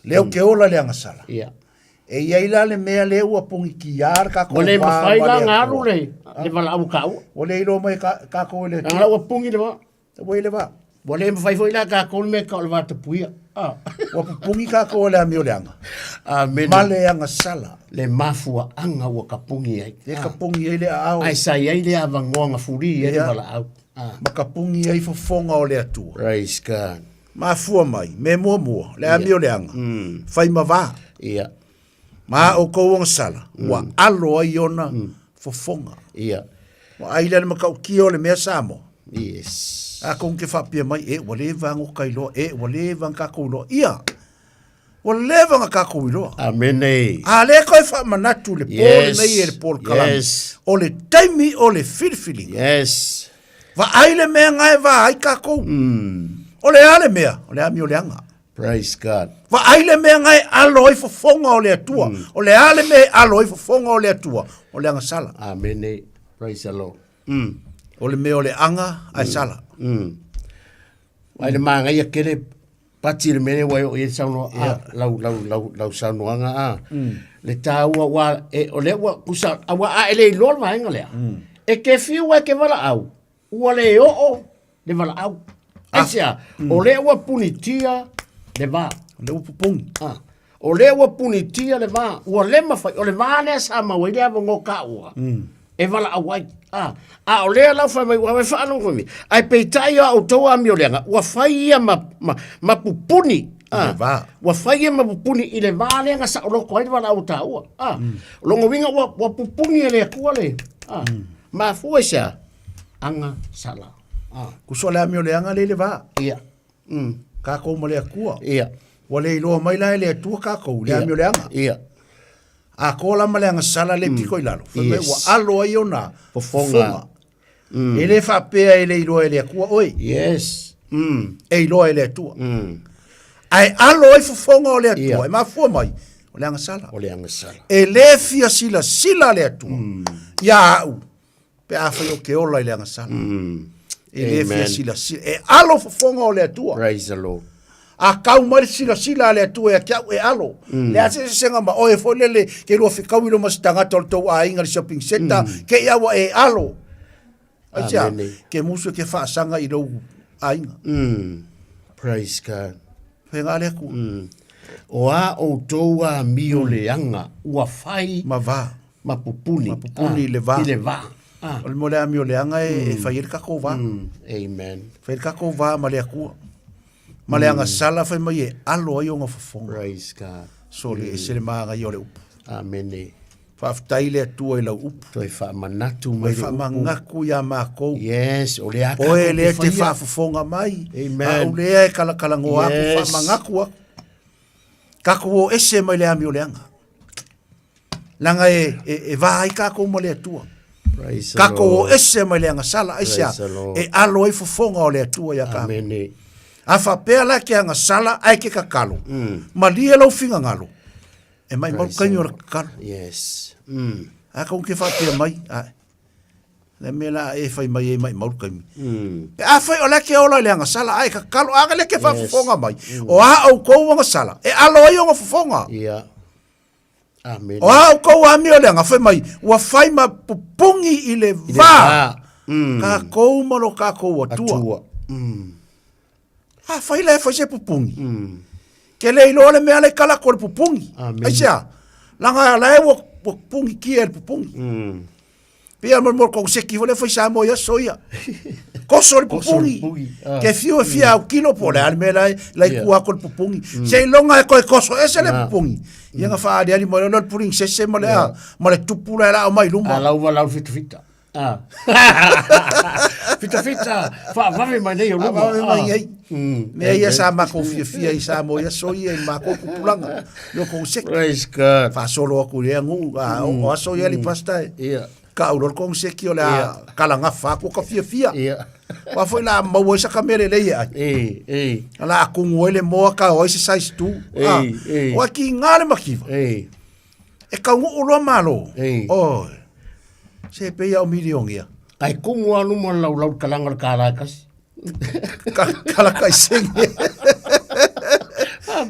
Lea ou te ola le agasala. Ia. E i ai la le mea lea ua pogitia le tatou Ua le va mafai ma la le ona Atua. alu le valaau a taua. Ua le iloa mai tatou e le Atua. Leaga la ua pungi le va. Ua i le va. Ua le mafai foi la tatou le mea e tau o le vatapuia. Ah. Ua pupungi tatou e le amioleaga. Amene. Ma le agasala. Le mafuaaga ua kapugi ai. E kapugi ai le aao. Ae sa i ai le avanoa na fuli ai le Ia. valaau. Ah. Ma kapugi ai fofoga o le Atua. Praise God. Mafua mai, me muamua, le amioleaga, fai ma va. Ia. Ma a outou agasala, ua alo ai ona fofoga. Ia. Ua ai lea le matautia o le mea Samoa. Yes. A kou ke faapea mai, e, ua leva ona ka iloa, e, ua leva ona tatou iloa. Ia, ua leva ona tatou iloa. Amene. A lea koe faamanatu le po Yes. lenei e le polokalame. Yes. O le taimi o le filifiliga. Yes. Vaai le mea nga e vaai tatou. O le a le mea? O le amioleaga. Praise God. Vaai le mea nga e alo ai fofoga o le Atua. O le a le mea e alo ai fofoga o le Atua? O le agasala. Amene. Praise the Lord. O le mea o le aga ae sala. Ai le magaia kele pati le mele ua e oo i ai le saunoa a lau lau lau lau saunoaga a. Le taua ua e o lea ua kusa aua a e le iloa le vaega lea. E ke fiu ai ke valaau, ua le oo le valaau. Aisea, o lea ua punitia le va. O lea ua pupungi. Ah. O lea ua punitia le va, ua le mafai, o le va lea sa maua ai le avanoa taua. E valaau ai. Ah, a o lea lau fai mai, ua faalogo mai. Ae peitai a outou amioleaga, ua fai ia ma, ma, ma pupuni. Ah, va. Ua fai ia ma pupuni i le va lea na saoloto ai le valaau a taua. Ah, Longa uiga ua, ua pupuni e le Atua le. Ah, Mafua i se a? Aga sala. Ah. Kuso le amioleaga le i le va. Ia. Tatou ma le Atua. Ia. Ua le iloa mai la e le Atua tatou, le Ia. amioleaga. Ia. A ko la ma le agasala le piko i lalo. Fai mai Yes. ua alo ai ona Fofoga. E le faapea e le iloa e le Atua oe. Yes. E iloa e le Atua. Ae alo ai fofoga o le Atua. Ia. E mafua mai, o le agasala. O le agasala. E le fia silasila le Atua. Ia au, pe a fai o ke ola i le agasala. E le Amen. fia silasila. E alo fofoga o le Atua. Praise the Lord. A kau mai le silasila a le Atua ia te au e alo. Le a se sesega ma oe foi lele ke lua fekaui lo ma se tagata o le tou aiga i le shopping centre, ke i aua e alo. Aisea, Amene. ke musu e ke faasaga i lou aiga. Praise God. Faiga le Atua. O a outou amioleaga ua fai Ma va. ma pupuni. Ma pupuni i le va. I le va. Ah. O le mea o le amioleaga e, e fai ai le tatou va. Amen. Fai le tatou va ma le Atua. Ma le agasala fai mai e alo ai ona fofoga. Praise God. So le ese le magaia o le upu. Amene. Faafetai le Atua i lau upu. Toe faamanatu mai Toe le upu. faamanatu iā makou. Yes, o le a Oe tatou lea te te faia. faafofoga mai. Amen. A o lea e kalakalanoa atu, Yes. faamanatu atu. Tatou o ese mai le amioleaga. Leaga e, e, e va ai tatou ma le Atua. Praise the Tatou o Lord. ese mai le agasala, aisea, Praise the Lord. e alo ai fofoga o le Atua iā tatou. Amene. A faapea la ke agasala ae ke kakalo. Malie lau finagalo. E maumau Praise taimi the o le Lord. kakalo. Yes. A kou ke faapea mai, ae. Le mea la e fai mai e maumau le taimi. Pe a fai o lea ke ola i le agasala ae kakalo, a lea ke faafofoga mai. O a outou agasala, e alo ai ona fofoga. Ia. Amene. O a outou amioleaga, fai mai, ua fai ma pupungi i le I le va. va. Takou ma lo takou Atua. Atua. A fai la e fai se pupungi. Ke le iloa le mea le kala ko le pupungi. Amene. Aisea, langa la e ua, ua pungi kia e le pupungi. Pia mo mo ko seki fo le fai sa mo ia so ia. Koso le Koso le pupungi. pupungi, ah. Ke fiu e fia au kilo po le ale me la la Yeah. kua ko le pupungi. Se ilonga e koe koso ese le Ah. pupungi. Ia nga wha ali mo le puring sese mo le a mo le tupu la la o mai A luma. lau va lau fita fita. Ah. Fitafita, faavave mai nei o luma. Faavave mai nei. Mea ia Amen. sa makou fiafia i Samoa i aso ia i makou tupulaga i o koneseki. Praise God. Faasolo atu i lea nuu, a o aso ia li pasta e. Ia. Kau loa le koneseki o le a Ia. kalagafa atu o ka fiafia. Ia. Aua foi la maua ai saka mea lelei e ai. E, e. La a kugu ai le moa ka o ai se size 2. E, e. Ua ki ngā le makiva. E. E kaunuu loa malo. E. Oi. Se pe ia o milionia. Kai kumu alu mo lau lau kalanga le kala e kasi. Kala kai senge.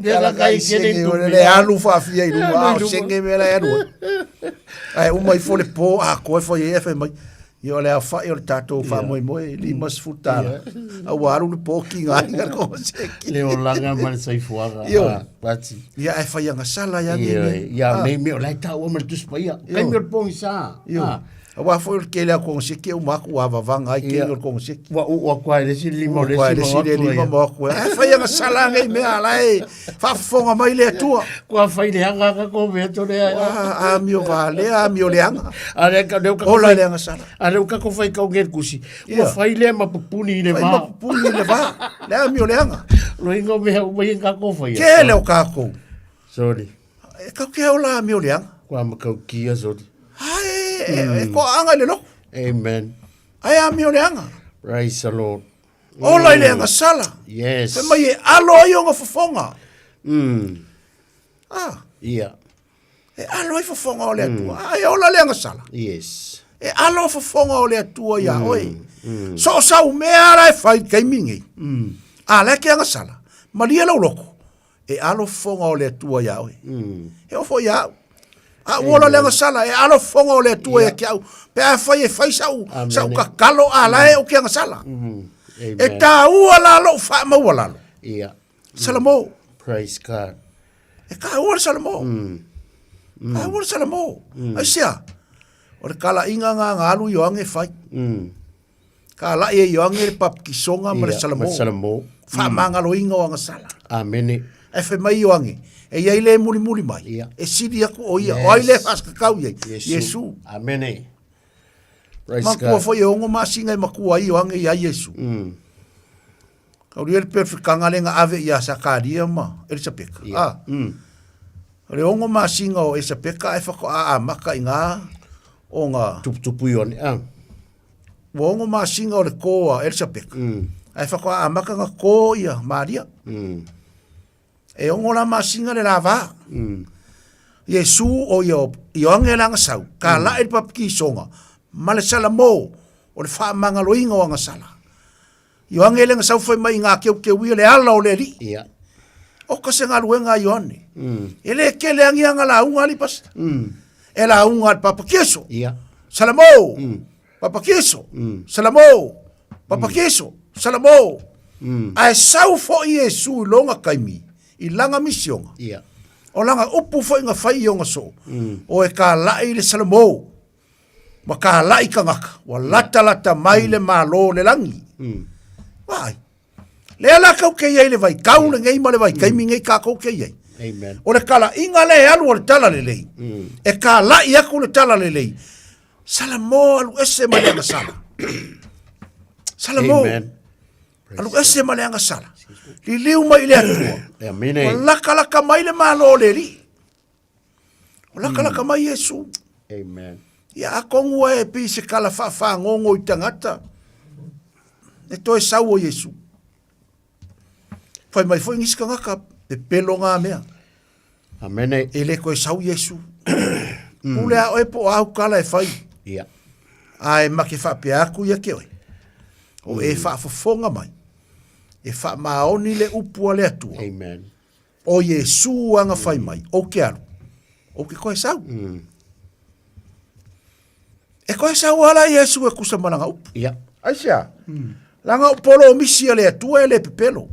Kala kai senge O le alu faafia i luma. A o senge mea la e alu ai. Ae uma ifo le po a koe fai e fai mai. Ia o le aofa'i o le tatou faamoemoe $50. A ua alu le po ki ngā inga le koneseki. Le olaga ma le soifuaga. Ioe. Ah, pati. Ia ae fai agasala ia nei Ioe. mea. Ia Ah. nei mea o la e taua ma le Tusi Paia. Ioe. Kaimi o le pogisa. Ioe. Ah. Aua foi o le tele o koneseki e uma atu ua avavaga ai Ia. kegi o le koneseki. Ua uu atu ai le isi lima o le Uu atu ai isi le ma isi le o atu lima ai. ma o atu ai. Ae fai agasala nei mea la e faafofoga mai le Atua. Kua fai leaga ka ko mea tole ai. Ua amio valea, amio leaga. A le ka leu ka Ola le agasala. A leu ka ko fai kau ngel kusi. Ua Ia. fai lea ma pupuni i le Fai vā. ma pupuni i le vā. Le amio leaga. Loiga o mea uma ia ka ko fai. Tele o kākou. Sorry. E kau ke ola amio leaga. Kua makau kia, sorry. E, e koaaga i le loko. Amen. Ae amio leaga. Praise the Lord. Ola i le agasala. Yes. Fai mai e alo ai ona fofoga. Ah. Ia. E alo ai fofoga o le Atua. Ae ola le agasala. Yes. E alo fofoga o le Atua iā oe. So o sau mea ala e fai i taimi nei. A la e ke agasala. Malie lou loko. E alo fofoga o le Atua iā oe. E oo foi ia au. A ua ola le agasala, e alo fofoga o le Atua ia te au. Pe a fai e fai sau, Amen. sau kakalo a la e o ke agasala. Amen. E tāua la lou faamaualalo. Ia. Salamo. Praise God. E tāua le Salamo. Tāua le Salamo. Aisea, o le kalaʻiga gā ga alu Ioane e fai. Kalaʻi e Ioane le papikisoga ma le Ia, Salamo. ma le Salamo. Faamagaloina o agasala. Amene. Ae fai mai Ioane, e iai le mulimuli mai. E sili atu o ia, o ai le faasakakau iai. Iesu. Iesu. Amene. Praise Matua God. foi e ono masina e matua ai Ioane ia Iesu. Kaulia le pelefikaga le na ave ia Sakaria ma Elisapeka. Ah. O le ono masina o Elisapeka ae faatoa amata i gā ona Tuputupu Ioane. Ah. Ua ono masina o le kō a Elisapeka. Ae faatoa amata na kō ia Maria. E ono la masina le lavā. Iesu o ia Ioane le agasau, ka laʻi le papikisoga ma le salamo o le faamagaloina o agasala. Ioane le agasau fai mai i ngā keukeu ia le ala o le alii. Ia. O ka se galuega a Ioane. E lē kele agiaga lauga ali pasita. E lauga le papakiso. Ia. Salamo. Papakiso. Salamo. Papakiso. Salamo. Ae sau foʻi Iesu i loga taimi i laga misioga. Ia. O laga upu foʻi na fai i ona soo. O e kalaʻi le Salamo. Ma kalaʻi tagata. Ua latalata mai le malo o le lagi. Vaai. Lea la kau ke iai le vaitau lenei ma le vaitaimi nei kākou ke iai. Amen. O le kalaʻiga lea e alu o le talalelei. E kalaʻi atu le talalelei. Salamo alu ese ma le agasala. Salamo. Amen. Alu ese ma le agasala. Liliu mai i le Atua. Amene. Ua lakalaka mai le malo o le Alii. Ua lakalaka mai Iesu. Amen. Ia atonu e pei se kala faafagogo i tagata. E toe sau o Iesu. Fai mai foi nisi tagata, pepelo ngā mea. Amene. E le koe sau Iesu. Pule a oe po o au kala e fai. Ia. Ae ma ke faapea atu ia ke oe. O e faafofoga mai. E faamaoni le upu a le Atua. Amen. O Iesu aga fai mai, ou ke alu. Ou ke koe sau. E koe sau ala Iesu e kusa ma lana upu. Ia. Aisea? Laga o polomisi a le Atua e le pepelo.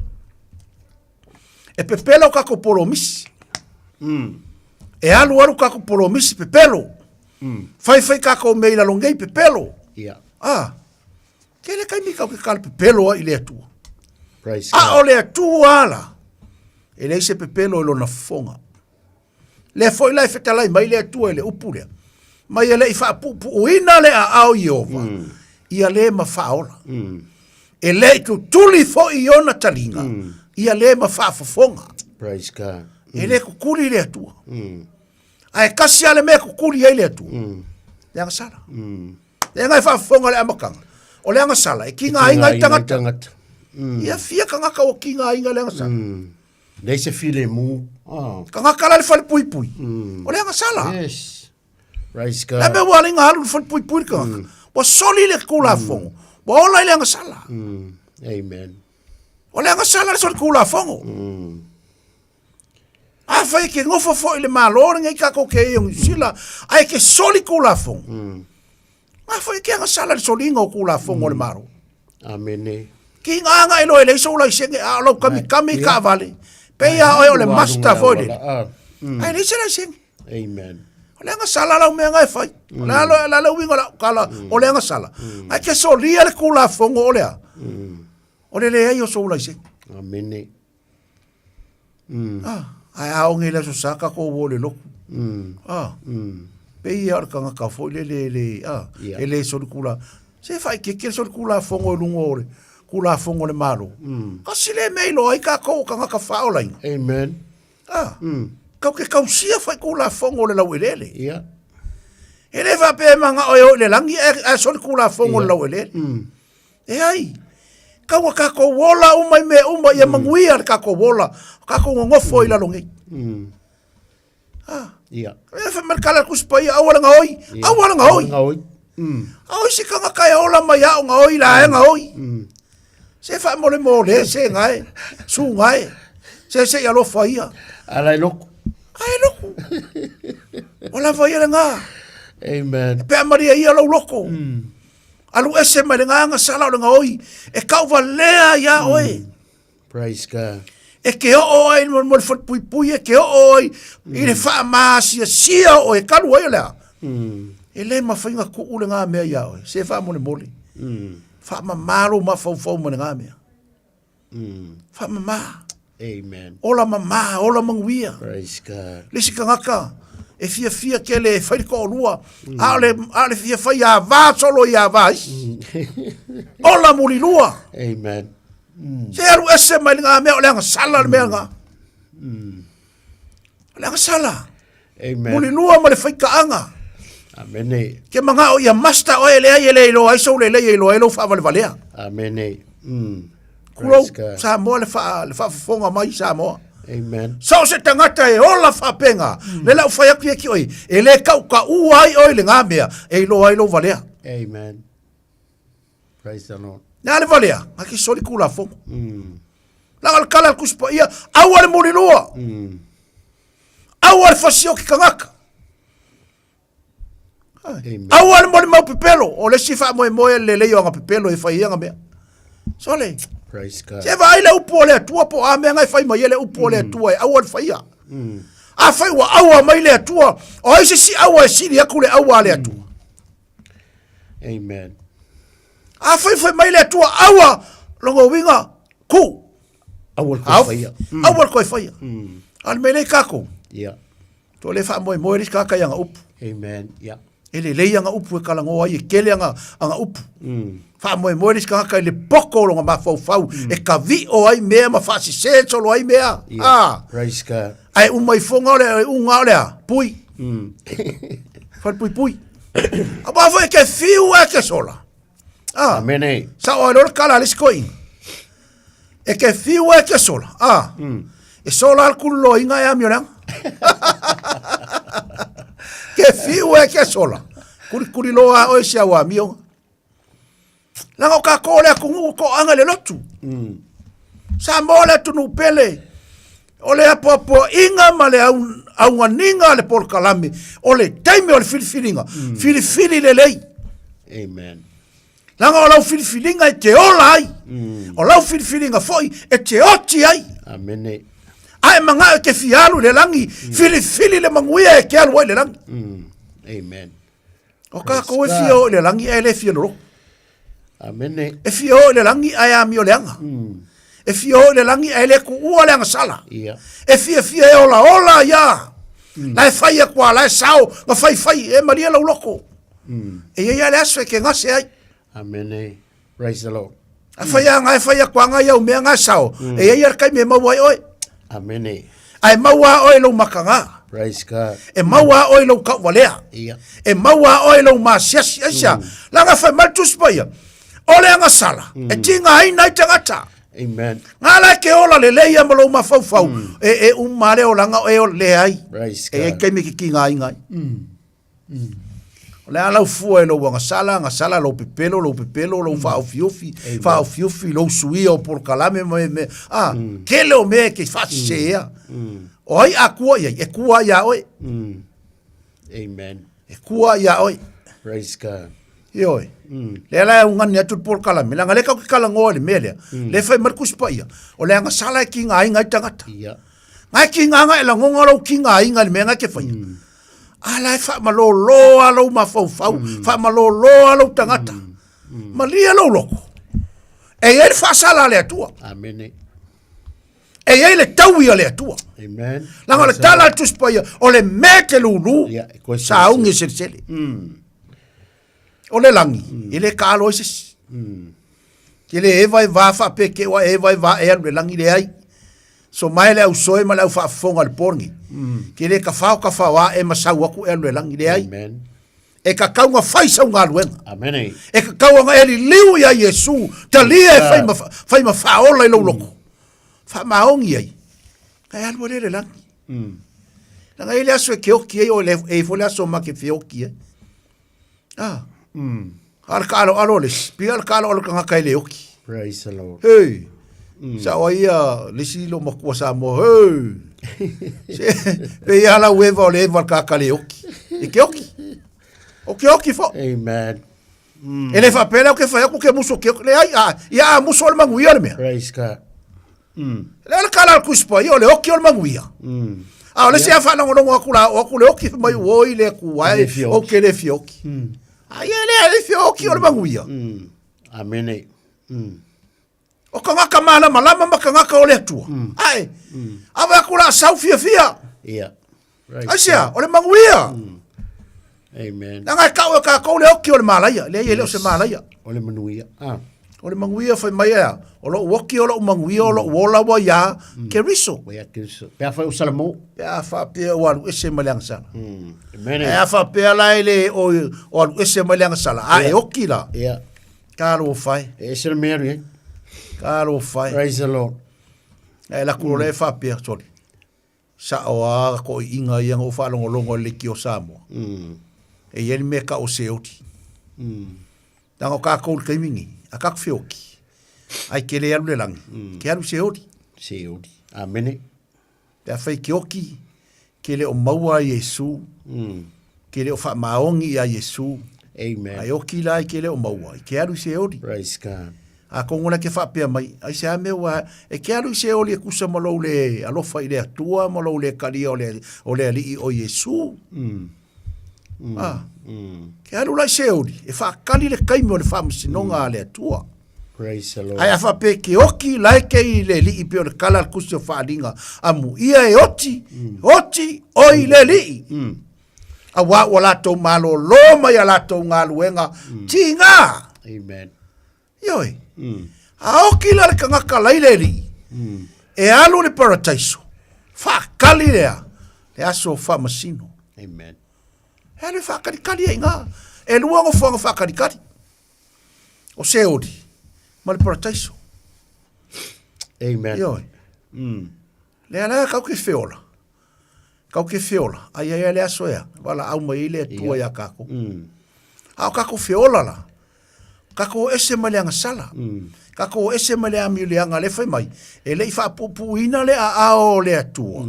E pepelo kako polomisi. E alu alu kako polomisi pepelo. Fai fai kako mea i lalo nei pepelo. Ia. Ah. Tele taimi kau ke kala pepelo ai i le Atua. Praise A God. o le Atua ala. E leai se pepelo i lona fofoga. Lea foi la e fetalai mai le Atua i le upu lea. Mai e leʻi faapuupuuina le aao Ieova. Ia le ma faaola. E le i tutuli foi i ona taliga, ia le ma faafofoga. Praise God. E le kukuli le Atua. Ae kasi lava le mea e kukuli ai le Atua. Le agasala. Le aga e faafofoga le amataga. O le agasala e kigaina ai tagata. Ia fia tagata ua kigaina le agasala. Leai se filemu. Oh. Tagata la le falepuipui. O le agasala. Yes. Praise God. Le mea ua ala ai alu i le falepuipui le tagata. Ua soli le Tulafono. Ua ola i le agasala. Amen. O le agasala le soli Tulafono. Afai e ke nofo foi le Malo lenei tatou te i o Niu Sila, ae ke soli Tulafono. Afai e ke agasala le soliga o Tulafono o le Malo. Amene. Ki ngā ngā e loe lei sou laisene, a o lau kamikami i kaavale. Pei a oe o le master foi lele. Ae leai se laisene. Amen. O le agasala lau mea nga e fai. O le alo la le uiga o lau tala, o le agasala. Ae ke solia le Tulafono o le a? O le leai o sou laisene. Amene. Ah, ae a oge i le aso Sa tatou o i le lotu. Ah, pei ia o le tagata foi lele e le, ah, e le solikula. Se faaitiitia le solikulafono i luga o le Tulafono a le Malo. Kasi lea mea e iloa ai tatou o tagata faaolaina. Amen. Ah, tatou te tausia foi Tulafono o le laueleele. Yeah. E le faapea e manao e o i le lagi ae solikulafono le laueleele. E ai, tau a tatou ola uma i mea uma ia manuia le tatou ola, o tatou nonofo i lalo nei. Ah. Ia. E fai mai le tala a le Tusi Paia, aua le gaoi, aua le gaoi. Gaoi. Aoi se tagata e ola mai ao gaoi la e gaoi. Se faamolemole se gae, su gae, se se i alofa ia. Ala e loku. Ae loku. O lava ia le gā. Amen. Pe a maria ia lou loko. Alu ese mai le ga agasala o le gaoi e kauvalea iā oe. Praise God. E ke oo ai mo mo le falepuipui, e ke oo ai i le faamaasiasia o oe, talu ai o le a? E le mafai ona tuu le ga mea iā oe, se faamolemole. Faamama lou mafaufau ma le ga mea. Faamama. Amen. Ola mama, ola manuia. Praise God. Le isi tagata e fiafia tele e fai le toalua, a o le, a o le fia fai ava solo i ava isi. Ola mulilua. Amen. Se alu ese mai le ngā mea o le agasala le mea ngā. O le agasala. Amen. Mulilua ma le faikaaga. Amene. Ke mangao ia master oe leai e le iloa ai sou lelei e iloa ai lou faavalevalea. Amene. Kulou, Praise God. Samoa le faa, le faafofoga mai Samoa. Amen. So o se tagata e ola faapena, le lau fai atu ia ki oe, e le kaukaua ai oe i le ngā mea, e iloa ai lou valea. Amen. Praise the Lord. Le a le valea, nga ki soli Tulafono. Leaga o le tala a le Tusi Paia, aua le mulilua. Aua le fasioki tagata. Aua le molimau pepelo, o le isi faamoemoe le lelei o aga pepelo e fai ai aga mea. Sole. Praise God. Se vaai le upu o le Atua po o a mea na e fai mai ai le upu o le Atua e aua le faia. Afai ua aua mai le Atua, o ai se isi aua e sili atu le aua a le Atua? Amen. Afai fai mai le Atua aua, lona uiga, ku. Aua le toe faia. Aua le toe faia. A o le mea lea i tatou. Yeah. Toe le faamoemoe le isi tagata i ana upu. Amen. Yeah. E lelei ana upu e talanoa ai, e tele ana, ana upu. Faamoemoe le isi tagata i le poto o lona mafaufau, e tavi'o ai mea ma faasese solo ai mea. Yeah. Ah. Praise God. Ae uma ifoga o le uga o le a? Pui. Falepuipui. Aua foi e ke fiu ae ke sola. Ah. Amene. Sao ai loa le tala a le isi toeaina. E ke fiu ae ke sola. Ah. E sola lava le kululoaina e amioleaga. Ke fiu ae ke sola. Kulikuli loa lava oe i si au amioga. Leaga o tatou o le atunuu toaga i le lotu. Samoa le atunuu pele. O le apoapoaiga ma le auganiga a le polokalame, o le taimi o le filifiliga, filifili lelei. Amen. Leaga o lau filifiliga e te ola ai. O lau filifiliga foi e te oti ai. Amene. A e manao e te fia alu i le lagi, filifili le manuia e te alu ai i le lagi. Amen. O tatou e fia o i le lagi ae le fia loloto. Amene. E fia o i le lagi ae amioleaga. E fia o i le lagi ae le tuua le agasala. Ia. E fiafia e olaola ia. La e fai atu a, la e sao, na faifai, e malie lou loto. E i ai lava le aso e te gase ai. Amene. Praise the Lord. A whai a ngai whai a kua ngai au mea ngā sao. E ia ia kai me maua ai oe. Amene. Ai maua oe lou makanga. Praise God. E maua oe lou kauvalea. Ia. E maua oe lou masiasi. Aisa, langa whai mai tusi pa ia. O le anga sala. E tinga ai nai tangata. Amen. Ngā lai ke ola le leia ma lou mafaufau. E, e umale o langa o e o le ai. Praise E ai God. kai me ki ki ngā ingai. O le a lau fua e lou agasala, agasala, lou pepelo, lou pepelo, lou whaofiofi, whaofiofi, lou suia o porokalame me, me, a, kele o mea e ke whaasise ea. O ai a kua iai, e kua ia oe. Amen. E kua ia oe. Praise God. Ioe. Lea la e ungani atu le porokalame, langa le kau ke kalangoa le mea lea. Le whai mai le kusi pa ia. O le agasala e ki ngā inga i tangata. Ia. Ngai ki ngā ngā e langonga lou ki ngā inga le mea ngai ke whai. A la e whaamalōlō a lou mafaufau, whaamalōlō a lou tagata. Malia lou loko. E iai le faasala a le Atua. Amene. E iai le taui a le Atua. Amen. Laga o le tala a le Tusi Paia, o le mea e te lūlū, Ia, e koe saaugi e selesele. O le lagi, e le kaalo ai se isi. Ke le eva e va faapea ke oa eva e va e alu le lagi leai. So mai le au soe ma le au faafofoga i le po lenei. Ke le kafao kafao a e ma sau aku e alu le lagi leai. Amen. E kakau ga fai sau galuega. Amen. E kakau aga e liliu ia Iesu, talia e fai ma, fai ma faaola i lou loko. Faamaogi ai. Ka e alu ale le lagi. Laga e le aso e ke oki ai o le e fo le aso ma ke feoki ai. Ah. A le kaalo alo le isi. Pia le kaalo alo kangaka e le oki. Praise the Lord. Hey. Sa o ia le isi lo makua Samoa. Hey. Se, pe ia la ueva o le eva le kaka le oki. E ke oki. O ke oki fo. Amen. E le whapele o ke whai aku ke muso ke oki. Le ai, a, ia a muso o le manguia le mea. Praise God. Le ala kala al kuspa, ia o le oki o le manguia. A o le se a whaalongolongo aku la, o aku le oki mai oi le kuai, Le fioki. o ke le fioki. A ia le le fioki o le manguia. Amene. O kangaka malama lama ma kangaka o le atua. Ae, awe aku la sau fia fia. Ia. Praise Ai sea, o le manguia. Amen. Nanga e kau e kākou le oki o le malaia. Le ia le o se malaia. O le manuia. Ah. O le manguia whai mai ea. O lou oki o lou manguia o lou ola wa ia ke riso. Wa ia ke riso. Pe a whai o Salamo. Pe a whapea o alu ese mai le agasala. Amen. E a whapea la e le o, o alu ese mai le agasala. A e oki la. Ia. Ka alo whai. E ese le mea ri. Ka alo whai. Praise the Lord. E la kuro le whapea, sorry. Sa o a ko i inga ia ngo whaalongolongo le ki o Samoa. E ia ni mea ka o se oti. Nanga o kākou le kaimingi, a kaku whioki. Ai ke le alu le langi, ke alu se ori. Se ori. Amene. Pe a whai ke oki, ke le o maua a Iesu, ke le o whaamaongi ia Iesu. Amen. Ai oki la i ke le o maua, i ke alu se ori. Praise God. A kongo la ke whaapea mai, ai se ame ua, e ke alu se ori e kusa ma lou le alofa i le atua, ma lou le kalia o le, o le alii o Iesu. Ah. Ke alu lai se ori, e whaakali le kaime o le whaamasinoga a le atua. Praise the Lord. Ai a whape ke oki lai ke i le lii pe o le kala le kusi o whaalinga. Amu ia e oti, oti oi le lii. A wā ua lātou malo lō mai a lātou ngā luenga, tīngā. Amen. Ioi. A oki la le kangaka lai le lii. E alu le parataiso. Whaakali lea. Le aso o whaamasino. Amen. E alu e whaakalikali e ngā. E lua ngo fuanga whaakalikali. O se ori. Ma le parataiso. Amen. Ioi. Le ala kau ke feola. Kau ke feola. Ai ai ai le aso ea. Wala au mai i le atua ia kākou. A o kākou feola la. Kākou o ese mai le agasala. Kākou o ese mai le amiu le anga le whai mai. E le i whaapupuina le a ao le atua.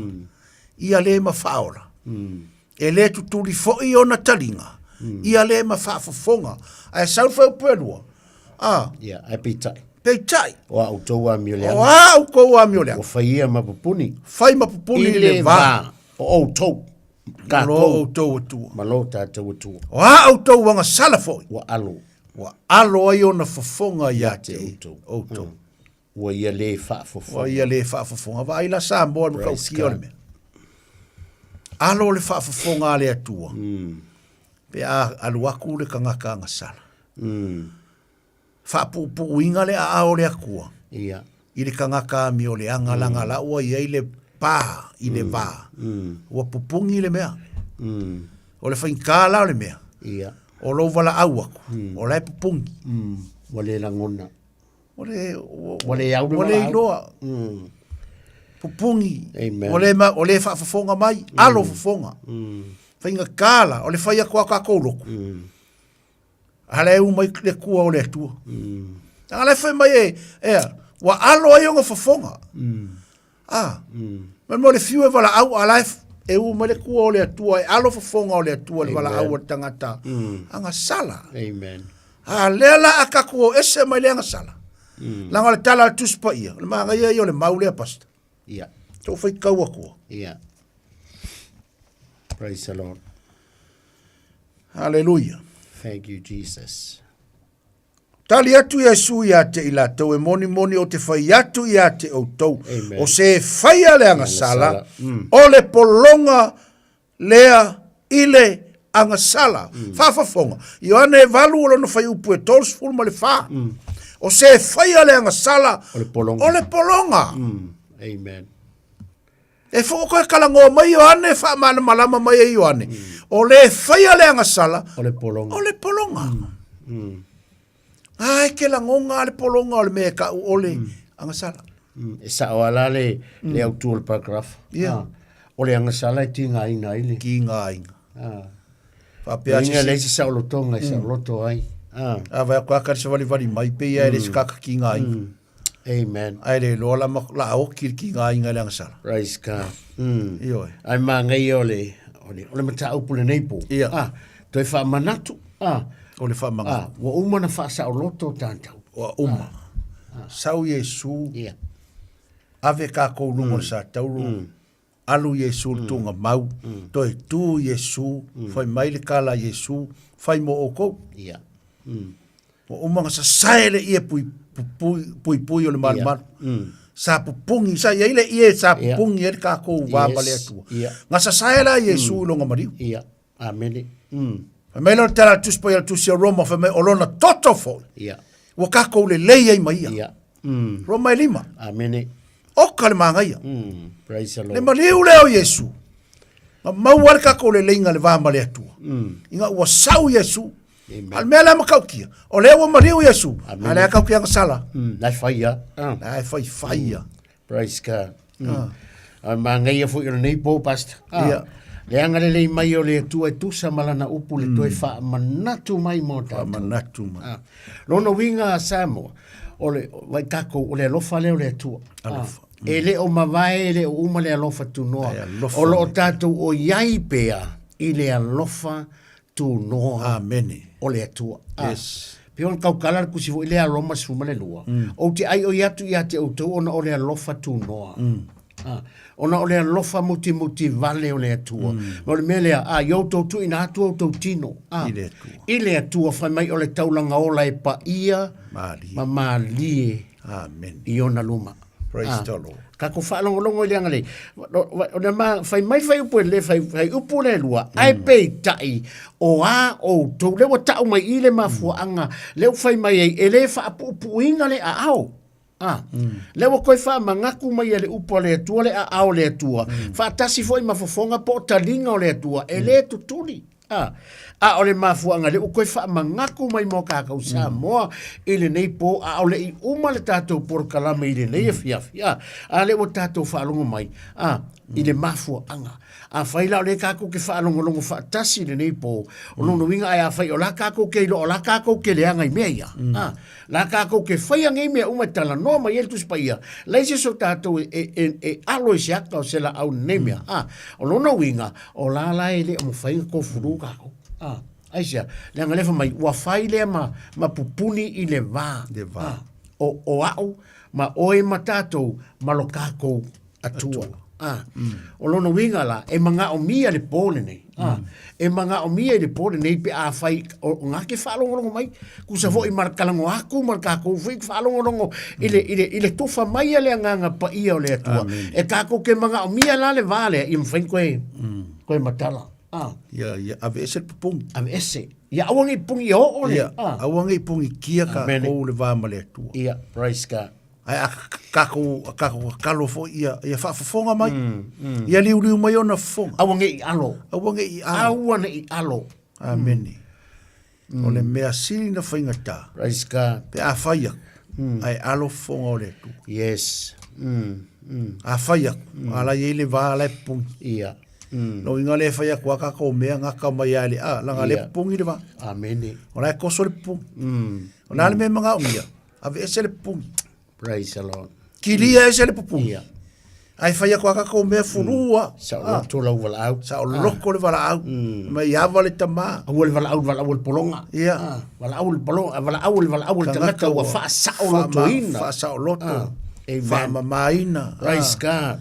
Ia le ma whaola. E le tutuli foi ona talinga. Ia le ma whaafofonga. Ai sau whai upelua. Ah. Ia, ai peitai. Peitai. O a outou a mio leanga. O a outou a mio leanga. Ua whai ia ma pupuni. Whai ma pupuni I le va. O outou. Ma lo outou atua. Ma lo tātou atua. O a outou anga sala foi. Ua alo. Ua alo ai ona fofonga ia te outou. Outou. Ua ia le whaafofonga. Ua ia le whaafofonga. Wa ai la Samoa le Praise makautia o le God. mea. Alo le whaafofonga a le atua. Pe a alu aku le kangaka anga sala. Faapuupuuiga le aao o le Atua. Ia. I le tagata amioleaga laga la ua i ai le pa i le va. Ua pupugi le mea. O le faigata la o le mea. Ia. O lou valaau atu, o la e pupugi. Ua le lagona. Ua le, ua le au le ua le iloa. Pupugi. Amen. Ua le, ua le faafofoga mai, alo fofoga. Faigata la, o le fai atu a tatou lotu. A la e u mai le Atua o le Atua. A la e fai mai e, ea, ua alo ai ona fofoga. A, mai mo le fiu e valaau, a la e, e u mai le Atua o le Atua, e alo fofoga o le Atua, le valaau a le tagata. Agasala. Amen. A lea la a tatou o ese mai le agasala. Leaga o le tala a le Tusi Paia, o le manaia ia o le mau lea, Pastor. Ia. Tou faitau atua. Ia. Praise the Lord. Haleluia. Thank you, Jesus. Tali atu Iesu ia te i latou e monimoni ou te fai atu ia te outou. Amen. O se e faia le agasala, Mm. o le pologa lea i le agasala. Mm. Faafofoga. Ioane e valu o lona faiupu e 34. O se e faia le agasala, O le pologa. o le pologa. Amen. E fo koe kalagoa mai Ioane, faamalamalama mai e Ioane. O le faia le agasala, O le pologa. o le pologa. Ai ke lagoga a le pologa o le mea e kau o le agasala. E sao ala le, le autu o le paragraph. Ia. Ah. O le agasala e tigaina ai le. Tigaina. Ah. Faapea Inga se le se saolotoga e saoloto ai. Ah. A vai ko aka se valivali mai pe ia e le se kaka tigaina. Amen. Ai le loa la, la aoki le tigaina le agasala. Praise God. Ioe. Ai māngai o le, o le, o le mataupu lenei po. Ia. Ah, toe faamanatu. Ah. O le faamanatu. Ah, ua uma na faasaoloto tatou. Ua uma. Ah. Sau Iesu. Ia. Ave kākou luga o le satauro. Alu Iesu le tuga mau. Toe tu Iesu. Fai mai le kala Iesu. Fai mo oukou. Ia. Ua uma na sasae le ie pui, pui, pui, pui o le malumalu. Sa pupungi, sa i ai le ie sa pupungi ai le kākou wā ma le Atua. Ia. Nga sasae la Iesu i longa maliu. Ia. Amene. Fai mai la o le tala a le Tusi Paia le Tusi a Roma, fai mai o lona toto foi. Ia. Ua kākou lelei ai ma ia. Ia. Roma e lima. Amene. Oka le māgaia. Praise the Lord. Le maliu lea o Iesu. Ma maua le kākou leleiga le va ma le Atua. Inga ua sau Iesu. Amen. A le mea lea matautia, o lea ua maliu Iesu, Amen. a lea kau ke agasala. La e fai ia. Ah. La e fai fai ia. Praise God. Ah. A māngaia foi o lenei po, Pastor. Ah. Ia. Le agalelei mai o le Atua e tusa ma lana upu le toe faamanatu mai mo tatou. Faamanatu mai. Ah. Lona uiga a Samoa, o le, vai takou, o le alofa lea o le Atua. Alofa. Ah. E le o mavae, e le o uma le alofa tunoa. Ai, alofa O loo mai. tatou o iai pea i le alofa tunoa. Amene. O le Atua. Ah. Yes. Pe ona kaukala le kusi foi lea Roma 12. Ou te ai oi atu ia te outou ona o le alofa tunoa. Ah, ona o le alofa mutimuti vale o le Atua. Ma o le mea lea, ah, i outou tuuina atu outou tino. Ah, I le Atua. I le Atua fai mai o le taulaga ola e paia Malie. ma malie Amen. i ona luma. Praise Ah. the Lord. Tatou faalogologo i le agalelei. O le ma fai mai fai upu e le fai, fai upu le lua, ae peitai o a outou, lea ua tau mai i le mafuaaga, lea ua fai mai ai, e le faapuupuuina le aao. Ah, lea ua toe faamagatu mai e le upu a le Atua le aao o le Atua, faatasi foi ma fofoga po o taliga o le Atua, e le tutuli. A, a o le mafuaaga lea ua toe faamanatu mai mo tatou Samoa i lenei po, a o le i uma le tatou polokalame i lenei afiafi, a, a lea ua tatou faalogo mai, a, i le mafuaaga. Afai la o lea tatou te faalogologo faatasi i lenei po, o lona uiga ae afai o la tatou te iloa o la tatou te leaga i mea ia, a, la tatou te faia nei mea uma e talanoa mai ai le Tusi Paia, leai se isi o tatou e, e, e, e alo i se ata o se laau i lenei mea, a, o lona uiga, O la la e le o mafai ona tofulu tatou. Ah, aisea, leaga lea fai mai, ua fai lea ma, ma pupuni i le va. Le va. Ah, o, o a'u ma oe ma tatou ma lo tatou Atua. Atua. Ah, O lona uiga la, e manaomia le po lenei. Ah, E manaomia i le po lenei pe afai o, o ngā ke faalogologo mai, kusa foi ma le kalagoa atu ma le tatou foi faalogologo i le, i le, i le tofa mai a le Agaga Paia o le Atua. E tatou ke manaomia la le va lea, ia mafai ona toe, toe matala. Ah. Ia, ia aveese le pupuni. Aveese. Ia aua nei pungi e oo le. Ia, aua nei pugitia tatou le va ma le Atua. Ia, praise God. Ae a tatou, a tatou tatalo foi ia, ia faafofoga mai. Ia liuliu mai ona fofoga. Aua nei alo. Aua nei alo. Aua nei alo. Amene. O le mea sili na faigata. Praise God. Pe a fai aku, ae alo fofoga o le Atua. Yes. A fai aku, a la i ai le va la e pupungi. Ia. Lo inga le fai aku a kākou mea ngaka mai a le a, langa le pupungi le va. Amene. O la e koso le pupungi. O la le mea manga o mia, ave ese le pupungi. Praise the Lord. Kilia ese le pupungi. Ia. Ai fai aku a kākou mea fulua. Sa o loto lau valaau. Sa o loko le valaau. Mai ava le tamā. Aua le valaau, valaau le polonga. Ia. Valaau le polonga, valaau le valaau le tagata ua faasao lotoina. Faasao loto. Amen. Faamamaina. Praise God.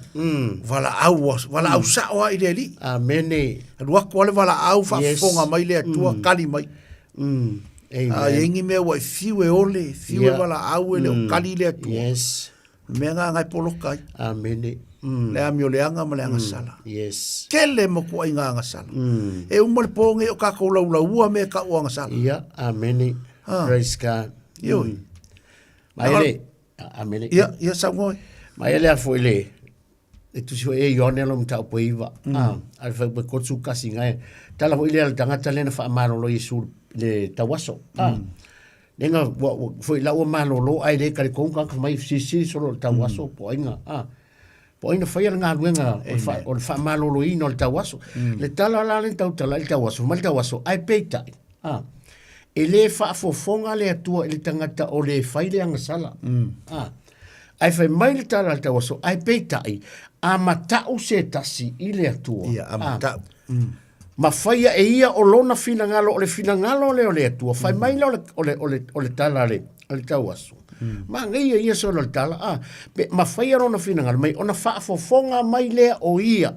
Valaau, valaau sao a i le Alii. Amene. Alu atu a le valaau faafofoga mai le Atua kali mai. Amen. A i ai ni mea ua e fiu e ole, fiu e valaau e le o kali le Atua. Yes. O le mea ngā ngai poloka ai. Amene. Le amio leaga ma le agasala. Yes. Tele matuaiga agasala. E uma le po nei o kākou laulaua me ka o agasala. Ia, amene. Praise God. Ioi. Mai le, amene. Ia, ia saunoa. Mai le afo i le, e tusi foi e Ioane lo mataupu e iva. A le fai pe kotsu kasi ngai. Tala foi le al tangata le na whaamalolo Yesu le tauaso. Lenga, wa, wa, foi lau ua malolo ai le kare konga ka mai sisi solo le tauaso po ainga. Po aina whai ala ngā luenga o le wha, o le whaamalolo ina o le tauaso. Le tala la le tautala i le tauaso, mai le tauaso, ai peitai. E le whaafofonga le atua i le tangata o le whai le angasala. Ai whai mai le tala le tauaso, ai peitai, a matau se tasi i le atua. Ia, a matau. Ma whaia e ia o lona finangalo, o le finangalo le o le atua, whai mai la o le, o le, o le, o le tala le, o le tauaso. Ma ngai ia solo le tala, pe, ma whaia lona finangalo mai, ona whaafofonga mai lea o ia.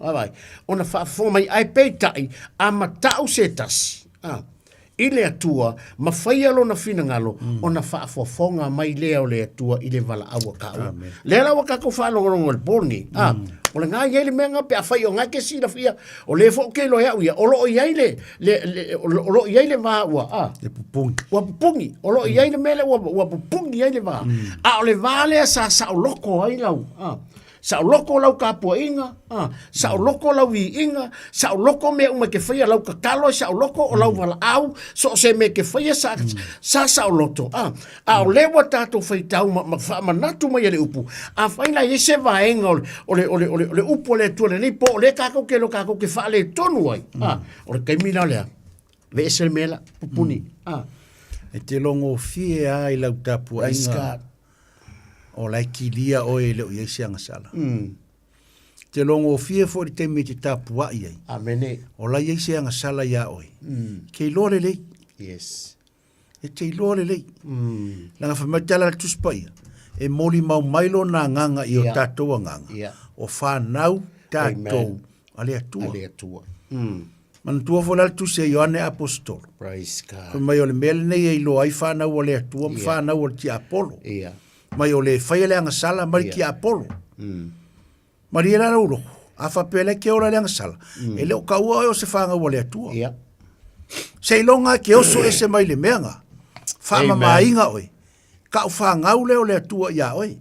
Vai. Ona whaafofonga mai, ai peitai, a matau se tasi. I le atua, ma whaia lona finangalo, ona whaafofonga mai lea o le atua i le valaau a kāua. Lea la ua kākou whaalongolongo le pōni. O le ngā iai le mea ngā pe a whai o ngā ke sila fia, o le fo ke loe au ia, o lo iai le, le, le, o lo iai le vā ua, Le pupungi. Ua pupungi. O lo iai le mea le ua, ua pupungi ai le vā. A o le vā lea sa sao loko ai lau. Sa o loko lau kapuaʻiga, sa o loko lau viiga, sa o loko mea uma e ke faia lau tatalo, sa o loko o lau valaau, so o se mea e ke faia sa, sa sa o loto. A o lea ua tatou faitau ma, ma faamanatu mai e le upu, afai la i ai se vaega o le, o le, o le, o le, o le upu a le Atua lenei po o lea kākou ke iloa kākou ke faaletonu ai. O le taimi la lea, veese le mea la, pupuni. E te logofie lava i lau Praise tapuaiga. God. O la e kilia oe e le o i ai se agasala. Te logofie foi i le taimi e te tapuai ai. Amene. O la i ai se agasala iā oe. Ke iloa lelei. Yes. E te iloa lelei. Leaga fai mai te ala le Tusi Paia, e molimau mai lona agaga i o tatou agaga, o fanau tatou a le Atua. A le Atua. Manatua foi la le Tusi a Ioane Aposetolo. Praise God. Fai mai o le mea lenei e iloa ai fanau a le Atua ma fanau a le tiapolo. Mai o le faia le agasala ma le tiapolo. Malie la lau loko, a faapea le ke ola le agasala, e le o kaua oe o se whangau a le Atua. Seiloga e ke oso ese mai le mea nga, whaamamainga oe, kau whangau lea o le Atua iā oe.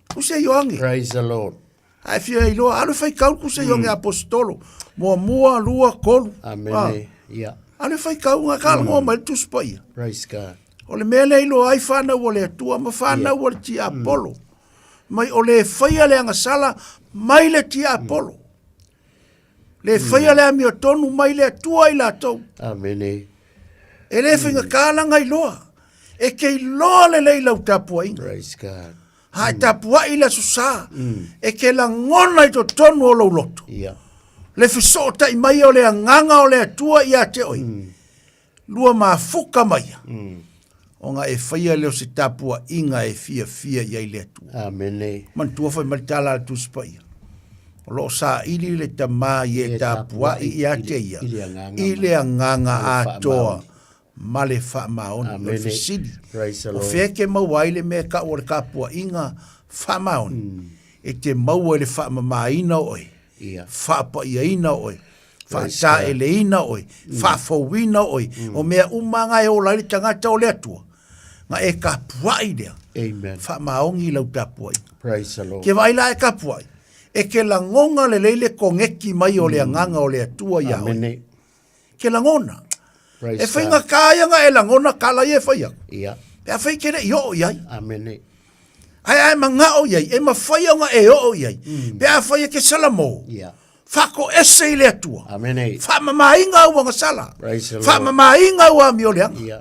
Kuse Ioange. Praise the Lord. Ae fia iloa, alu e faitau kuse Ioange Aposetolo, muamua, lua, tolu. Amene. Ia. Alu e faitau nga ka lagoa mai le Tusi Paia. Praise God. O le mea lea iloa ai whanau o le Atua ma whanau o le tiapolo. Mai o le faia le agasala mai le tiapolo. Le faia le amiotonu mai le Atua i latou. Amene. E le faigata laga iloa. E ke iloa lelei lau tapuaiga. Praise God. Ha e tapuai le aso sa, e ke lagona i totonu o lou loto. Le fesootai mai o le agaga o le Atua ia te oe. Lua mafuka maia. Ona e faia lea o se tapuaiga e fiafia i ai le Atua. Amene. Manatua fai mai le tala a le Tusi Paia. O lo o saili le tamā i e tapuai ia te ia, i le agaga atoa ma le faamaoni. O le fesili, o fea e ke maua ai le mea e kau o le tapuaiga faamaoni? E te maua i le faamamaina o oe, faapaiaina o oe, Faataeleina oe, faafouina oe, o mea uma nga e ola ai le tagata o le Atua, na e kapuai lea. Amen. Faamaoni lau tapuaiga. Praise the Lord. Ke vaai la e kapuai, e ke lagona lelei le kogeki mai o le agaga o le Atua iā oe. Amene. Ke lagona. Praise E whainga God. kā ia nga e lagona ka lai e whai aku. Ia. Pe a whai ke le i oo i ai. Amene. Ai ai mangao i ai, e mawhai o nga e oo i ai. Pe a whai e ke salamo. Ia. Whako ese i le Atua. Amene. Whaamamainga au anga sala. Praise the Lord. Whaamamainga au a mioleanga. Ia.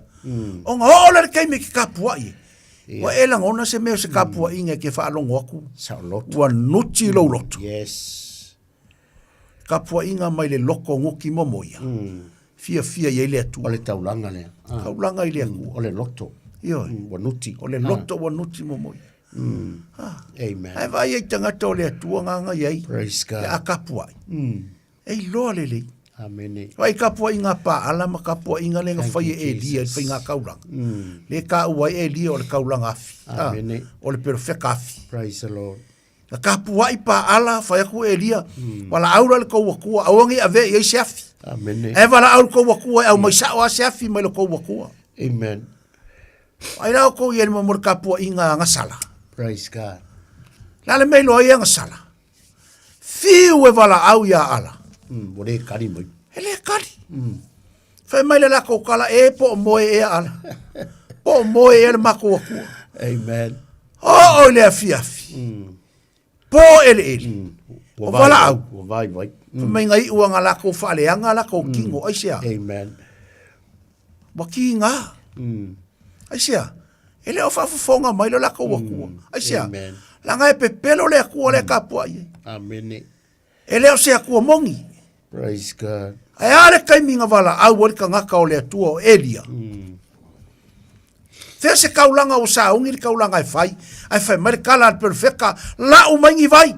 O nga oo le le keimi ki kapua i. Ia. Ua e langona se mea o se kapua inga ke whaalongo aku. Sao loto. Ua nuti lou loto. Yes. Kapuaiga mai le loko goki momoia. Fiafia i ai le Atua. O le taulaga lea. Ah. Taulaga i le Atua. O le loto. Ioe. Ua nuti. O le loto ua nuti momoia. Amen. Ae vaai ai tagata o le Atua gaga i ai. Praise God. Pe a kapuai. E iloa lelei. Amene. Vai kapuaiga paala ma kapuaiga le ga Thank fai you, e Elia i le Jesus. faiga kaulaga. Le kaua ai Elia o le kaulaga afi. Ah, Amene. O le perofeka afi. Praise the Lord. Na kapuai paala fai aku e Elia, walaau la le kou akua, aua nei avea i ai se afi. Amene. E walaau le kou akua, e au mai sao a se afi mai le kou akua. Amen. Ai la o kou i ele mo mo le kapuaiga agasala. Praise God. La le mea iloa ai agasala. Fiu e walaau ia ala. Ua le kali mai. E le kali. Fai mai le lako kala e po o moe e ala. Po o moe e le mako akua. Amen. O o le afiafi. Po ele ele. Ua O vai walaau. vai. Ua vai vai. Fai mai ngai ua ngā lako whaaleanga lako kingo. Ai sea. Amen. Wa ki ngā. Ai sea. E le o whaafofonga mai lo lako akua. Ai sea. Amen. Langa e pepelo le akua le kapua i. Amene. E le o se akua mongi. Praise God. Ae a le kaimi nga wala au o le kangaka o le atua o Elia. Fea se kaulanga o saungi le kaulanga e whai. Ai whai mai le kala al perfeka lau mai ngi vai.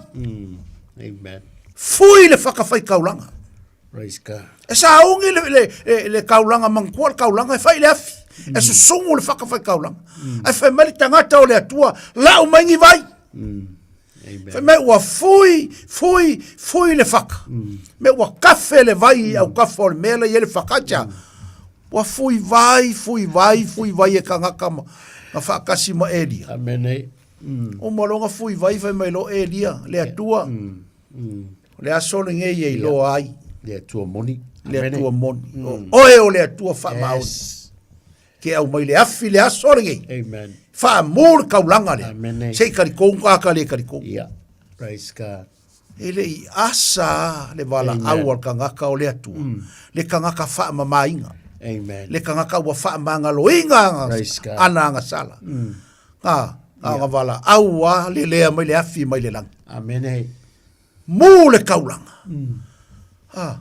Amen. Fui le whakawhai kaulanga. Praise God. E saungi le kaulanga mangkua le kaulanga e whai le afi. E susungu le whakawhai kaulanga. Ai whai mai le tangata o le atua lau mai ngi vai. Amen. Fai mai ua fui, fui, fui le whaka. Me ua kafe le vai au kafa o le mea i ele whakatia. Ua fui vai, fui vai, fui vai e kangaka ma, nga whaakasi ma Elia. Amene. O malonga fui vai fai mai lo Elia, le atua. Le aso le ngei e iloa ai. Le atua moni. Le Amene. atua moni. O oe o le atua whaamaoni. Yes. Ke au mai le afi le aso le ngei. Amen. Whaamū le kaulanga le. Amene. Se i karikou, ka ka le karikou. Yeah. Praise God. E le i asa le wala Amen. au al kangaka o le atua. Le kangaka whaamamainga. Amen. Le kangaka ua whaamangaloinga anga, Praise God. ana anga sala. Nga, nga wala au a le lea mai le afi mai le langi. Amene. Mū le kaulanga. Ah,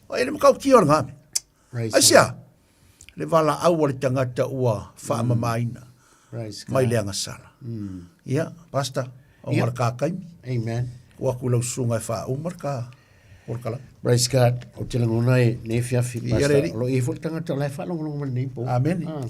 o ele makau ki o le ngame. Praise Ai sia, le wala au o le tangata ua whaamamaina Praise God. mai le anga sala. Ia, pastor, o Ia. ngara ka kaimi. Amen. O aku lau sunga e wha umar ka o kala. Praise God. O te langona e nei fiafi. Ia Pastor. le ri. O lo i fo le tangata o lai whaalongolongo mai nei po. Amen. Ah.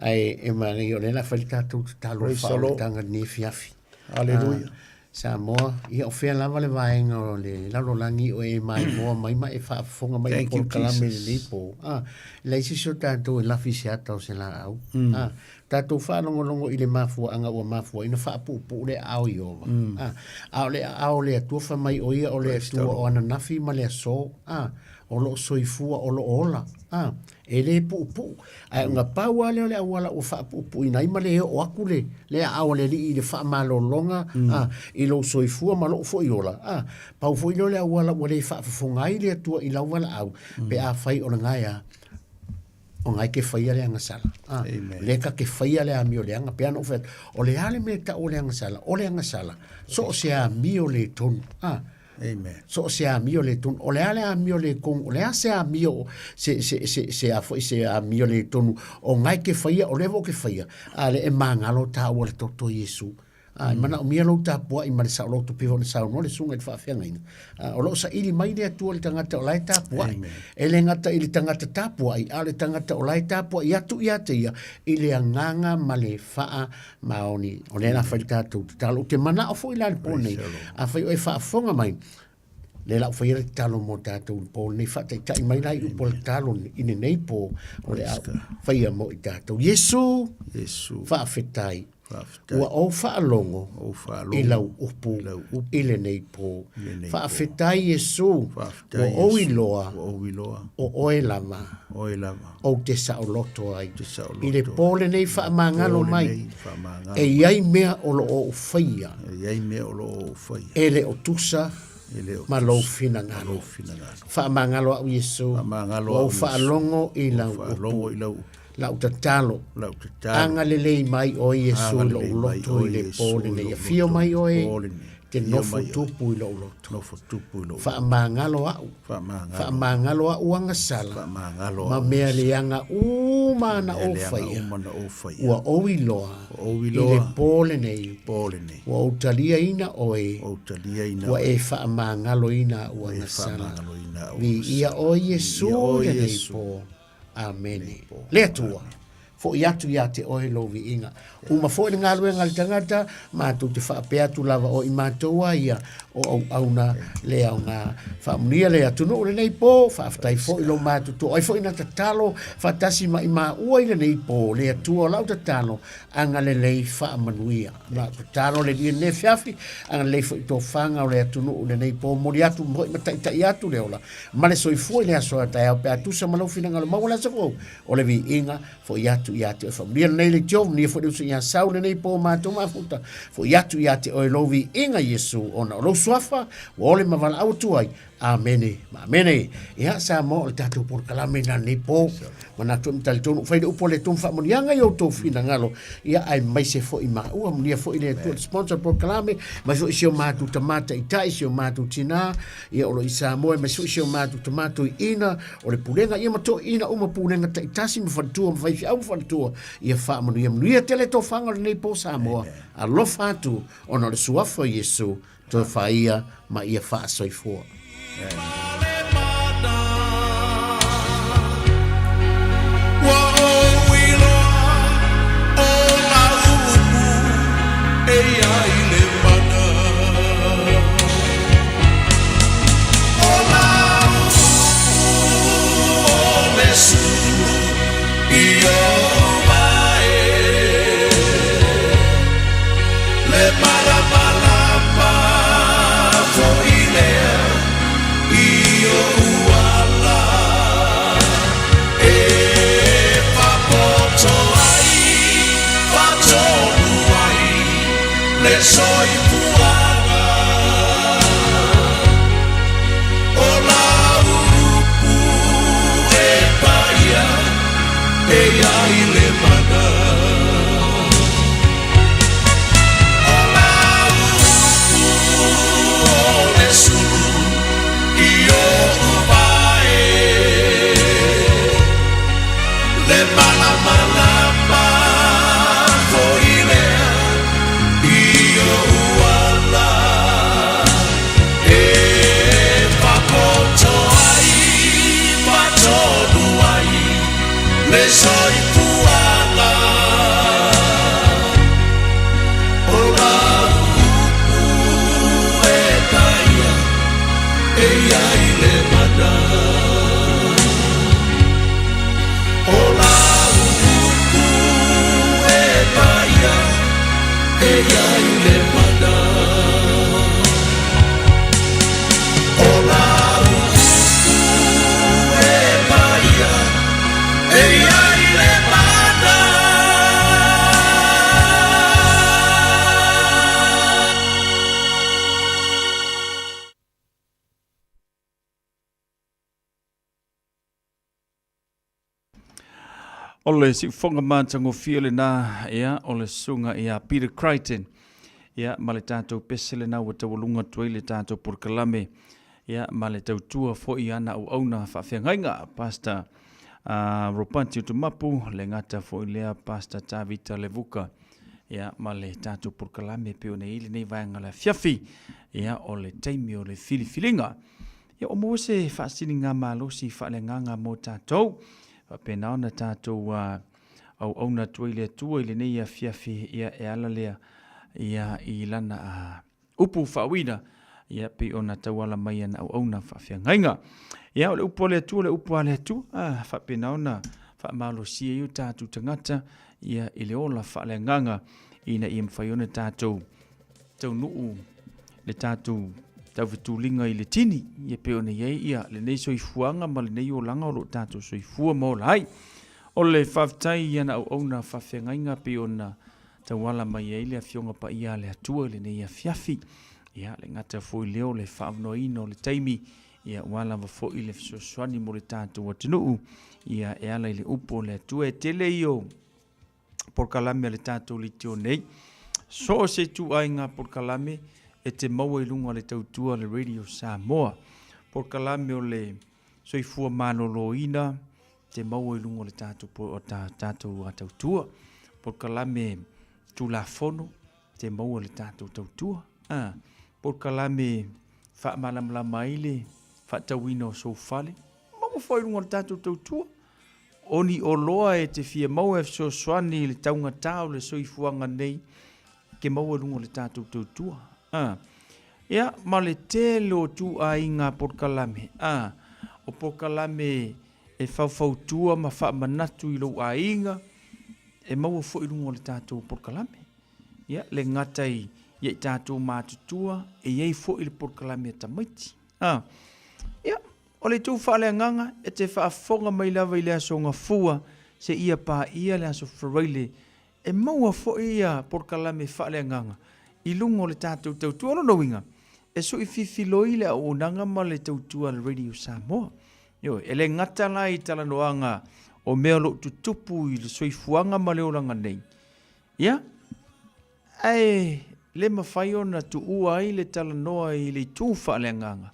Ai, e ma nei o le la whai tātou te talo Praise the wha o le Lord. tanga nei fiafi. Hallelujah. Ah, Samoa, ia o whea lava le vaenga o le lalolagi o e mai moa mai ma e whaafonga mai Thank you, polokalame Jesus. le nei po. Ah, lai se so tātou e lafi se ata o se la au. Ah, tātou whaalongolongo i le mafua anga ua mafua ina whaapupu le ao i ova. Ah, a o le ao le atua wha mai o ia o le atua o ananafi ma le aso. Ah, o lo soifua o lo ola. Ah, e le puupuu. Ai nga pau ale o le auala o whaapupu ina ima le o aku le, le ao le li i le whaamalolonga, ah, i lo soifua ma lo fo i ola. Ah, pau fo i lo le auala ua le whaafafonga i le atua i lau wala au, pe a whai o le ngaia, o ngai ke whaia le angasala. Ah, le ka ke whaia le amio le anga, pe ana o whai, o le ale me ta o le angasala, o le angasala, so o se amio le tonu. Ah, Amen. So se amio le tonu, o le ale amio le kong, o le a se amio, se, se, se, se a foi se amio le tonu, o ngai ke whaia, o levo ke whaia, a le e mangalo tā ua le toto Iesu. A, mana o mia lou tāpua i ma le sao loto piho le sao no le sunga i le whaawhiangaina. A, o loo sa ili mai le atua le tangata o lai tāpua ai. E le ngata i le tangata tāpua ai, a le tangata o lai tāpua i atu i ate ia, i le anganga ma le whaa maoni. O le la whai tātou te talo. O te mana o fo i la le pō nei. A whai o e whaafonga mai, Le la ou faia le tatalo mo tatou i le po lenei, faataitai mai la i upu o le tatalo i lenei po o le a faia mo i tatou. Iesu, faafetai. Ua ou faalogo i lau upu i lenei po. Faafetai Iesu, ua ou iloa o oe lava ou te saoloto ai. I le po lenei faamagalo mai, e i ai mea o lo o ou faia e le o tusa ma lou finagalo. Faamagalo au Iesu, ua ou faalogo i lau upu. Lau tatalo, agalelei mai oe Iesu i lou loto i le po lenei. Afio mai oe te nofo tupu i lou loto. Faamagalo au, faamagalo au agasala ma mea leaga uma na ou faia. Ua ou iloa i le po lenei, ua ou taliaina oe, ua e faamagaloina au agasala. Viia oe Iesu i lenei po. Amene. Le Atua, foʻi atu iā te oe lou viiga. Uma foi le galuega a le tagata, matou te faapea atu lava o i matou a ia o auauna le aoga. Faamanuia le atunuu lenei po, faafetai foi lou matutua. O ai foi na tatalo faatasi ma i maua i lenei po, le Atua o lau tatalo, agalelei faamanuia. Na tatalo le Alii i lenei afiafi, agalelei foi i tofaga o le atunuu i lenei po. Momoli atu foi ma taitai atu le ola ma le soifua i le aso a taeao pe a tusa ma lou finagalo maua le aso fou o le viiga foʻi atu ia te oe. Faamanuia lenei leitio, manuia foi le uso ia Sau lenei po matou mafuta, foʻi atu ia te oe lou viiga Iesu ona o lou suafa ua ole ma valaau atu ai. Amene ma amene. Ia Samoa o le tatou polokalame na lenei po. Manatu e matalitonu ua fai le upu a le Atua ma faamanuiaga i outou finagalo, ia aemaise foi maua, manuia foi le Atua le sponsor polokalame, mai foi si o matou tama taitai, si o matou tina, ia o lo i Samoa, aemaise foi si o matou tama toeaina, o le pulega, ia ma toeaina uma pulega taitasi ma faletua ma faifeau ma faletua, ia faamanuia. Manuia tele tofaga o lenei po Samoa. Alofa atu ona o le suafa o Iesu, toe faia ma ia faasoifua. Ua ou iloa o lau upu e i ai le mana. O lau upu o le sulu i ou mae. Le malamalama foi lea i ou ala e faapoto ai, faatonu ai le soifuaga. O lau upu e paia e i ai le mana. O lau upu o le sulu i oʻu vae, le malamalama foi lea i oʻu ala e faapoto ai, faatonu ai le soifuaga. O lau upu e paia e i ai le mana. O lau upu e paia e i ai le mana. O lau upu e paia e i ai le mana. O le siufoga matagofie lena, ia, o le susuga ia Peter Crichton, ia, ma le tatou pese lena ua taualuga atu ai le tatou polokalame, ia, ma le tautua foi i ana auauna faafeagaiga, Pastor Ropati Utumapu, le gata foi lea Pastor Tavita Levuka, ia, ma le tatou polokalame pei ona i ai lenei vaega o le afiafi, ia, o le taimi o le filifiliga. Ia ua maua se faasiligamalosi faaleagaga mo tatou, faapena ona tatou auauna atu ai le Atua i lenei afiafi, ia e ala lea ia i lana upu faauina. Ia pei ona tauala mai ana auauna faafeagaiga. Ia o le upu a le Atua, o le upu a le Atua, a faapena ona faamalosia ai o tatou tagata ia i le ola faaleagaga ina ia mafai ona tatou taunuu le tatou taufetuliga i le tini, ia pei ona i ai ia lenei soifuaga ma lenei olaga o lo o tatou soifua ma ola ai. O le faafetai i ana auauna faafeagaiga pei ona tauala mai ai le Afioga Paia a le Atua i lenei afiafi. Ia, le gata foi lea o le faavanoaina o le taimi, ia, aua lava foi le fesoasoani mo le tatou atunuu, ia, e ala i le upu o le Atua. E tele ia o polokalame a le tatou leitio nei. So o se ituaiga polokalame e te maua i luga o le tautua a le Radio Samoa. Polokalame o le soifua maloloina te maua i luga o le tatou, o tatou tautua. Polokalame Tulafono te maua i le tatou tautua. A, polokalame faamalamalama ai le faatauina o sou fale, maua foi i luga o le tatou tautua. O ni oloa e te fia maua e fesoasoani i le taugata o le soifuaga nei, ke maua i luga o le tatou tautua. A, ia, ma le tele o ituaiga polokalame, a, o polokalame e faufautua ma faamanatu i lou aiga, e maua foi i luga o le tatou polokalame. Ia, le gata i ia i tatou matutua, e i ai foi le polokalame a tamaiti. A, ia, o le itu faaleagaga, e te faafofoga mai lava i le Aso Gafua seia paia le Aso Faraile, e maua foi ia polokalame faaleagaga i luga o le tatou tautua. O lona uiga, e sui fifiloi le auaunaga ma le tautua a le Radio Samoa. Ioe, e le gata la i talanoaga o mea o lo o tutupu i le soifuaga ma le olaga nei, ia, ae le mafai ona tuua ai le talanoa i le itu faaleagaga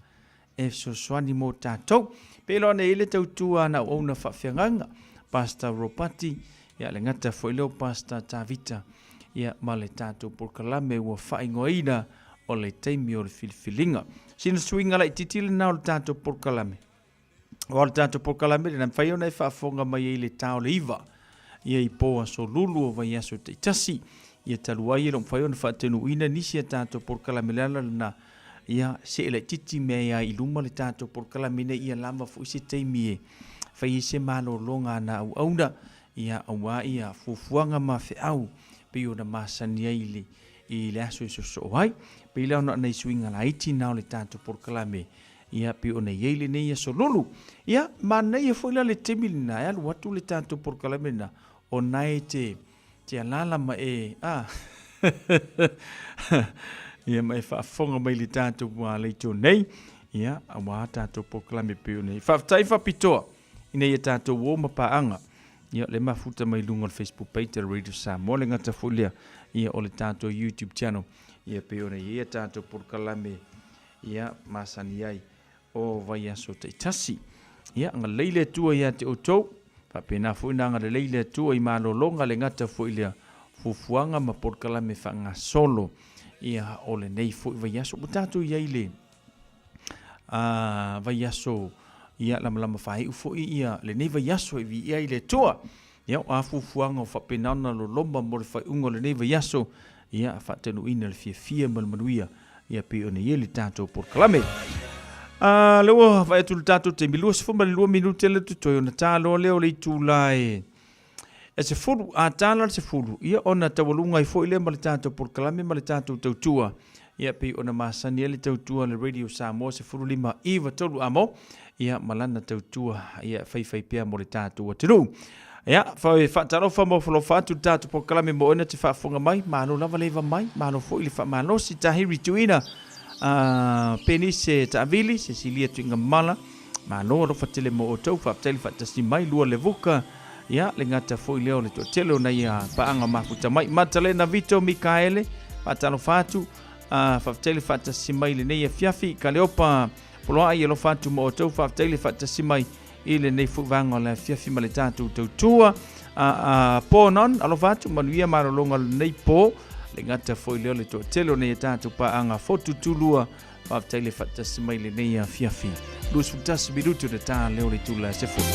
e fesoasoani mo tatou. Pei loa ona i ai le tautua a na auauna faafeagaiga, Pastor Ropati, ia le gata foi lea o Pastor Tavita, ia ma le tatou polokalame ua faaigoaina o le taimi o le filifiliga. Sina suiga laitiiti lena o le tatou polokalame. Aua o le tatou polokalame lena, e mafai ona e faafofoga mai ai i le ta o le 9, ia i po aso lulu o vaiaso taitasi. Ia talu ai e le o mafai ona faataunuuina nisi a tatou polokalame, le ala lena, ia see laitiiti mea ai i luma le tatou polokalame ina ia lava foi se taimi e fai ai se malologa a na auauna, ia aua ia fuafuaga ma feau pei ona masani ai i le i le aso e soosoo ai. Pei la ona o nai suiga laiti na o le tatou polokalame, ia pei ona i ai lenei aso lulu. Ia, manaia foi la le taimi lena e alu atu le tatou polokalame lena, o na e te, te alaala ma e, a, ia ma e faafofoga mai i le tatou leitio nei, ia, aua tatou polokalame pei ona i ai. Faafetai faapitoa ina ia tatou o ma paaga. Ia, le mafuta mai luga o le Facebook page a le Radio Samoa, le gata foi lea, ia, o le tatou YouTube channel, ia, pei ona i ai a tatou polokalame, ia, masani ai o vaiaso taitasi. Ia, agalelei le Atua ia te outou, faapena foi ona agalelei le Atua i malologa, le gata foi lea, fuafuaga ma polokalame faagasolo, ia, o lenei foi vaiaso. Ua tatou i ai le vaiaso, ia, lamalama faaiu foi ia lenei vaiaso e viia ai le Atua. Ia, o a fuafuaga o faapena ona loloma mo le faaiuga o lenei vaiaso, ia, faataunuuina le fiafia ma le manuia, ia pei ona i ai le tatou polokalame. Lea ua vaai atu i le tatou taimi, 22 minute le totoe ona ta loa lea o le itula e 10, a ta la le 10, ia ona taualuga ai foi lea ma le tatou polokalame ma le tatou tautua, ia pei ona masani ai le tautua a le Radio Samoa 15 93 amo, ia ma lana tautua ia faifai pea mo le tatou atunuu. Ia, faatalofa ma ofalofa atu le tatou polokalame mo oe na te faafofoga mai, malo lava le eva mai, malo foi le faamalosi Tahiri Tuina, Penise Taavili, Cecilia Tuigamala, malo alofa tele mo outou, faafetai le faatasi mai, Lua Levuka, ia, le gata foi lea o le toatele o nai paaga mafuta mai. Matalena Vito Mikaele, faatalofa atu, faafetai le faatasi mai i lenei afiafi. Kaleopa Poloai, alofa atu mo outou, faafetai le faatasi mai i lenei foi vaega o le afiafi ma le tatou tautua. Po non, alofa atu, manuia malologa o lenei po, le gata foi lea o le toatele o nei tatou paaga fotu tulua, faafetai le faatasi mai lenei afiafi. 21 minutu na tā leo le tula se fulu.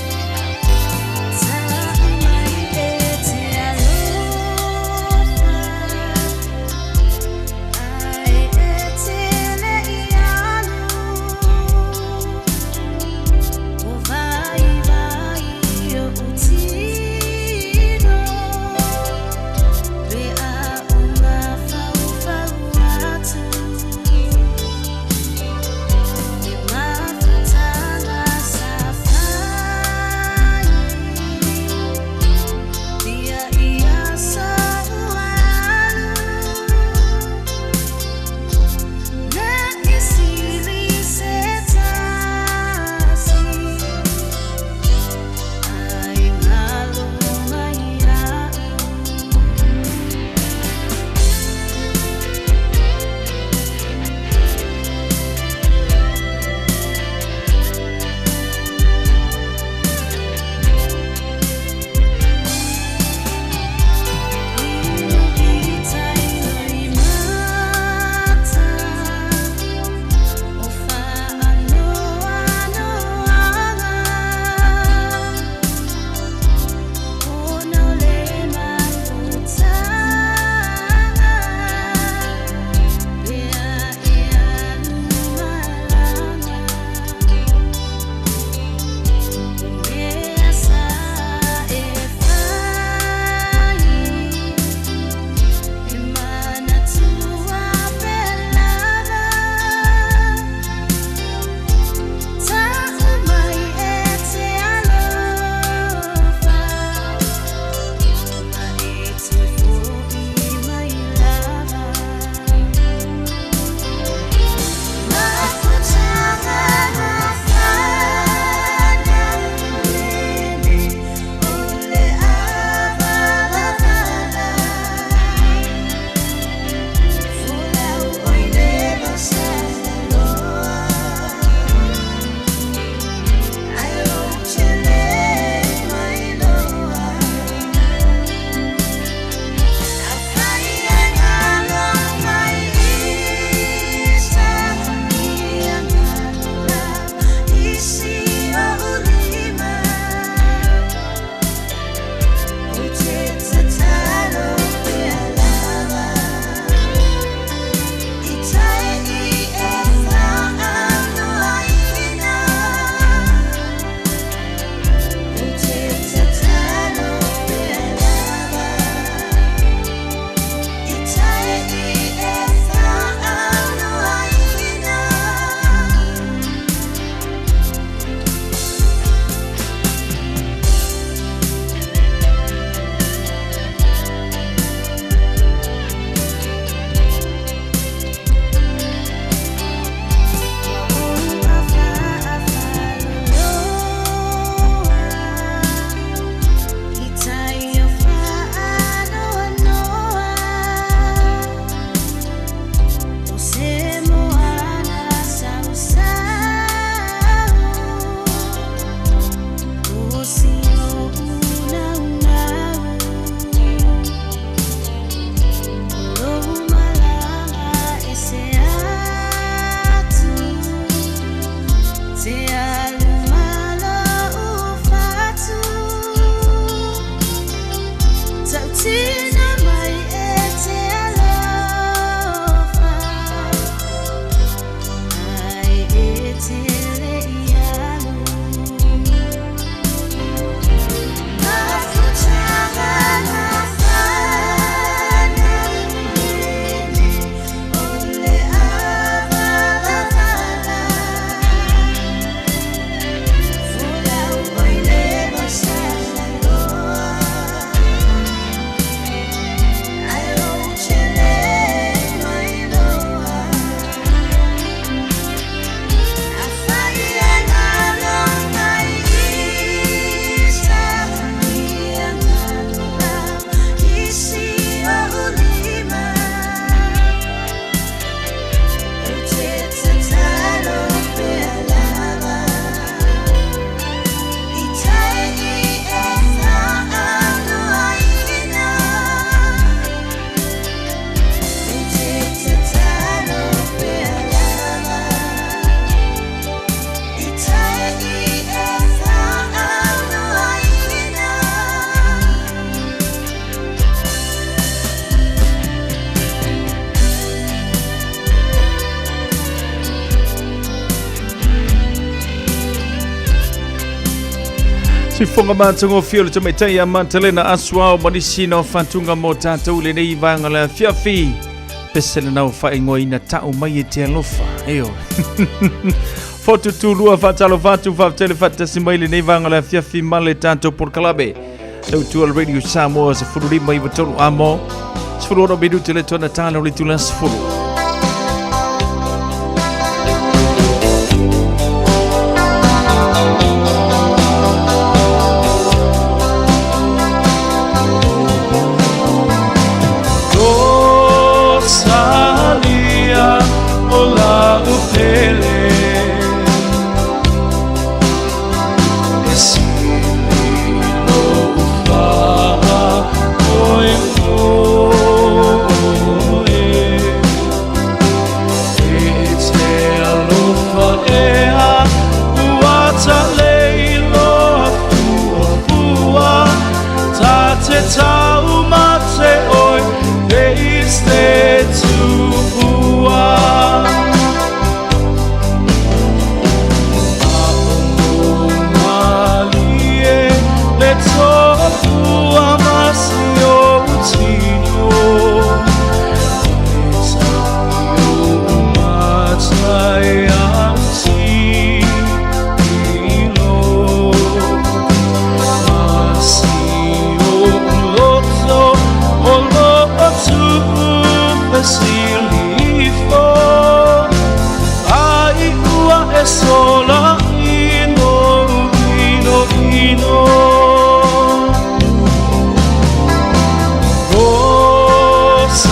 Sifoga matagofie o le tamaitai ia Matalena Asuao ma nisi na o fatuga mo tatou i lenei vaega o le afiafi. Pese lena o faaigoaina tau mai e te alofa. Eo. Fotu tulua faatalofa atu faafetai le faatasi mai lenei vaega o le afiafi ma le tatou polokalame. Tautua le Radio Samoa 15 93 amo. 16 minute le tona tala o le itula 10. Rosalia o la upele E sili lou faa oe moe E te alofa ea ua talei loa fuafua Ta te taumate oe pe i se tuua Malie le topua ma si ou tino E tangi ou mata e au tilo Ma si ou loto o loo tu'u fesilifo Ai ua e sola ino ino ino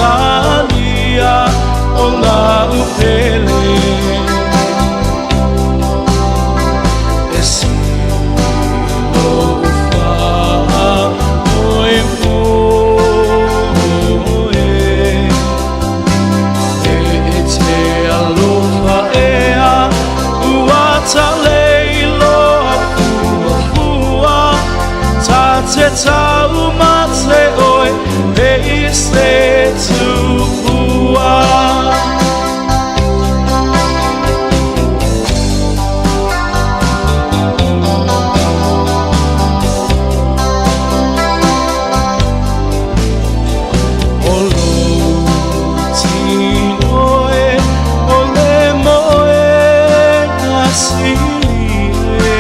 Rosalia o la'u pele E sili lou faa oe moe E te alofa ea ua talei loa fuafua Ta te taumate oe pe i se tuua O lou tino e o le moega sili e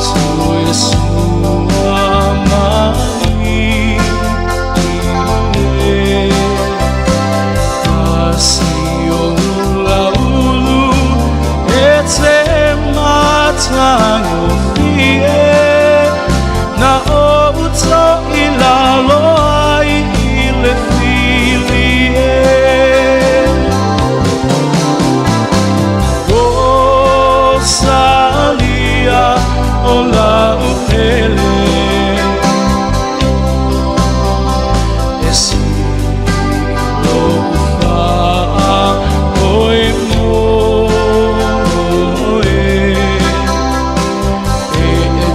Tu e sua mai e Ma si o laulu e te matagofie Na ou to'i lalo ai i le fili e Rosalia o la'u pele E sili lou faa oe moe E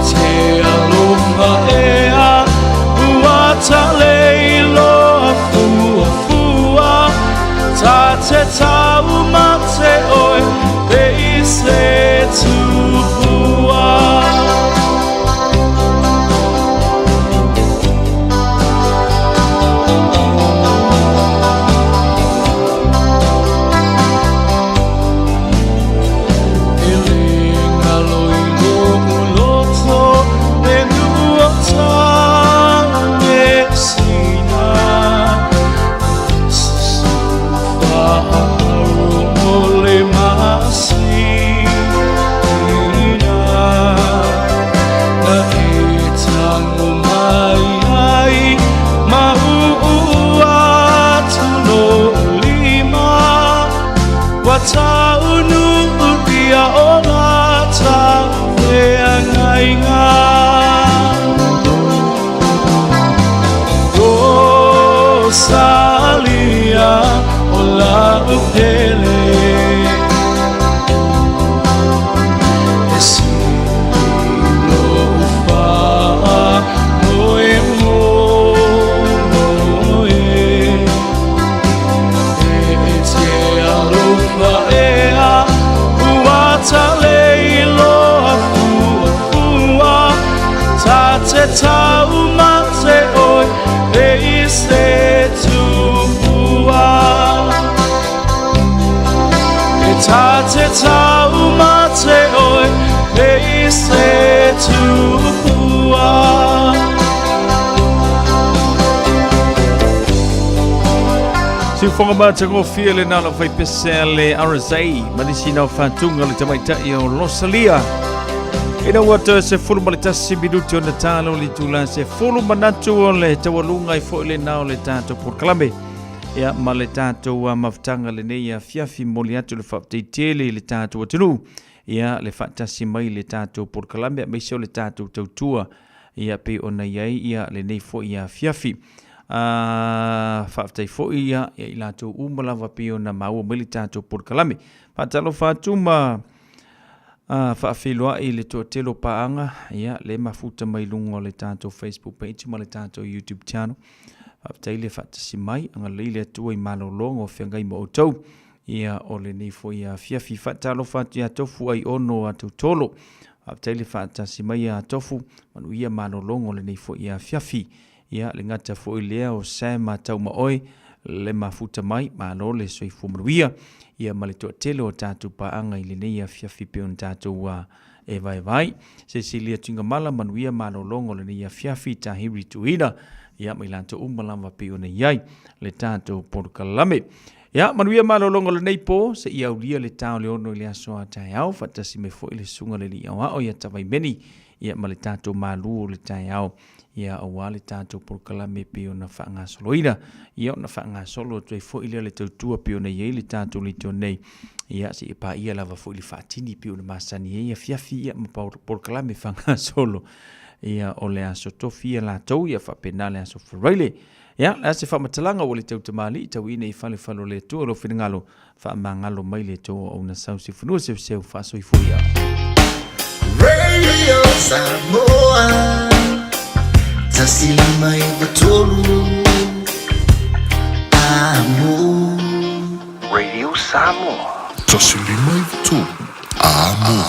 te alofa ea ua talei loa fuafua Ta te taumate oe pe i se tupua. E le galo i lo'u loto e lua tagesina Susufaaro le masina Na e tago mai ai ma uu atu lou lima Ua taunuulia o lata feagaiga Rosalia o la'u pele E sili lou faa moe moe E te alofa ea ua talei loa fuafua. Ta te tau mate oe Pei se tupua. Siufoga matagofie le nalo faipese a le RSA ma nisi nao faatuga le tamaitai o Losalia. Ina ua toe se fulu ma le tasi minuti ona talo le itula se fulu manatu o le taualuga ai foi lenā o le tatou polokalame. Ia ma le tatou mafutaga lenei afiafi momoli atu le faafetai tele i le tatou atunuu. Ia le faatasi mai i le tatou polokalame aemaise o le tatou tautua ia pei ona i ai ia lenei foi afiafi. Faafetai foi ia i latou uma lava pei ona maua mai le tatou polokalame. Faatalofa atu ma faafeiloai i le toatele o paaga ia le mafuta mai luga o le tatou Facebook page ma le tatou YouTube channel. Faafetai le faatasi mai, agalelei le Atua i malologa o feagai ma outou. Ia o lenei foi afiafi. Faatalofa atu ia Tofu Aiono a Tautolo. Faafetai le faatasi mai ia Tofu, manuia malologa o lenei foi afiafi. Ia le gata foi lea o Sam a Taumaoe le mafuta mai, malo le soifua manuia. Ia ma le toatele o tatou paaga i lenei afiafi pei ona tatou e vaevae. Cecilia Tuigamala, manuia malologa o lenei afiafi, Tahiri Tuina, ia ma i latou uma lava pei ona i ai le tatou polokalame. Ia, manuia malologa o lenei po, seia aulia le ta o le 6 i le aso a taeao, faatasi mai foi le susuga le alii aoao ia Tavaimeni, ia ma le tatou malu o le taeao, ia aua le tatou polokalame pei ona faagasoloina. Ia ona faagasolo atu ai foi lea le tautua pei ona i ai le tatou leitio nei, ia seia paia lava foi le faatini pei ona masani ai afiafi ia ma polokalame faagasolo. Ia o le aso tofi ia latou, ia faapena le aso Faraile. Ia, le a se faamatalaga ua le tau tamalii tauina i falefale o le Atua lou finagalo, faamagalo mai le Atua o ona sau se fanua seuseu faasoifua ia. Radio Samoa 153 Amo. Radio Samoa. 153 Amo.